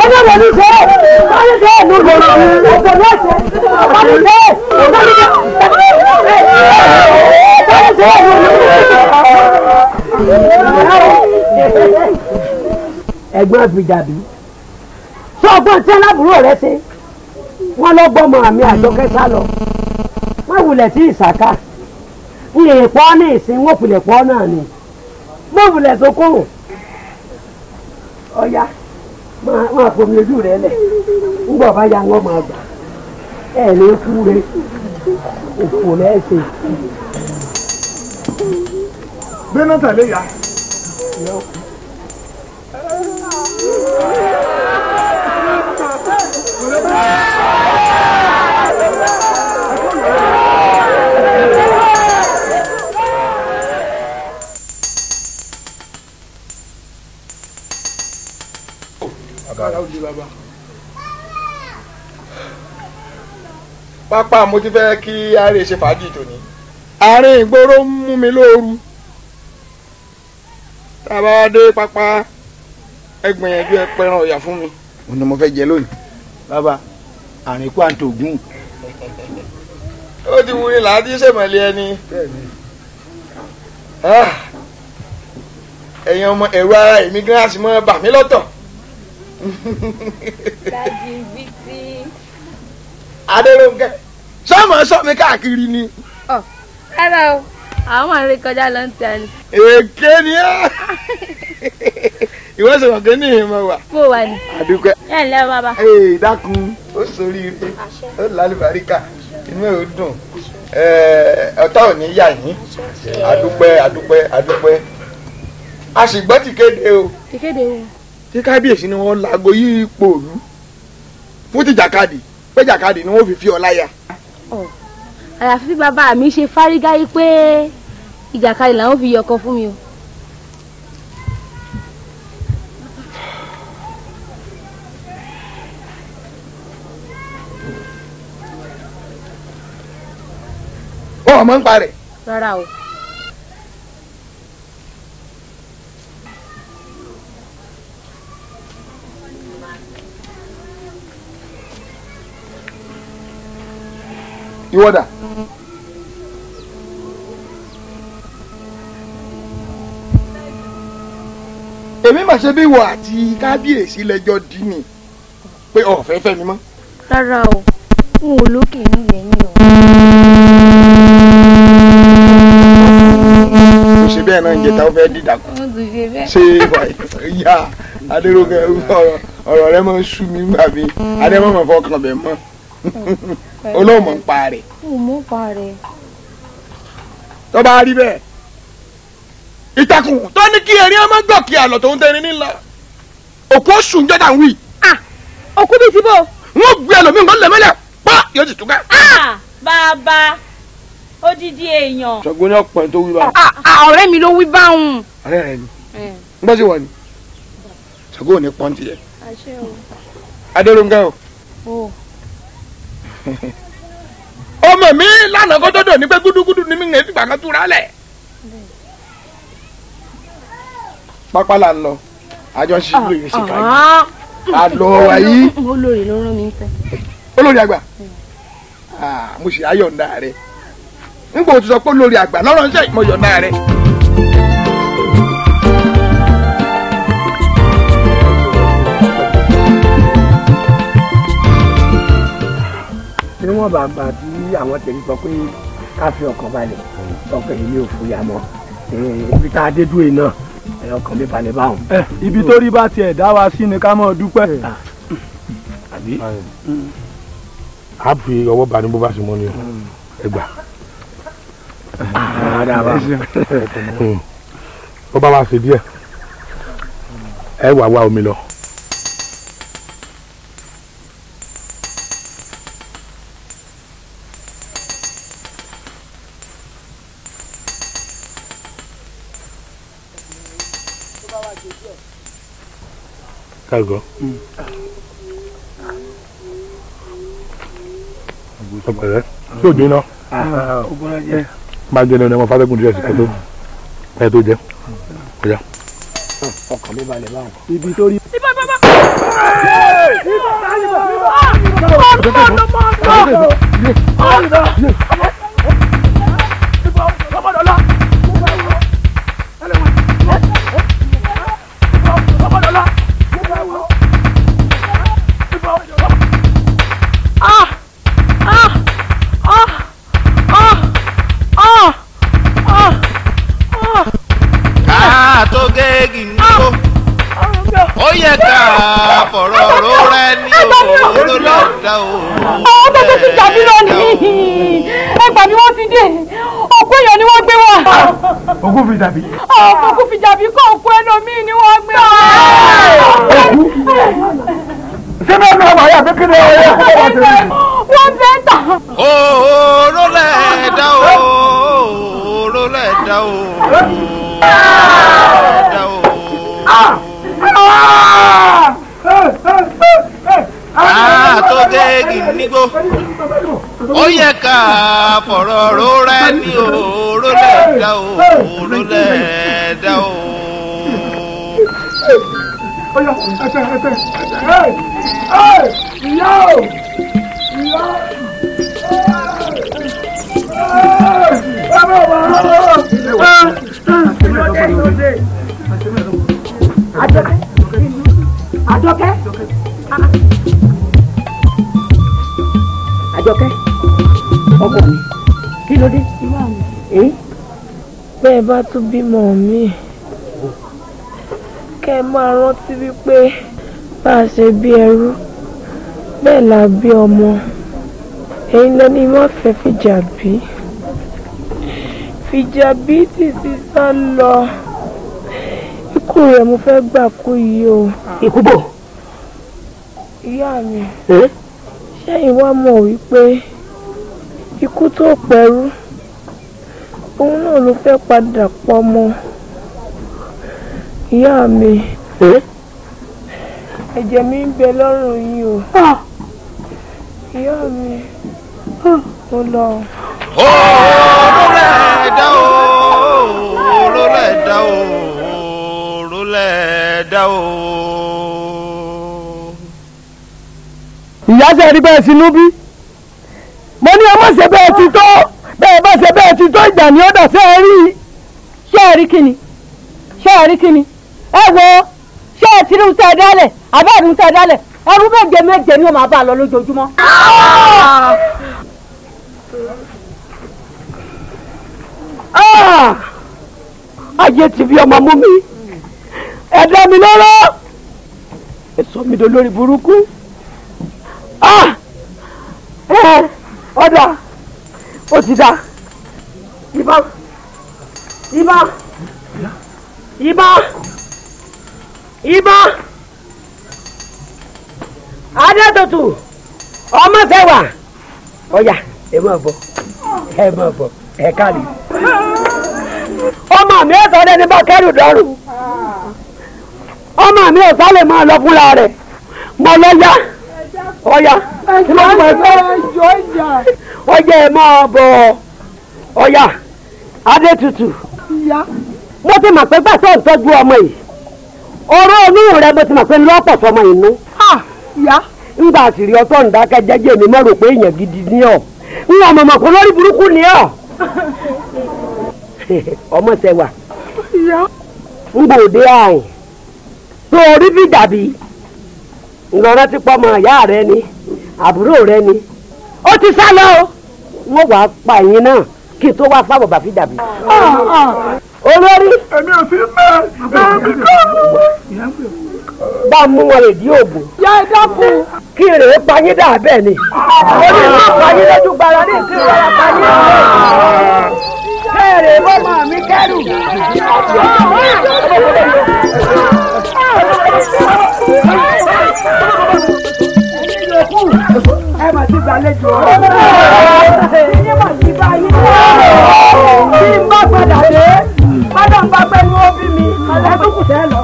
Ẹgbẹ́ wo ni ṣe é? Báyìí ṣe é ló lọ sí ọ̀pọ̀ lẹ́sẹ̀. Báyìí ṣe é báyìí ṣe é ló lọ sí. Ẹ̀gbọ́n Fìjàbí, sọ ọgbọ́n tí aláàbúrò rẹ ṣe, wọ́n lọ gbọ́mọ àmì Àjọkẹ́ sá lọ. Wọ́n wulẹ̀ sí ìsàká. N lè pọ́ ní ìsìn, wọ́n filẹ̀ pọ́ náà ni. Wọ́n wulẹ̀ tó kúrò. Ọ̀ya máa fomi ojú rẹ lẹ ńgbọ bá ya wọn máa gbà ẹ lè kú re òfò lẹsẹ. Gbéná tẹ̀lé ya. Pápá mo ti fẹ́ kí àárẹ̀ ṣe fàájì tòní. Àárín ìgboro ń mú mi lóoru. Tá a bá dé pápá, ẹ gbìyànjú ẹ pẹran ọ̀yà fún mi. Òun ni mo fẹ́ jẹ lónìí. Bàbá, àrùn ikú àǹtògùn. Ó ti wúni làá tí sèmọ̀lẹ́ ẹni. Ẹ̀yin ọmọ ẹ̀rọ ara èmi gan á sì mọ́ bà mí lọ́tọ̀. Daddy Bísí. Adérónkẹ́ sọ́mọ sọ́mi káàkiri ni. Rárá o, àwọn máa ń rí kọjá lọ ń tẹ ni. Èké ni á. Ìwọ sọ̀rọ̀ kí ní ìmọ̀ wà. Bó wà ní. Àdúpẹ́. Ẹ ǹlẹ́ bàbá. Ee dákun, ó soríire, ó lálùbáríkà, inú ẹ̀ ó dùn. Ọ̀tá ò ní yà yín. Àdúpẹ́ àdúpẹ́ àdúpẹ́. A sì gbọ́ ti kéde o. Ti kéde o. Tí kábíyèsí ni wọ́n laago yí ipò òlu fún ti jàkadì, pé jàkadì ni wọ́n fi ọ láyà. Àyàfi bí bàbá mi ṣe fárígá yí pé ìjàkadì làwọn fi yọkọ fún mi o. Ó mọ̀ ń parẹ́. Rárá o. Ìwọ́dà. Èmi mà ṣe bí ìwọ àti kábíyèsí lẹ́jọ́ dì ní pé ọ̀fẹ́ fẹ́ mi mọ́. Rárá o, n ò lókè ní lẹ́yìn o. Kò ṣe bẹ́ẹ̀ náà ń jẹta ó fẹ́ dídàkú. Ṣé ìyá Adérónkẹ́ ọ̀rọ̀ rẹ máa ń sú mi gbà mí Adémọ̀mọ̀ fọkàn bẹ̀ mọ́. Olóòmọ̀ ń pa rẹ̀. Mo ń pa rẹ̀. Tó bá rí bẹ́ẹ̀ ìtàkùn tó ní kí erin ọmọ gòkè àlọ́ tó ń tẹrin nílọ òkú oṣù ń jọdá ń wí. Òkú bíi ti bò. Wọ́n gbé ẹlòmíì nǹkan lẹ́mọ́lẹ̀ pa yóò sì túká. Bàbá odidi èèyàn. Ṣàngó ní ọ̀pọ̀ tó wí báwọn. Ọ̀rẹ́ mi ló wí báwọn. Ọ̀rẹ́ rẹ ni ń bọ́ sí wọ ni Ṣàngó ò ní pọ́n tiẹ̀. Adérónkẹ́ o. Ọmọ mi lánàá kó tó dò ní pé gúdúgúdú ni mi ń fìgbà kan túra lẹ̀. Pápá là ń lọ àjọ ṣíṣe lóye ṣe ká yìí àlọ́ wa yìí. Olórí ló rán mi fẹ́. Olórí àgbà mo sì ayọ̀ǹda rẹ̀ nígbà tó sọ pé olórí àgbà lọ́rọ̀ ń ṣe mo yọ̀ǹda rẹ̀. Níwọ̀n bàbá tí àwọn tèmi sọ pé ká fi ọkàn balẹ̀ ọkàn yìí mi ò fòyà mọ́ ibi tá a dé dúró náà ọkàn mi balẹ̀ báwọn. Ibi tó rí bá tiẹ̀ dá wa sí ni ká mọ̀ dúpẹ́. Àbí. A fi ọwọ́ bá ní bó bá ṣe mọ́ ni o ẹ gbà. Bó bá wa ṣe díẹ̀ ẹ wà wá omi lọ. Káàgọ́. Ọ̀pẹ̀rẹ̀ tí ò jóná. Máa jẹ́ ní ọmọ fátẹ́gùn díẹ̀ sí ẹ tó jẹ. Ọjà. Ọkàn mi balẹ̀ báwọn. Ibi tó rí. Àwọn tó ti jàbí lọ ní ẹgbà ni wọ́n ti dé òkú èèyàn ni wọ́n gbé wá. Òkú fi jàbí. Òkú fi jàbí kó òkú ẹlòmíì ni wọ́n gbé wá. Òkú. Ṣé bẹ́ẹ̀ ni ọmọ ayé àbí kí ni ọ̀rẹ́ ẹ̀kọ́ wà tẹ̀lé? Wọ́n fẹ́ tà. Òòró lẹ̀dá o, òòró lẹ̀dá o, lẹ̀dá o. Tó géègì nígbó ó yẹ ká fọ̀rọ̀ rórẹ́ ní òòró lẹ̀dá o, òòró lẹ̀dá o. Ìyá o! Ìyá! Ẹ bá wà á! Àjọkẹ́. Àjọkẹ́. Àjọkẹ́. Ọkọ mi. Kí ló dé? Bẹ́ẹ̀ bá tún bímọ mi, kẹ́ ẹ máa rántí wípé bá a ṣe bí ẹrú bẹ́ẹ̀ la bí ọmọ. Ẹ̀yin lẹ́ni má fẹ́ Fìjàbí. Fìjàbí ti sísá lọ. Ikú rẹ̀ mo fẹ́ gbà kú yìí o. Ikú bò? Ìyá mi, ṣẹ́yìn wá mọ̀ wípé ikú tó pẹ̀rú òun náà ló fẹ́ padà pọmọ. Ìyá mi, ẹ̀jẹ̀ mi ń bẹ lọ́rùn yìí o. Ìyá mi, mo lọ. Òró lẹ̀ dá o, òró lẹ̀ dá o, òró lẹ̀ dá o. Ìyá ṣe rí bẹ́ẹ̀ sínú bí. Mo ní ọmọ ṣe bẹ́ẹ̀ ti tó, bẹ́ẹ̀ bá ṣe bẹ́ẹ̀ ti tó ìjà ni ó dà sí ẹ rí. Ṣé ẹ rí kíni? Ṣé ẹ rí kíni? Ẹ wo, ṣé ẹ ti rí ohun tẹ́ ẹ dálẹ̀? Àbẹ́ ẹ rí ohun tẹ́ ẹ dálẹ̀? Ẹrú méje méje ni ó máa bá a lọ lójoojúmọ́. Ayé ti fi ọmọ mú mi, ẹ dá mi lọ́rọ̀, ẹ sọ mi dolórí burúkú. Ọ̀dà ó ti dá. Ìbọn, ìbọn, ìbọn, ìbọn. Adétutù ọmọ fẹ́ wà. Ọ̀yà ẹ máa bọ̀, ẹ máa bọ̀, ẹ káàlì. Ọmọ mi ò sọ ní bá kẹ́rù dọ́rùn. Ọmọ mi ò sálẹ̀ máa lọ fúnra rẹ̀. Mo lọ yá. Ọ̀yà ọ̀yà ẹ máa bọ̀. Ọ̀yà Adétutù. Mo ti mọ̀ pé gbà tó ń tọ́jú ọmọ yìí. Ọ̀rọ̀ inú rẹ̀ mo ti mọ̀ pé lọ́pọ̀ sọmọ inú. Ńgbà àṣírí ọtọ́ ń dákẹ́ jẹ́jẹ́ mi mọ́ rò pé èèyàn gidi ní ọ̀. Ń wọ́n mọ̀mọ́ kó lórí burúkú ní ọ̀. Ọmọ ṣẹwà. Ń gbòde àrùn. Tó orí bí dàbí. Ńlọrọ́ ti pọ́ ọmọ ìyá rẹ ni, àbúrò rẹ ni. Ó ti sá lọ o. Wọ́n wàá pa ẹ̀yin náà kí n tó wá fáwọn bàbá fi dàbí. Olórí. Èmi ò sí mẹ́ èmi kọ́. Bá a mú wọn lè di oògùn. Yá ẹ dákun. Kí rèé payín dà bẹ́ẹ̀ ni. Orí má payín lójú gbara ní ìkí rọra payín. Kẹ́rẹ̀ bọ́mọ mi kẹ́rù. Ẹ mà ti gbàlejò ọ̀rọ̀. Ẹ̀yin mà ti bá yín. Bí n bá padà dé, padà ń bá pẹ́lú òbí mi, ẹ tún kù tẹ́ lọ.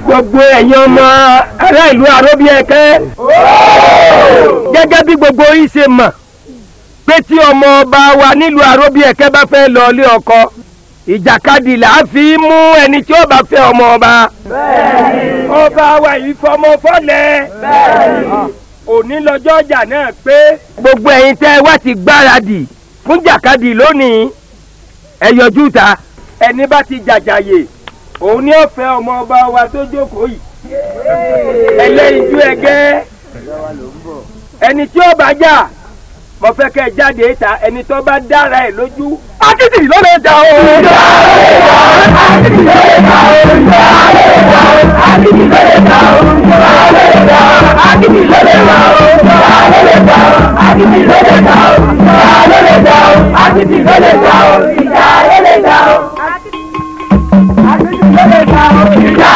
Gbogbo ẹ̀yin ọmọ ará ìlú Aróbíẹ̀kẹ́, gẹ́gẹ́ bí gbogbo yín ṣe mọ̀ pé tí ọmọ ọba wa nílùú Aróbíẹ̀kẹ́ bá fẹ́ lọ ilé ọkọ, ìjàkadì là á fi mú ẹni tí ó bá fẹ́ ọmọ ọba. Ọba wa yìí fọmọ fọlẹ̀. Òní lọ́jọ́ ọjà náà pé gbogbo ẹ̀yin tẹ́ wá ti gbáradì fún jàkadì lónìí, ẹ yọjú ta. Ẹni bá ti jàjàyè òun ni ó fẹ́ ọmọ ọba wa tó jókòó yìí. Ẹlẹ́yinjú ẹgẹ́, ẹni tí ó bá jà mo fẹ́ kẹ́ ẹ jáde ta, ẹni tó bá dára ẹ̀ lójú. Akitì ló lè jà o. Akitì ló lè jà o. Akitì ló lè jà o. Akitì ló lè jà o. Akitì ló lè jà o. Akitì ló lè jà o. Ìjà ló lè jà o. Akitì ló lè jà o. Ìjà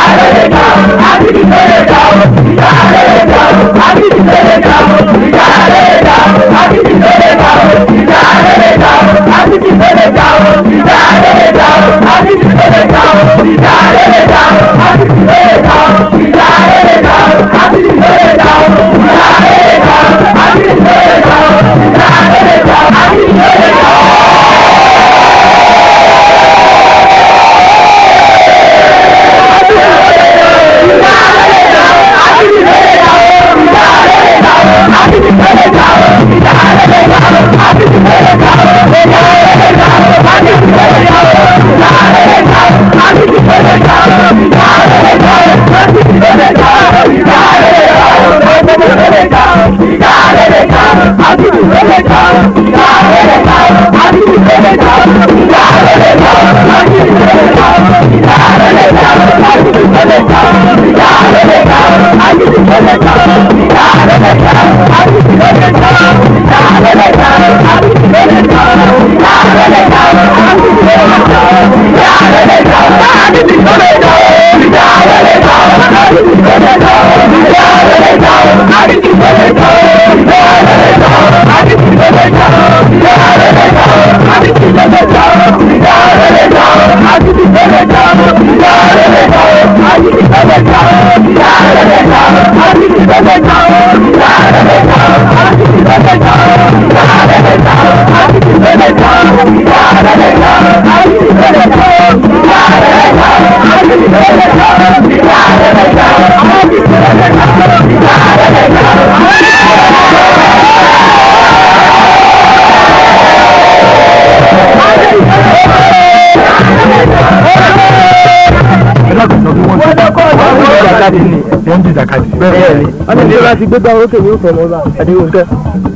Ẹni bá ti gbégbá orókè yóò fẹ́ lọ́ba Adérónkẹ́.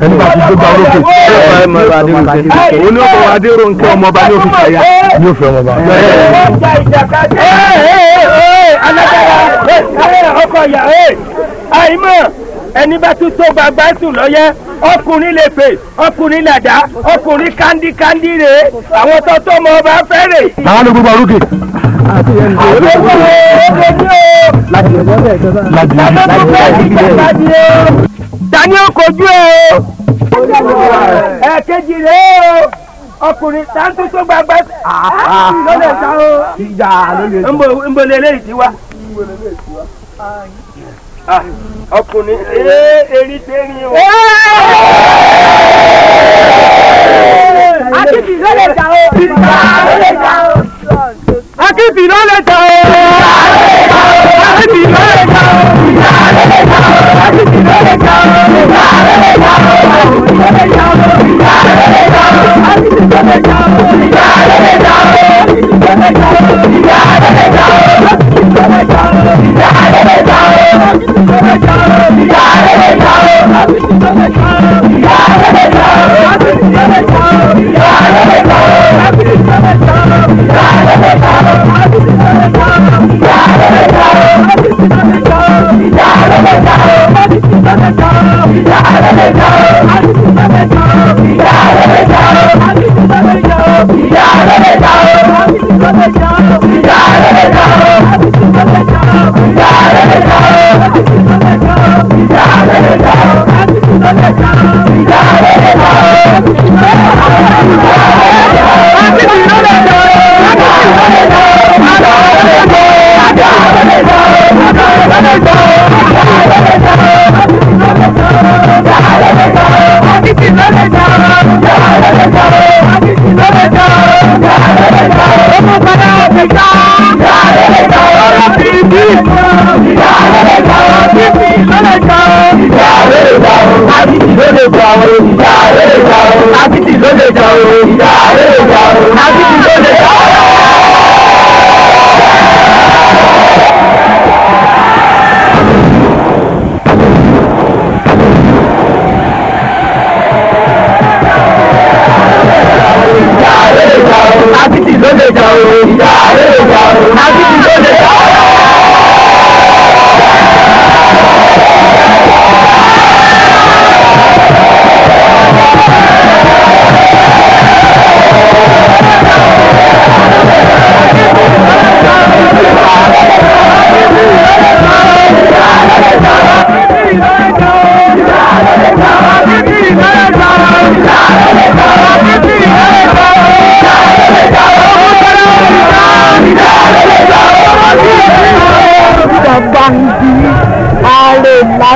Ẹni bá ti gbégbá orókè yóò fẹ́ lọ́ba Adérónkẹ́. Òun ni ó fọwọ́ Adérónkẹ́ ọmọọba ní òfin ṣàyà. Ní òfin ọmọọba. Alágbára ọkọ̀ ìyá àìmọ̀ ẹni bá tún tó gbàgbá sùn lọ́yẹ́ ọkùnrin lè pè ọkùnrin làdá ọkùnrin kándíkándí rè é àwọn tó tó mọ ọba fẹ́rẹ̀. Àwọn ló gbégbá orókè. Tani ó kojú ẹ o ẹ̀ẹ̀kejì rèé o ọkùnrin táńtú tó gbàgbá ló lè sá o nbọ lélẹ́yìí ti wá ọkùnrin erin tẹ́rin o. Akíbi ló lè jà o. Akíbi ló lè jà o. Akíbi ló lè jà o. Akíbi ló lè jà o. Akíbi ló lè jà o.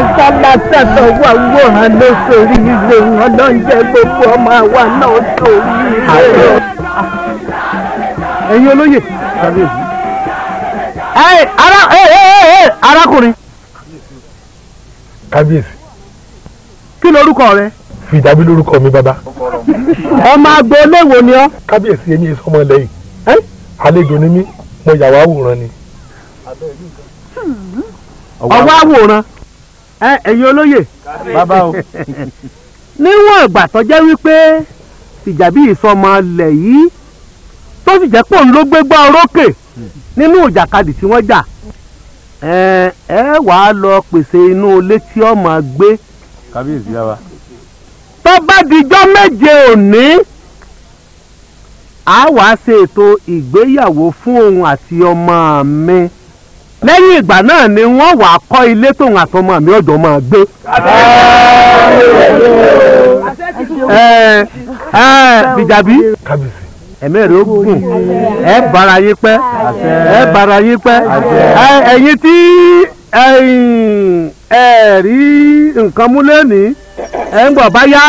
Lásánlásán wà wòran ló sórí ire wọn ló ń jẹ gbogbo ọmọ wa náà sórí ire. Ẹ̀yin olóyè. Arákùnrin. Kábíyèsí. Kí lorúkọ rẹ? Fìjàbí lorúkọ mi bàbá. Ọmọ agboolé wo ni ọ́? Kábíyèsí èmi èso ọmọ lẹ́yìn. Àlejò ni mí, mo yà wá wòran ni. Ọwọ́ àwòrán. Ẹ̀yin olóyè. Bàbá o. Níwọ̀n ìgbà tó jẹ́ wípé Fìjàbí ìsọmọ ilẹ̀ yìí tó sì jẹ́ pé òun ló gbégbá orókè nínú ìjàkadì tí wọ́n jà, ẹ wàá lọ pèsè inú ilé tí ó máa gbé. Kábíyèsí yá wa. Tó bá dijọ́ méje òní, a wàá ṣe ètò ìgbéyàwó fún òun àti ọmọ mi. Lẹ́yìn ìgbà náà ni wọ́n wàá kọ́ ilé tóun àtọmọ mi ọ̀dọ́ máa gbé. Fìjàbí, ẹ̀mí rẹ̀ ó gùn, ẹ bára yín pẹ́, ẹ bára yín pẹ́. Ẹ̀yin tí ẹ rí nǹkan mú lónìí, ẹ ń bọ̀ bá yá.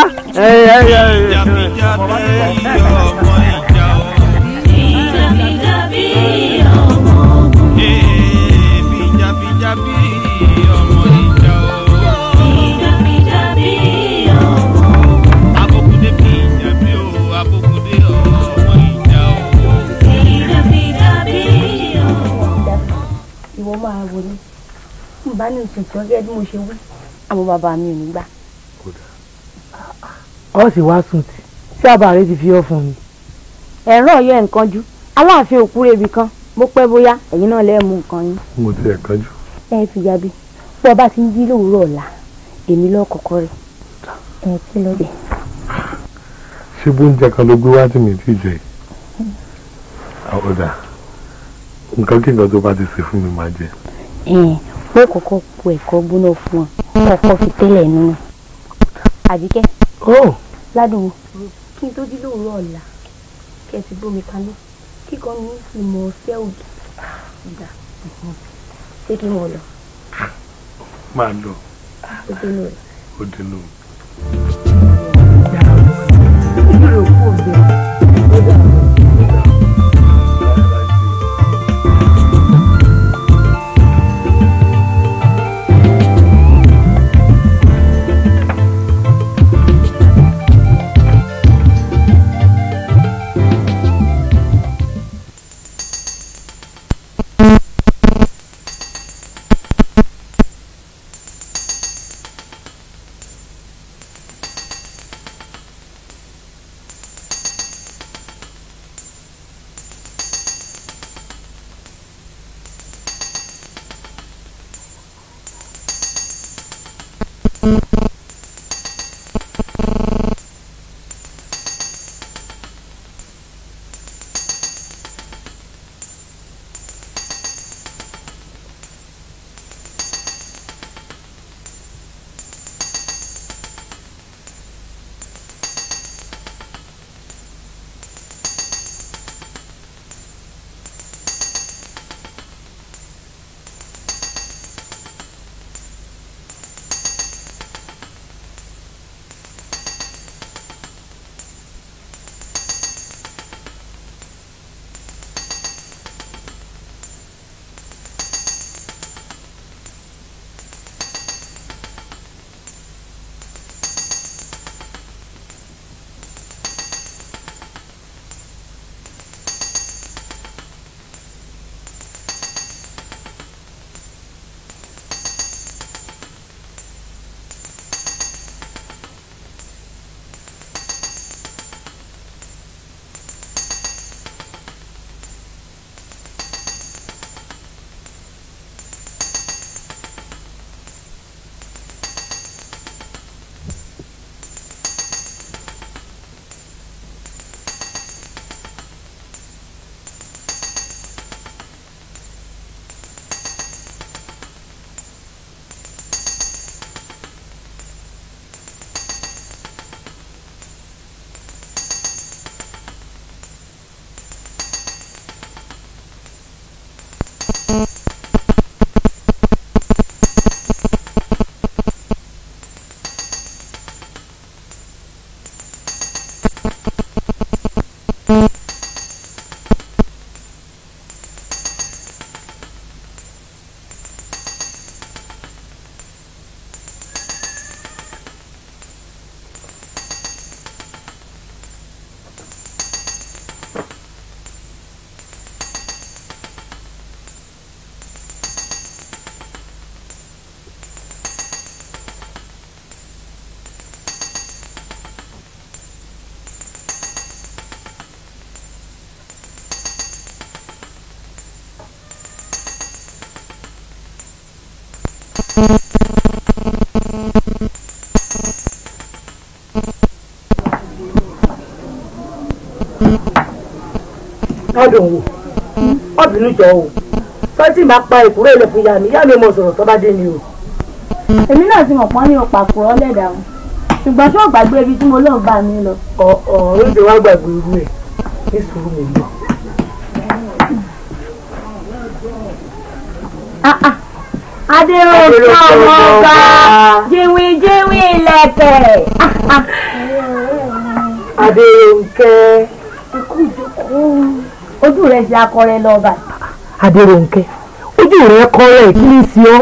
Ìwọ máa wọlé n bá ní oṣù tí ọgẹ́ bí mo ṣe wí, àwọn bàbá mi ò ní gbà. Ọ sì wá sùn tí tí àbá rẹ ti fi ọ fún mi. Ẹ̀rọ ọ̀yọ́ nǹkan jú aláàfin òkúrò ibì kan bó pẹ́ bóyá ẹ̀yin náà lẹ́ẹ̀ mú nǹkan yín. Mo ti ẹ̀ kánjú. Ẹ Fìjàbí, bí ọba ti ń jí lówùúrọ̀ ọ̀la èmi lọ́kọ̀ọ́kọ́ rẹ̀ ẹ kí ló dé. Ṣé bóúnjẹ kan ló gbé wá tí mi ti jẹ? Ọ̀dà nǹkan kí nǹkan tó bá ti ṣe fún mi máa jẹ. Wọ́n kọ́kọ́ po ẹ̀kọ́ gbóná fún ọ, kọ́kọ́ fi tẹ́lẹ̀ nínú. Àbíkẹ́. Ládùúgbò. Kí n tó jí lówùúrọ̀ ọ̀la kí ẹ ti gbómi kaná kíkọ́ ní ìmọ̀ ọ̀fẹ́ ògì. Ṣé kí n wọ̀ lọ? Máa lọ. Ó dénú rẹ̀. Ó dénú. Ládùn wò ọbìnrin jọ o sọtì máa pa ìkúrẹ́ ilẹ̀ fún ìyá mi, ìyá mi mọ̀ sọ̀rọ̀ tó bá dé ni o. Èmi náà ti mọ̀ pọ́n ní ọ̀pá kúrọ́ lẹ́dàá o, ṣùgbọ́n ṣé ò gbàgbé ibi tí mo lóun bá mi lọ. Ọ̀ọ́ ló ti wá gbàgbé irú ẹ̀ ní sùúrù mi lọ. Adéròǹkà ọmọ ọba jíwìn jíwìn ilẹ̀kẹ̀. Adéròǹkẹ́. Ojú rẹ̀ ṣe akọrẹ lọ́ba. Adéròǹkẹ́, ojú rẹ̀ kọrẹ kí ní sí ọ.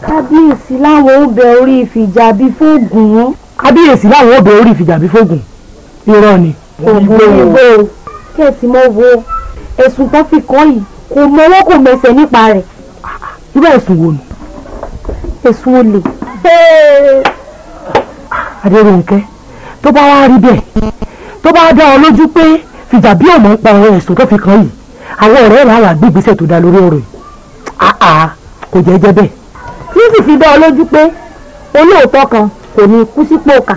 Kábíyèsí láwọn ó bẹ orí Fìjàbí fóògùn. Kábíyèsí láwọn ó bẹ orí Fìjàbí fóògùn. Irọ́ ni. Ògùn ìgbò kẹ̀sì mọ́ wo ẹ̀sùn tó fi kàn yìí kò mọwọ́ kò mẹsẹ̀ nípa rẹ̀. Irú ẹ̀sùn wo ni? Ẹ̀sùn olè. Adéròǹkẹ́, tó bá wá rí bẹ́ẹ̀, tó bá dá ọ lójú pé Fìjàbí ọmọ ń pa ọ̀rọ̀ ẹ̀sùn tó fi kàn yìí, àwọn ọ̀rẹ́ rẹ̀ á gbé ìgbésẹ̀ tó dá lórí ọ̀rọ̀ yìí. Àà kò jẹ́ jẹ́ bẹ́ẹ̀. Tí sì fi dá ọ lójú pé olóòótọ́ kan kò ní kú sípò kà.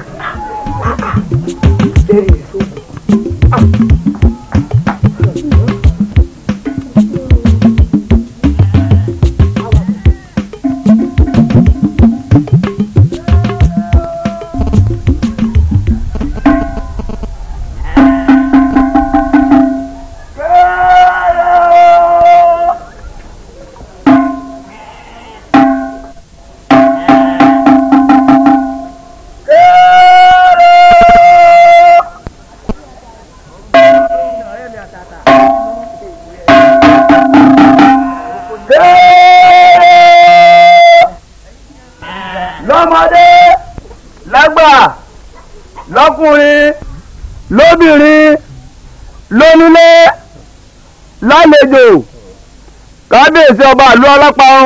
Lọ́mọdé lágbà lọ́kùnrin lóbìnrin lónílé lálejò, kábíyèsí ọba ìlú Ọlọ́pàá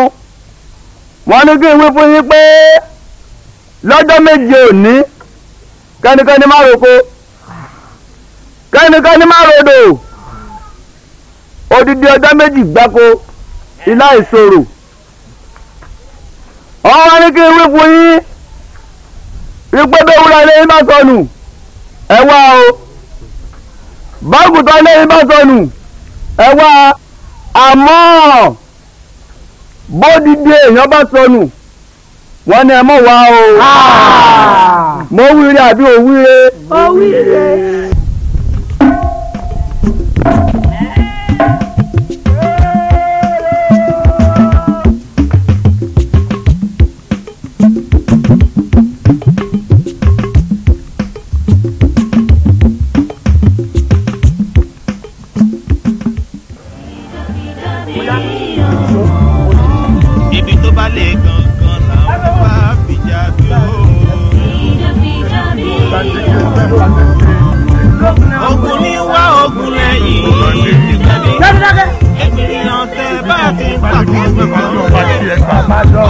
wọ́n ní kí n wí fún yín pé lọ́jọ́ méje òní kẹ́nikẹ́ni má roko, kẹ́nikẹ́ni má rodò, odidi ọjọ́ méjì gbáko ilá ìṣòro. Wọ́n wá ní kí n wí fún yín wípé bẹ́wúrẹ́ ilé yín bá sọnù ẹ wá o, bágùtàn ilé yín bá sọnù ẹ wá, àmọ́ bódìdí èèyàn bá sọnù wọ́n ní ẹ mọ̀ wá o. Mo wíire àbí ò wíire? Ó wíire. Ibi tó bá lè gangan làwọn bá Fìjàbí o. Ogun ní wá ogun lẹ́yìn Fìjàbí. Ẹgbẹ̀rún tẹ bá ti ń pàkó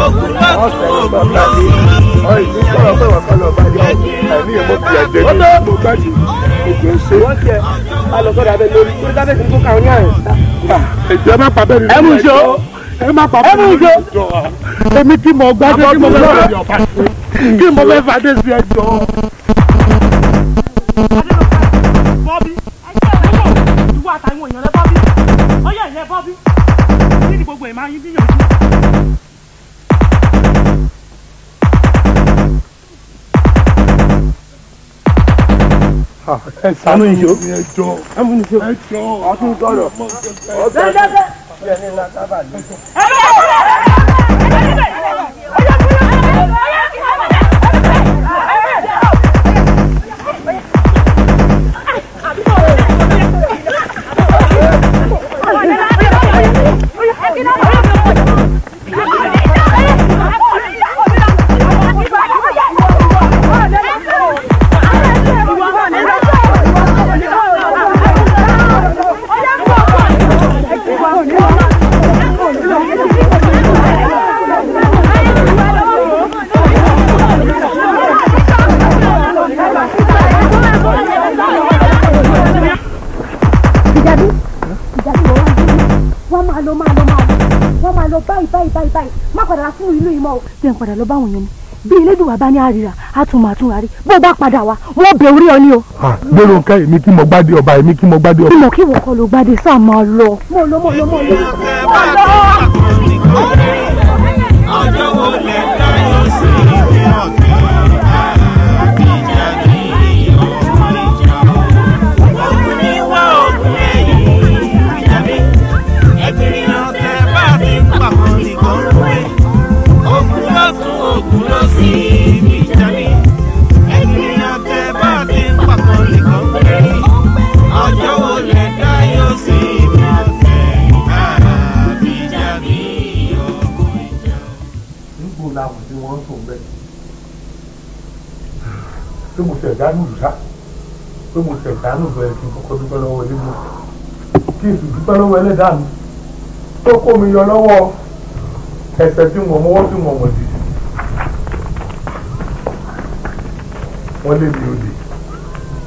ogun lọ́tún ogun lọ́sí. Ẹ má pa bẹ́ẹ̀ ni. Ẹ mú iṣó. Ẹ má pa bẹ́ẹ̀ ni. Èmi tí mo gbádùn kí mo fẹ́ kí mo fẹ́ fàdé sí ẹjọ́. Bọ́bí, ìwọ àtàwọn èèyàn rẹ Bọ́bí, ọyọ ìyẹn Bọ́bí, kí ni gbogbo ẹ̀ máa yín gbìyànjú. Ẹ ṣàánú mi ẹjọ́. Ẹjọ́. Ọtún tọrọ. Fìjàbí, Fìjàbí wọ́n wá dé wọ́n máa lọ máa lọ máa lọ wọ́n máa lọ báyìí báyìí báyìí báyìí, má padà wá sínú ìlú yìí mọ́ o. Jẹ́ n padà lọ báwọn èèyàn mi, Bí Elédùwà bá ní àríra, á tún máa tún rárí. Bó bá padà wá, wọ́n bẹ orí ọ ní o. Gbèrò nǹkan èmi kí mo gbádé ọba, èmi kí mo gbádé ọba. Ìmọ̀ kí wọ́n kọ́ ló gbádé sáà máa lọ. Mo lọ, mo lọ, mo lọ. Ọjọ́ wo lẹ dá yóò sí ibi ọ̀tẹ̀? Fìjàbí ọmọ ìjà ogun ní wá ogun lẹ́yìn. Fìjàbí ẹgbẹ̀rin ọ̀tẹ̀ bá ti ń pàkó nìkan rúwé. Ogun lọ́tún ogun lósì. Fìjàbí ẹgbẹ̀rin ọ̀tẹ̀ bá ti ń pàkó nìkan rúwé. Ọjọ́ wo lẹ dá yóò sí ibi ọ̀tẹ̀? Fìjàbí ọmọ ìjà. Níbo làwọn tí wọ́n ń sùn bẹ́ẹ̀? Pé mo ṣẹ̀dá nù sá, pé mo ṣẹ̀dá nù bẹ̀rẹ̀ kí n kọ́kọ́ dúpẹ́ lọ́wọ́ Elédùà, kí n sì dúpẹ́ lọ́wọ́ ẹlẹ́dàá mi tó kó mi yọ lọ́wọ́ ẹsẹ̀ tí wọ́n mọ́wọ́ tí wọ́n mọ̀ sí. Wọ́n lé mi òde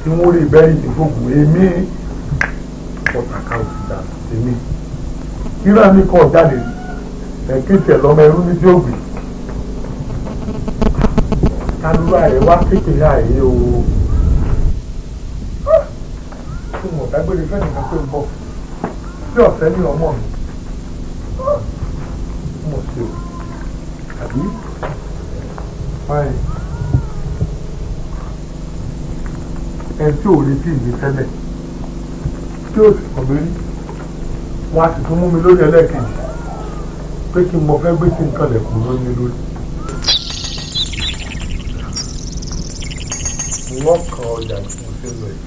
tí wọ́n rí bẹ́rì ní gbogbo èmi ọ̀tàkà òsì dànù èmi. Irú àmì kan jáde ẹ̀kí tiẹ̀ lọ́mọ ẹrú ní tí ó gbìn. Kálúrà ẹ̀ wá kékeré àyè o. Tí mo dágbére fẹ́nìkan pé ń bọ̀ tí ọ̀fẹ́ ní ọmọ mi mo ṣe o àbí báyìí ẹ tí ò retí mi tẹ́lẹ̀ tí ò sì kàn mí rí wọn a sì tún mú mi lórí ẹlẹ́ẹ̀kejì pé kí n mọ fẹ́ gbé sí nǹkan lẹ̀kùn lórí lórí. Wọ́n kan ọjà tí mo ṣe lọ yìí.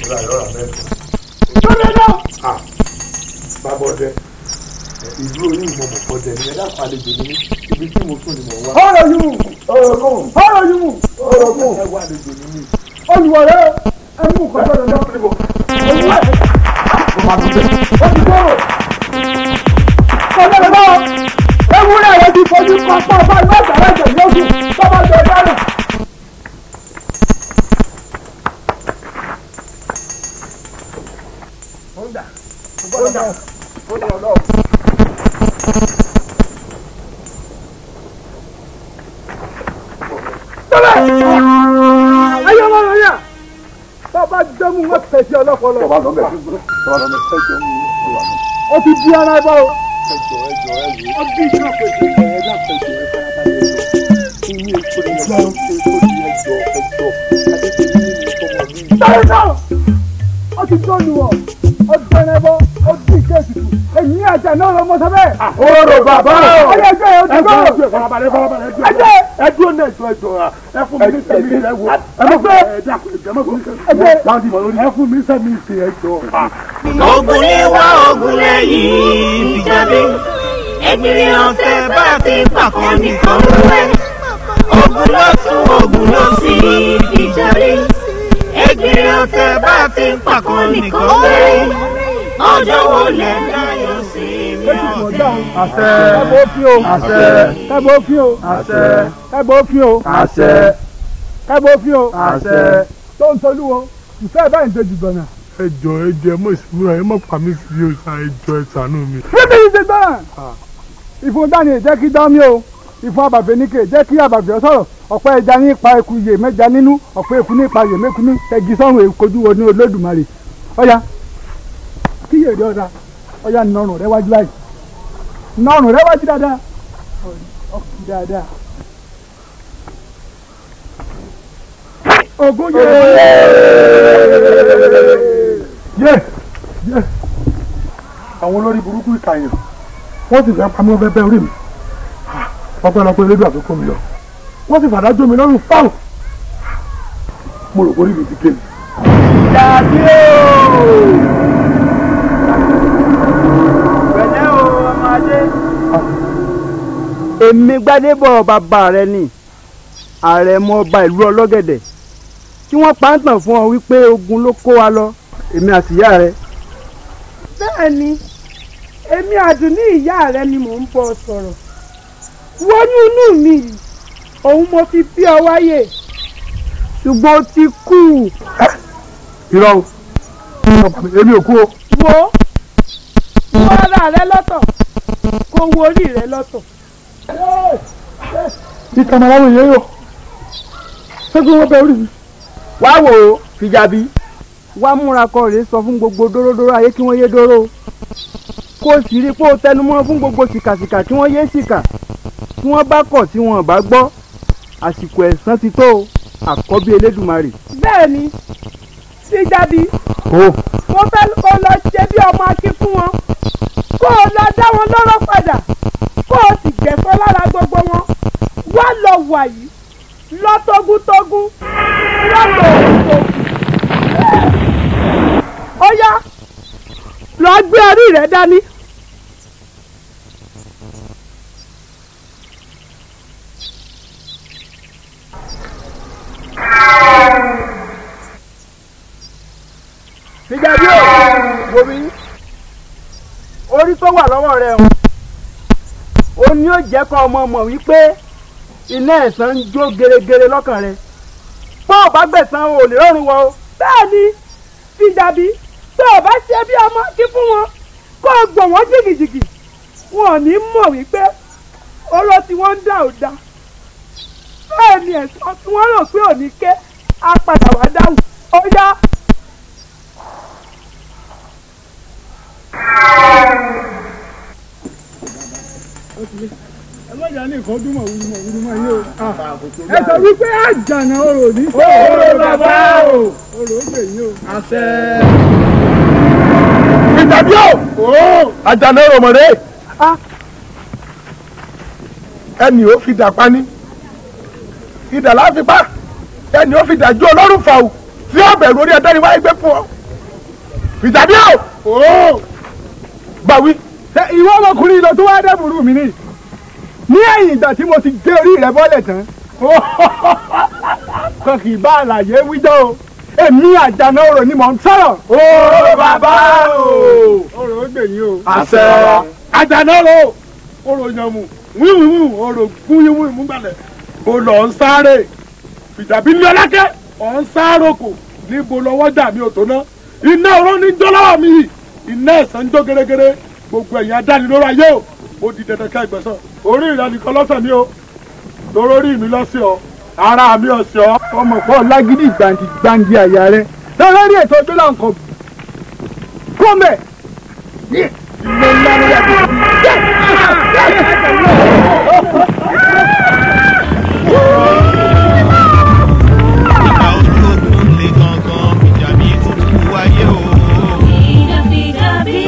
Ìlà ìrọ̀rà mẹ́ta. Bàbá ọdẹ, ìlú orí ìmọ̀ ọdẹ ni ẹ dákun àlejò ní ibi tí mo sùn ni mò ń wá. Ọ̀rọ̀ yìí mú! Ọ̀rọ̀ kùn! Ọ̀rọ̀ yìí mú! Ọ̀rọ̀ kùn! Ẹ wá àlejò ní mi. Olùwọ̀rẹ́ ẹ mú nǹkan sọ̀rọ̀ lọ. Olùwẹ̀ ó ti gbòòrò. Kọjá lọ ewúrẹ́ rẹ ti fojú kan pọ́ ọba ìgbà ìgbà lóṣù tọ́ba jọ dáná. Ayé ọmọ rẹ̀ yà bàbá gbẹ́mú wọn tẹ̀sí ọlọ́pọ̀lọ́. Ó ti di ara ẹ bá o. Sáré náà! Ó ti tó lu ọ̀, ó gbẹ́rẹ́ bọ́, ó dì kéèsì tù, èmi àjà náà lọ mọ sábẹ́. Orò bàbá o! Ọyọ ẹgbẹ́ ẹ ti gbọ́. Farabalẹ̀ farabalẹ̀ ẹjọ́ ẹjọ́ náà ẹjọ́ ẹjọ́ ẹ fún mi ní sẹ́mi ẹ wo ẹ mọ̀ fẹ́ ẹ dákun ẹ mọ̀ fún mi sẹ́mi ẹ fún mi sẹ́mi ṣe ẹjọ́. Ogun ní wá ogun lẹ́yìn Fìjàbí ẹgbìnrin ọ̀tẹ̀ bá ti pàkó nìkan rúwẹ́. Ogun lọ́tún ogun lósì Fìjàbí ẹgbìnrin ọ̀tẹ̀ bá ti pàkó nìkan rúwẹ́. Ọjọ́ wo lẹ dáyọ̀ sí mi ọ̀tẹ̀. Àṣẹ. Kẹ́bọ̀ fi o. Àṣẹ. Kẹ́bọ̀ fi o. Àṣẹ. Kẹ́bọ̀ fi o. Àṣẹ. Kẹ́bọ̀ fi o. Àṣẹ. Tó ń tolúwo, ìfẹ́ báyìí ń dojú gbọ̀nà. Ẹjọ́ ẹjọ́ ẹ mọ̀ ìṣúra ẹ mọ̀ pa mí sí òòṣà ẹjọ́ ẹ ṣàánú mi. Níbi yìí ṣe gbọ́ràn. Ìfun dání jẹ́ kí dán mi o. Ìfun àbàfẹ́ ní kè jẹ́ kí àbàfẹ́ sọ̀rọ̀. Ọ̀pẹ ẹja ní ipa eku yè mẹ́ja nínú. Ọ̀pẹ eku ní ipa yè mẹ́ku ní. Tẹ̀gí sọ́run èkojú wo ní Olódùmarè. Ọ̀ya kí yèrè ọ̀dà ọ̀ya nọrùn rẹ wájú báyìí. Nọrùn rẹ wájú dáadáa. Ọ̀kì dáadáa. Ògún yè. Yé yé àwọn olórí burúkú ìkàyàn wọ́n sì fẹ́ pa mí wọ́n fẹ́ bẹ́ orí mi ọpẹ́lọpẹ́ Elédùà tó kó mi lọ wọ́n sì fàdá jó mi lọ́rùn fáwọn mo rò pé orí mi ti gé mi. Dàbí o! Pẹ̀lẹ́ o ọmọ adé. Èmi Gbádébọ̀ bàbá rẹ ni àrẹ̀mọ ọba ìlú Ọlọ́gẹ̀dẹ̀ tí wọ́n pa ń tàn fún ọ wípé ogun ló kó wa lọ èmi àtìyá rẹ. Bẹ́ẹ̀ ni èmi Àdùnní ìyá rẹ ni mò ń bọ̀ sọ̀rọ̀ wọnú inú mi yìí òun mo fi bí ọ wáyé ṣùgbọ́n ó ti kú. Irọ́ o èmi ò kú o. Wo wo ara rẹ lọ́tọ̀ kó wo orí rẹ lọ́tọ̀ Ìkànnì aláwọ̀ yẹn yọ. Ṣẹ́gun wọn bẹ orí mi. Wá wò ó Fìjàbí, wá múra kọ rèé sọ fún gbogbo dóródóró ayé kí wọ́n yé dóró, kó o sì rí i pé o tẹnumọ́ fún gbogbo sìkàsìkà kí wọ́n yé sìkà, tí wọ́n bá kọ̀ tí wọ́n bá gbọ́, àsìkò ẹ̀san ti tó, àkọ́bí Elédùmarè. Bẹ́ẹ̀ ni Fìjàbí, mo fẹ́ kó lọ ṣe bí ọmọ akin fún wọn, kó o lọ dá wọn lọ́rọ̀ padà, kó o sì gbẹ̀san lára gbogbo wọn. Wá lọ wà yìí lọ tógúntógún lọ́tọ̀. Ó yá, lọ gbé orí rẹ dání. Fìjàbí o, wò mí, orí tó wà lọ́wọ́ rẹ o ní ó jẹ́ kó ọmọ mọ̀ wípé iná ẹ̀san ń jó geregere lọ́kàn rẹ. Bó o bá gbẹ̀san o ò lè rọrùn wọ o. Bẹ́ẹ̀ ni Fìjàbí, tó o bá ṣe bí ọmọ kí fún wọn, kó o gbọ̀n wọ́n jìgìjìgì, wọn ò ní mọ̀ wípé oró tí wọ́n ń dà ò da. Bẹ́ẹ̀ ni ẹ̀san tí wọ́n rò pé ò ní ké á padà wá dáhùn. Ó yá. Ẹ má jà ní nǹkan dúnmọ̀ wúrúmọ̀ wúrúmọ̀ yìí o. Ẹ sọ wípé àjànà orò ní sọ. Orò bàbá o. Orò ó gbè yín o. Àṣẹ. Fìjàbí o, àjànà orò mọ̀rẹ́. Ẹnì ó fi dà pa ní. Idà la fi pa. Ẹnì ó fi dà ju ọlọ́run fà o. Tí ó bẹ̀rù orí ẹ̀dá ni wáyé gbé fún ọ. Fìjàbí o, báwí. Ìwọ ọmọkùnrin lọ tó wá dẹ́bùrú mi ní. Ní ẹ̀yìn ìgbà tí mo ti gé orí rẹ bọ́lẹ̀ tán, kan kì í bá àlàyé wíjọ́ o. Èmi àjànà orò ni mò ń sọ̀rọ̀. Ó bàbá o. Orò ó gbè yín o. Àṣẹ. Àjànà orò, orò yànmù, wíwìwì, orò gúnyìnwó ìmúgbalẹ̀. Mo lọ ń sáré. Fìjàbí ní ọlákẹ́, ọ̀ ń sáròkò. Níbo lọ́wọ́ jà mí ò tó ná. Iná oró ní jó lọ́wọ́ mi yìí. Iná ẹ̀san ń jó gẹ́gẹ́rẹ́. Gbogbo ẹ̀yin adánilóró ayé o. Ó di dandan ká ìgbẹ̀san. Orí ìrẹ́ nìkan lọ́sàn mi o. Torórí mi lọ́sẹ̀ ọ. Ara mi ọ̀sẹ̀ ọ. Ọmọ pọ̀ lágídí gbàǹdì gbàǹdì àyà rẹ. Lórí ètò ọjọ́ náà nǹkan. Kọ́mẹ̀. Ilé ńlá ló yẹ kó. Ìgbà ojú ogun lè gangan, Fìjàbí tuntun wáyé o. Fìjàbí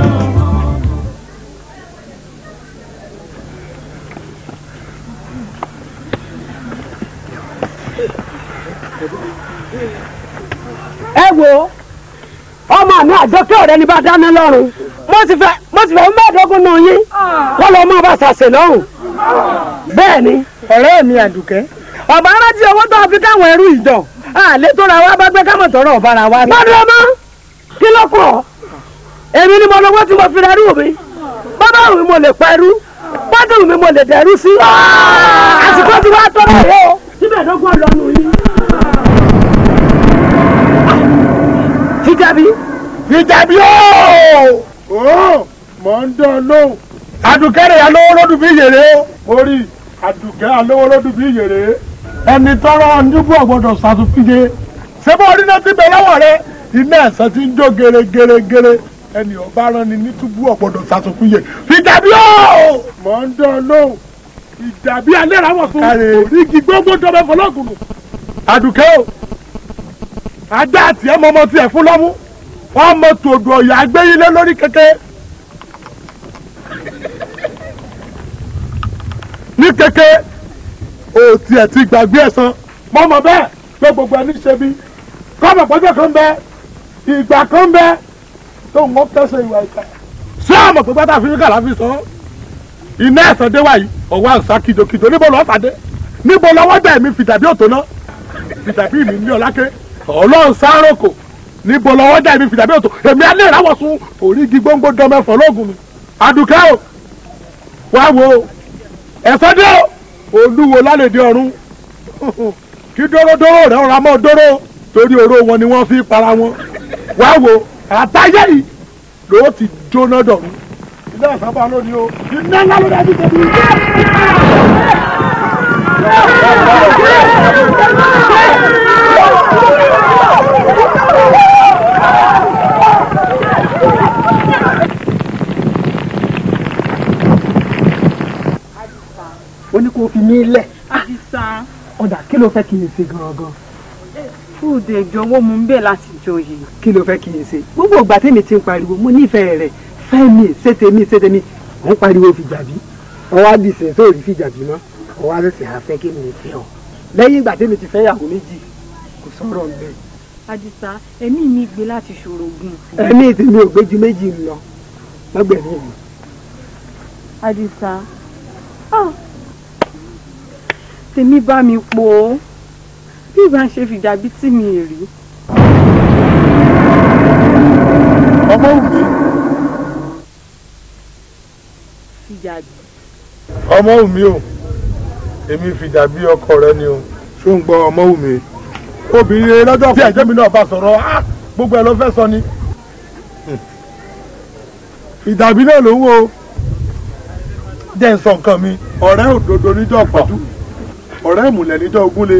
o. Ẹ wo ọmọ mi àjọkẹ́ ọ̀rẹ́ ní bá dáná lọ́rùn, mo sì fẹ́ mẹ́ẹ̀ẹ́dógún nù yín wọ́n lọ mọ́ bá ṣàṣẹ lọ́rùn. Bẹ́ẹ̀ ni ọ̀rẹ́ mi Àdùkẹ́, ọ̀bá rántí owó tó fi káwọn ẹrú ìjọ àlẹ́ tó ra wá bá gbé kámọ̀ tọrọ ọ̀bára wa. Bọ́dún ọmọ kí ló kọ̀ èmi ni mo lọ́wọ́ tí mo fi rẹ́rú mi, bábá mi mo lè pẹ́rú, bọ́dún mi mo lè dẹ̀rú sí. Àsìkò tí wàá tọ́lá yìí o. Síbẹ̀ dógún ọlọ́nu yín. Fìjàbí. Fìjàbí ooo, mọ̀ ń dán lóhùn. Àdùkẹ́ rẹ̀ alówó lódù bí yèrè o. Orí Àdùkẹ́ alówó lódù bí yèrè. Ẹni tọrọ nígbà gbọdọ̀ ṣàtúnfìje. Ṣé bó orí náà ti bẹ lọ́wọ́ rẹ? Iná ẹ̀san ti ń jó geregeregere. Ẹni ọba rán ni ní túbú ọ̀gbọ̀dọ̀ ṣàtúnfìje. Fìjàbí ooo, mọ̀ ń dán lóhùn. Ìjàbí alẹ́ ra wọ̀ fún orígi gbogbo dọ́bẹ̀ fọlọ́gùnù. Àdùkẹ́ o, ajá àti ẹ̀ mọ́mọ́ tiẹ̀ fún lọ́mú. Wọ́n mọ tòdù ọ̀yà agbẹ́yìnlé lórí kẹ̀kẹ́. Ní kẹ̀kẹ́ o tiẹ̀ ti gbàgbé ẹ̀san. Mọ́mọ́ bẹ́ẹ̀ pé gbogbo ẹni ṣe bí. Kọ́mọ̀ pọ́jọ́ kan bẹ, ìgbà kan bẹ tó ń kẹ́sẹ̀ ìwà ìkà. Ṣé àmọ̀ pé pátá fi kàlá fi sọ? Iná ẹ̀san dé wáyìí, ọ̀wá ń sá kìjokìjo. Níbo lọ́ọ́ fàdé? Níbo lọ́wọ́ dà mí Fìjàbí òtó ná? Fìjàbí mi ní ọ̀lákẹ́. Ọlọ́run sáròkò. Níbo lọ́wọ́ dà mí Fìjàbí òtó? Èmi alẹ́ ìráwọ̀ sun orígi gbóngbó dọ́mẹ́fọ̀ lóògùn mi. Àdùkẹ́ o, wá wo ẹ̀san dé o, olúwo lálẹ́dẹ̀ ọ̀run. Kí dóródóró rẹ̀ ọ̀rọ̀ mọ́ dóró torí oró wọn ni wọ́n fi para wọn. Wá wo àtayé yìí ló ti jóná dọ̀run. Ilé ọ̀sán bá lónìí o. Iná ńlá ló dájú tẹ̀lé. Ó ní kó fi mí lẹ̀. Àdìsá. Ọ̀dà kí ló fẹ́ kí n ṣe gangan? Fúdè jọ̀wọ́ mo ń bẹ̀ láti joyè. Kí ló fẹ́ kí n ṣe? Gbogbo ìgbà tèmi ti ń pariwo mo nífẹ̀ẹ́ rẹ̀ fẹ́ mi ṣé tèmi ṣé tèmi mò ń pariwo Fìjàbí. Ọwọ́ àdìsẹ́ sóòrì Fìjàbí mọ́ ọwọ́ àṣẹṣẹ àfẹ́ kí mi fẹ́ ọ. Lẹ́yìn ìgbà tèmi ti fẹ́ yàwó méjì kò sọ̀rọ̀ ń bẹ̀. Àdìsá ẹ̀mí mi gbé láti ṣòrògùn. Ẹ̀mí tèmi ò gbé ju méjì lọ lọ́gbẹ̀mí mi. Àdìsá tèmi bá mi pò ó bí ìbá ṣe Fìjàbí tí mi rí. Ọmọ wù mí. Fìjàbí. Ọmọ wù mí o, èmi Fìjàbí ọkọ rẹ ni o, ṣó ń gbọ́ ọmọ wù mí. Obìnrin lọ́jọ́ tí ẹ̀jẹ̀ mi náà bá sọ̀rọ̀ gbogbo ẹ̀ ló fẹ́ sọ ni. Fìjàbí náà ló ń wo jẹ́ ń sọ nǹkan mi, ọ̀rẹ́ òdodo níjọ́ pọ̀jù, ọ̀rẹ́ ìmùlẹ̀ níjọ́ ogúnlé,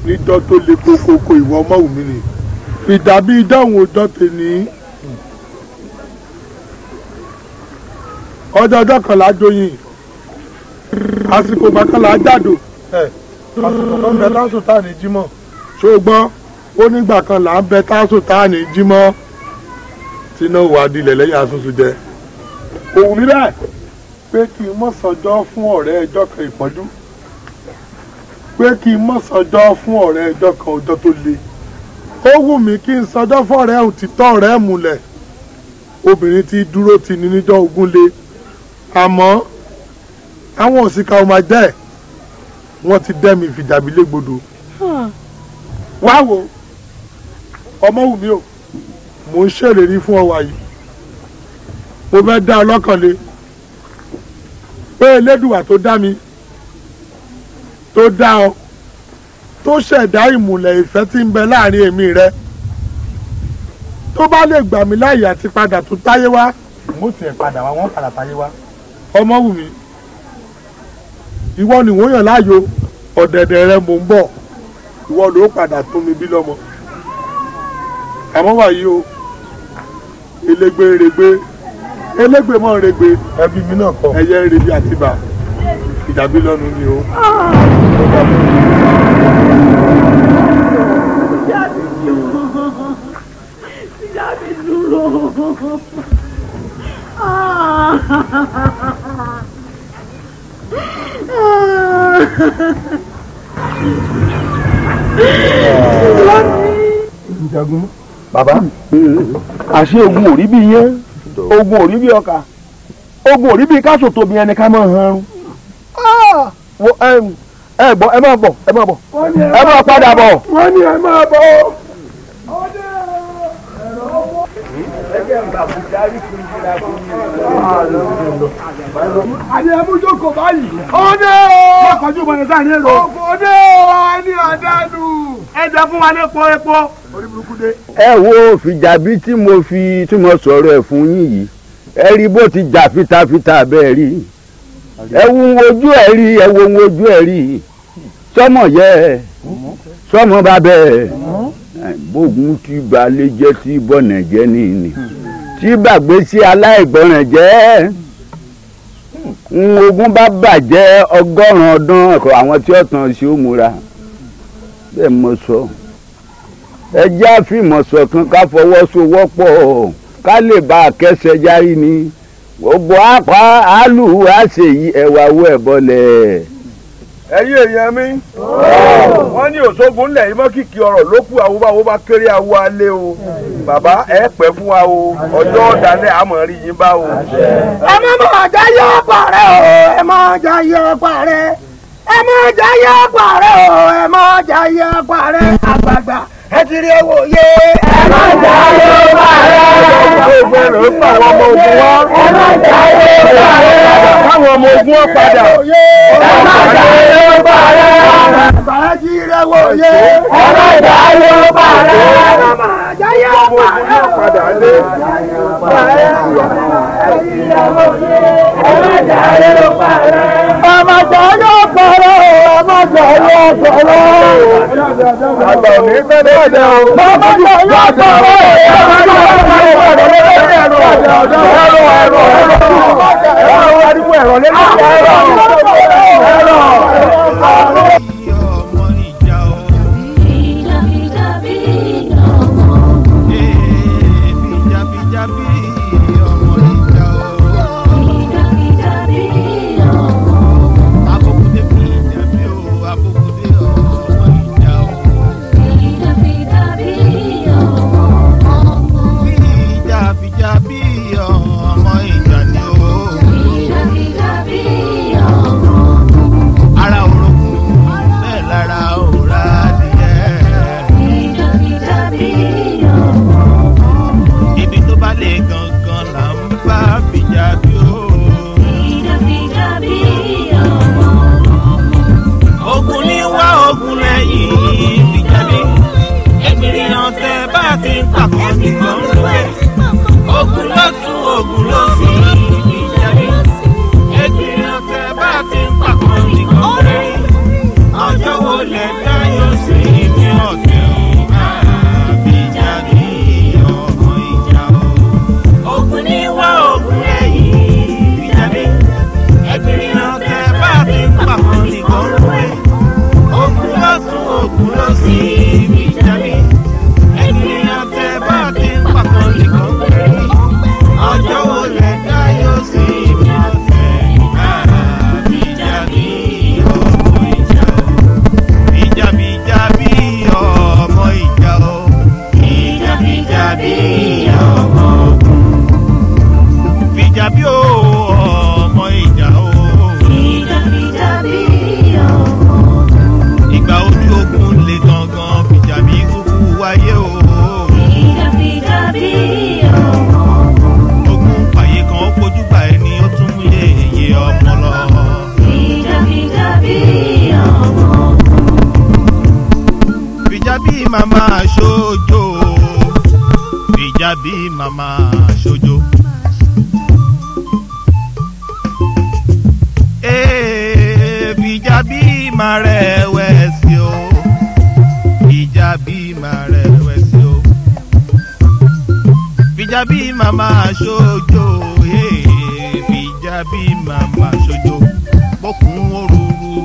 níjọ́ tó le kókókó ìwọ ọmọ wù mí ni. Fìjàbí ìdáhùn òjọ́ tèmi. Ọjọ́ ọjọ́ kan là á joyin, àsìkò ìgbà kan là á jàdò, àsìkò kan bẹ táṣù tá à ní jímọ̀. Ṣó o gbọ́? Ó nígbà kan là ń bẹ táṣù tá à ní jímọ̀ tí náà wà á dilẹ̀ lẹ́yìn asusu jẹ. Òun mi bẹ́ẹ̀ pé kí n mọ̀ sọjọ́ fún ọ̀rẹ́ ẹjọ́ kan ìpọ́njú, pé kí n mọ̀ sọjọ́ fún ọ̀rẹ́ ẹjọ́ kan ọjọ́ tó le. Ó wù mí kí n sọjọ́ fún ọ̀rẹ́ òtítọ́ ọ̀rẹ́ múlẹ̀, obìnrin tí dúró ti ní níjọ́ ogún le. Àmọ́ àwọn òṣìkà ọmọ ajá ẹ̀ wọ́n ti dẹ́mi Fìjàbí légbodò. Wá wo ọmọ wù mí o, mò ń ṣèlérí fún ọ wàyí, mo fẹ́ dá ọ lọ́kàn le pé Elédùwà tó dá mi, tó dá ọ, tó ṣẹ̀dá ìmùlẹ̀ ìfẹ́ tí ń bẹ láàrin èmi rẹ, tó bá lè gbà mí láàyè àti padà tó táyé wá, mo tiẹ̀ padà wá, wọ́n padà táyé wá. Ọmọ wù mí, ìwọ ni wọ́n yàn láàyò, ọ̀dẹ̀dẹ̀ rẹ mò ń bọ̀, ìwọ ló padà tún mi bí lọ́mọ. Àmọ́ wàyí o, elégbé règbé, elégbé mọ́ règbé, ẹbí mi náà kọ, ẹyẹ ń rebi àtibá, Fìjàbí lọ́nu ni o. Fìjàbí dúró. Jagun. Bàbá, àṣé ogun ò rí bí yẹn, ogun ò rí bí ọkà, ogun ò rí bí káṣọ tóbi ẹni ká máa hanrun. Ẹ gbọ́, ẹ máa bọ̀, ẹ máa bọ̀, ẹ máa padà bọ̀. Wọ́n ní ẹ máa bọ̀. Àní ẹmújókòó báyìí. Ọdẹ o! Má kọjú ìbọn sáà ní èrò. Ọdẹ o! Ẹni àdánù. Ẹ jẹ́ fún wa ní epo epo. Orí burúkú dé. Ẹ wo Fìjàbí tí mo fi tí mo sọ̀rọ̀ ẹ̀ fún yín yìí, ẹ rí bó ti jà fitafita bẹ́ẹ̀ rí. Ẹ wo ojú ẹ rí, ẹ wo ojú ẹ rí. Sọmọ yẹ, sọmọ bá bẹ́ẹ̀. Bógun ti balẹ̀ jẹ́ tí bọ̀nà jẹ́ nìyí. Tí gbàgbé sí aláìgbọràn jẹ́, ń ogun bá bàjẹ́ 100 ọdún ẹ̀kọ́ àwọn tí ó tàn sí ó múra. Bẹ́ẹ̀ mo sọ, ẹ jẹ́ àfìmọ̀ ṣọ̀kan ká fọwọ́sowọ́pọ̀ ká lè bá a kẹ́sẹ̀ járí ni. Gbogbo apá àlù àṣeyí ẹ̀wà owó ẹ̀ bọ́lẹ̀. Ẹ̀yin èèyàn mi, wọ́n ní òṣogun ńlẹ̀ yìí mọ́ kìkì ọ̀rọ̀ ló kù àwọn báwo bá kéré awo alẹ́ o. Bàbá ẹ pẹ́ fún wa o, ọjọ́ ọ̀dàlẹ̀ àmọ́ rí yín bá o. Ẹ má má jayé parẹ́ o, ẹ má jayé parẹ́. Ẹ má jayé parẹ́ o, ẹ má jayé parẹ́. Àgbààgbà ẹ ti rí owó yé. Ẹ má jayé parẹ́. Káwọn ọmọ ogun wá. Ẹ má jayé parẹ́. Káwọn ọmọ ogun wá padà. Ẹ má jayé parẹ́. Àgbààgbà ẹ ti rí owó yé. Ẹ má jayé parẹ́. Ẹ má jayé parẹ́. Padà lé.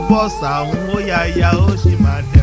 Bọ́sà ń ó yáyá ó sì máa dé.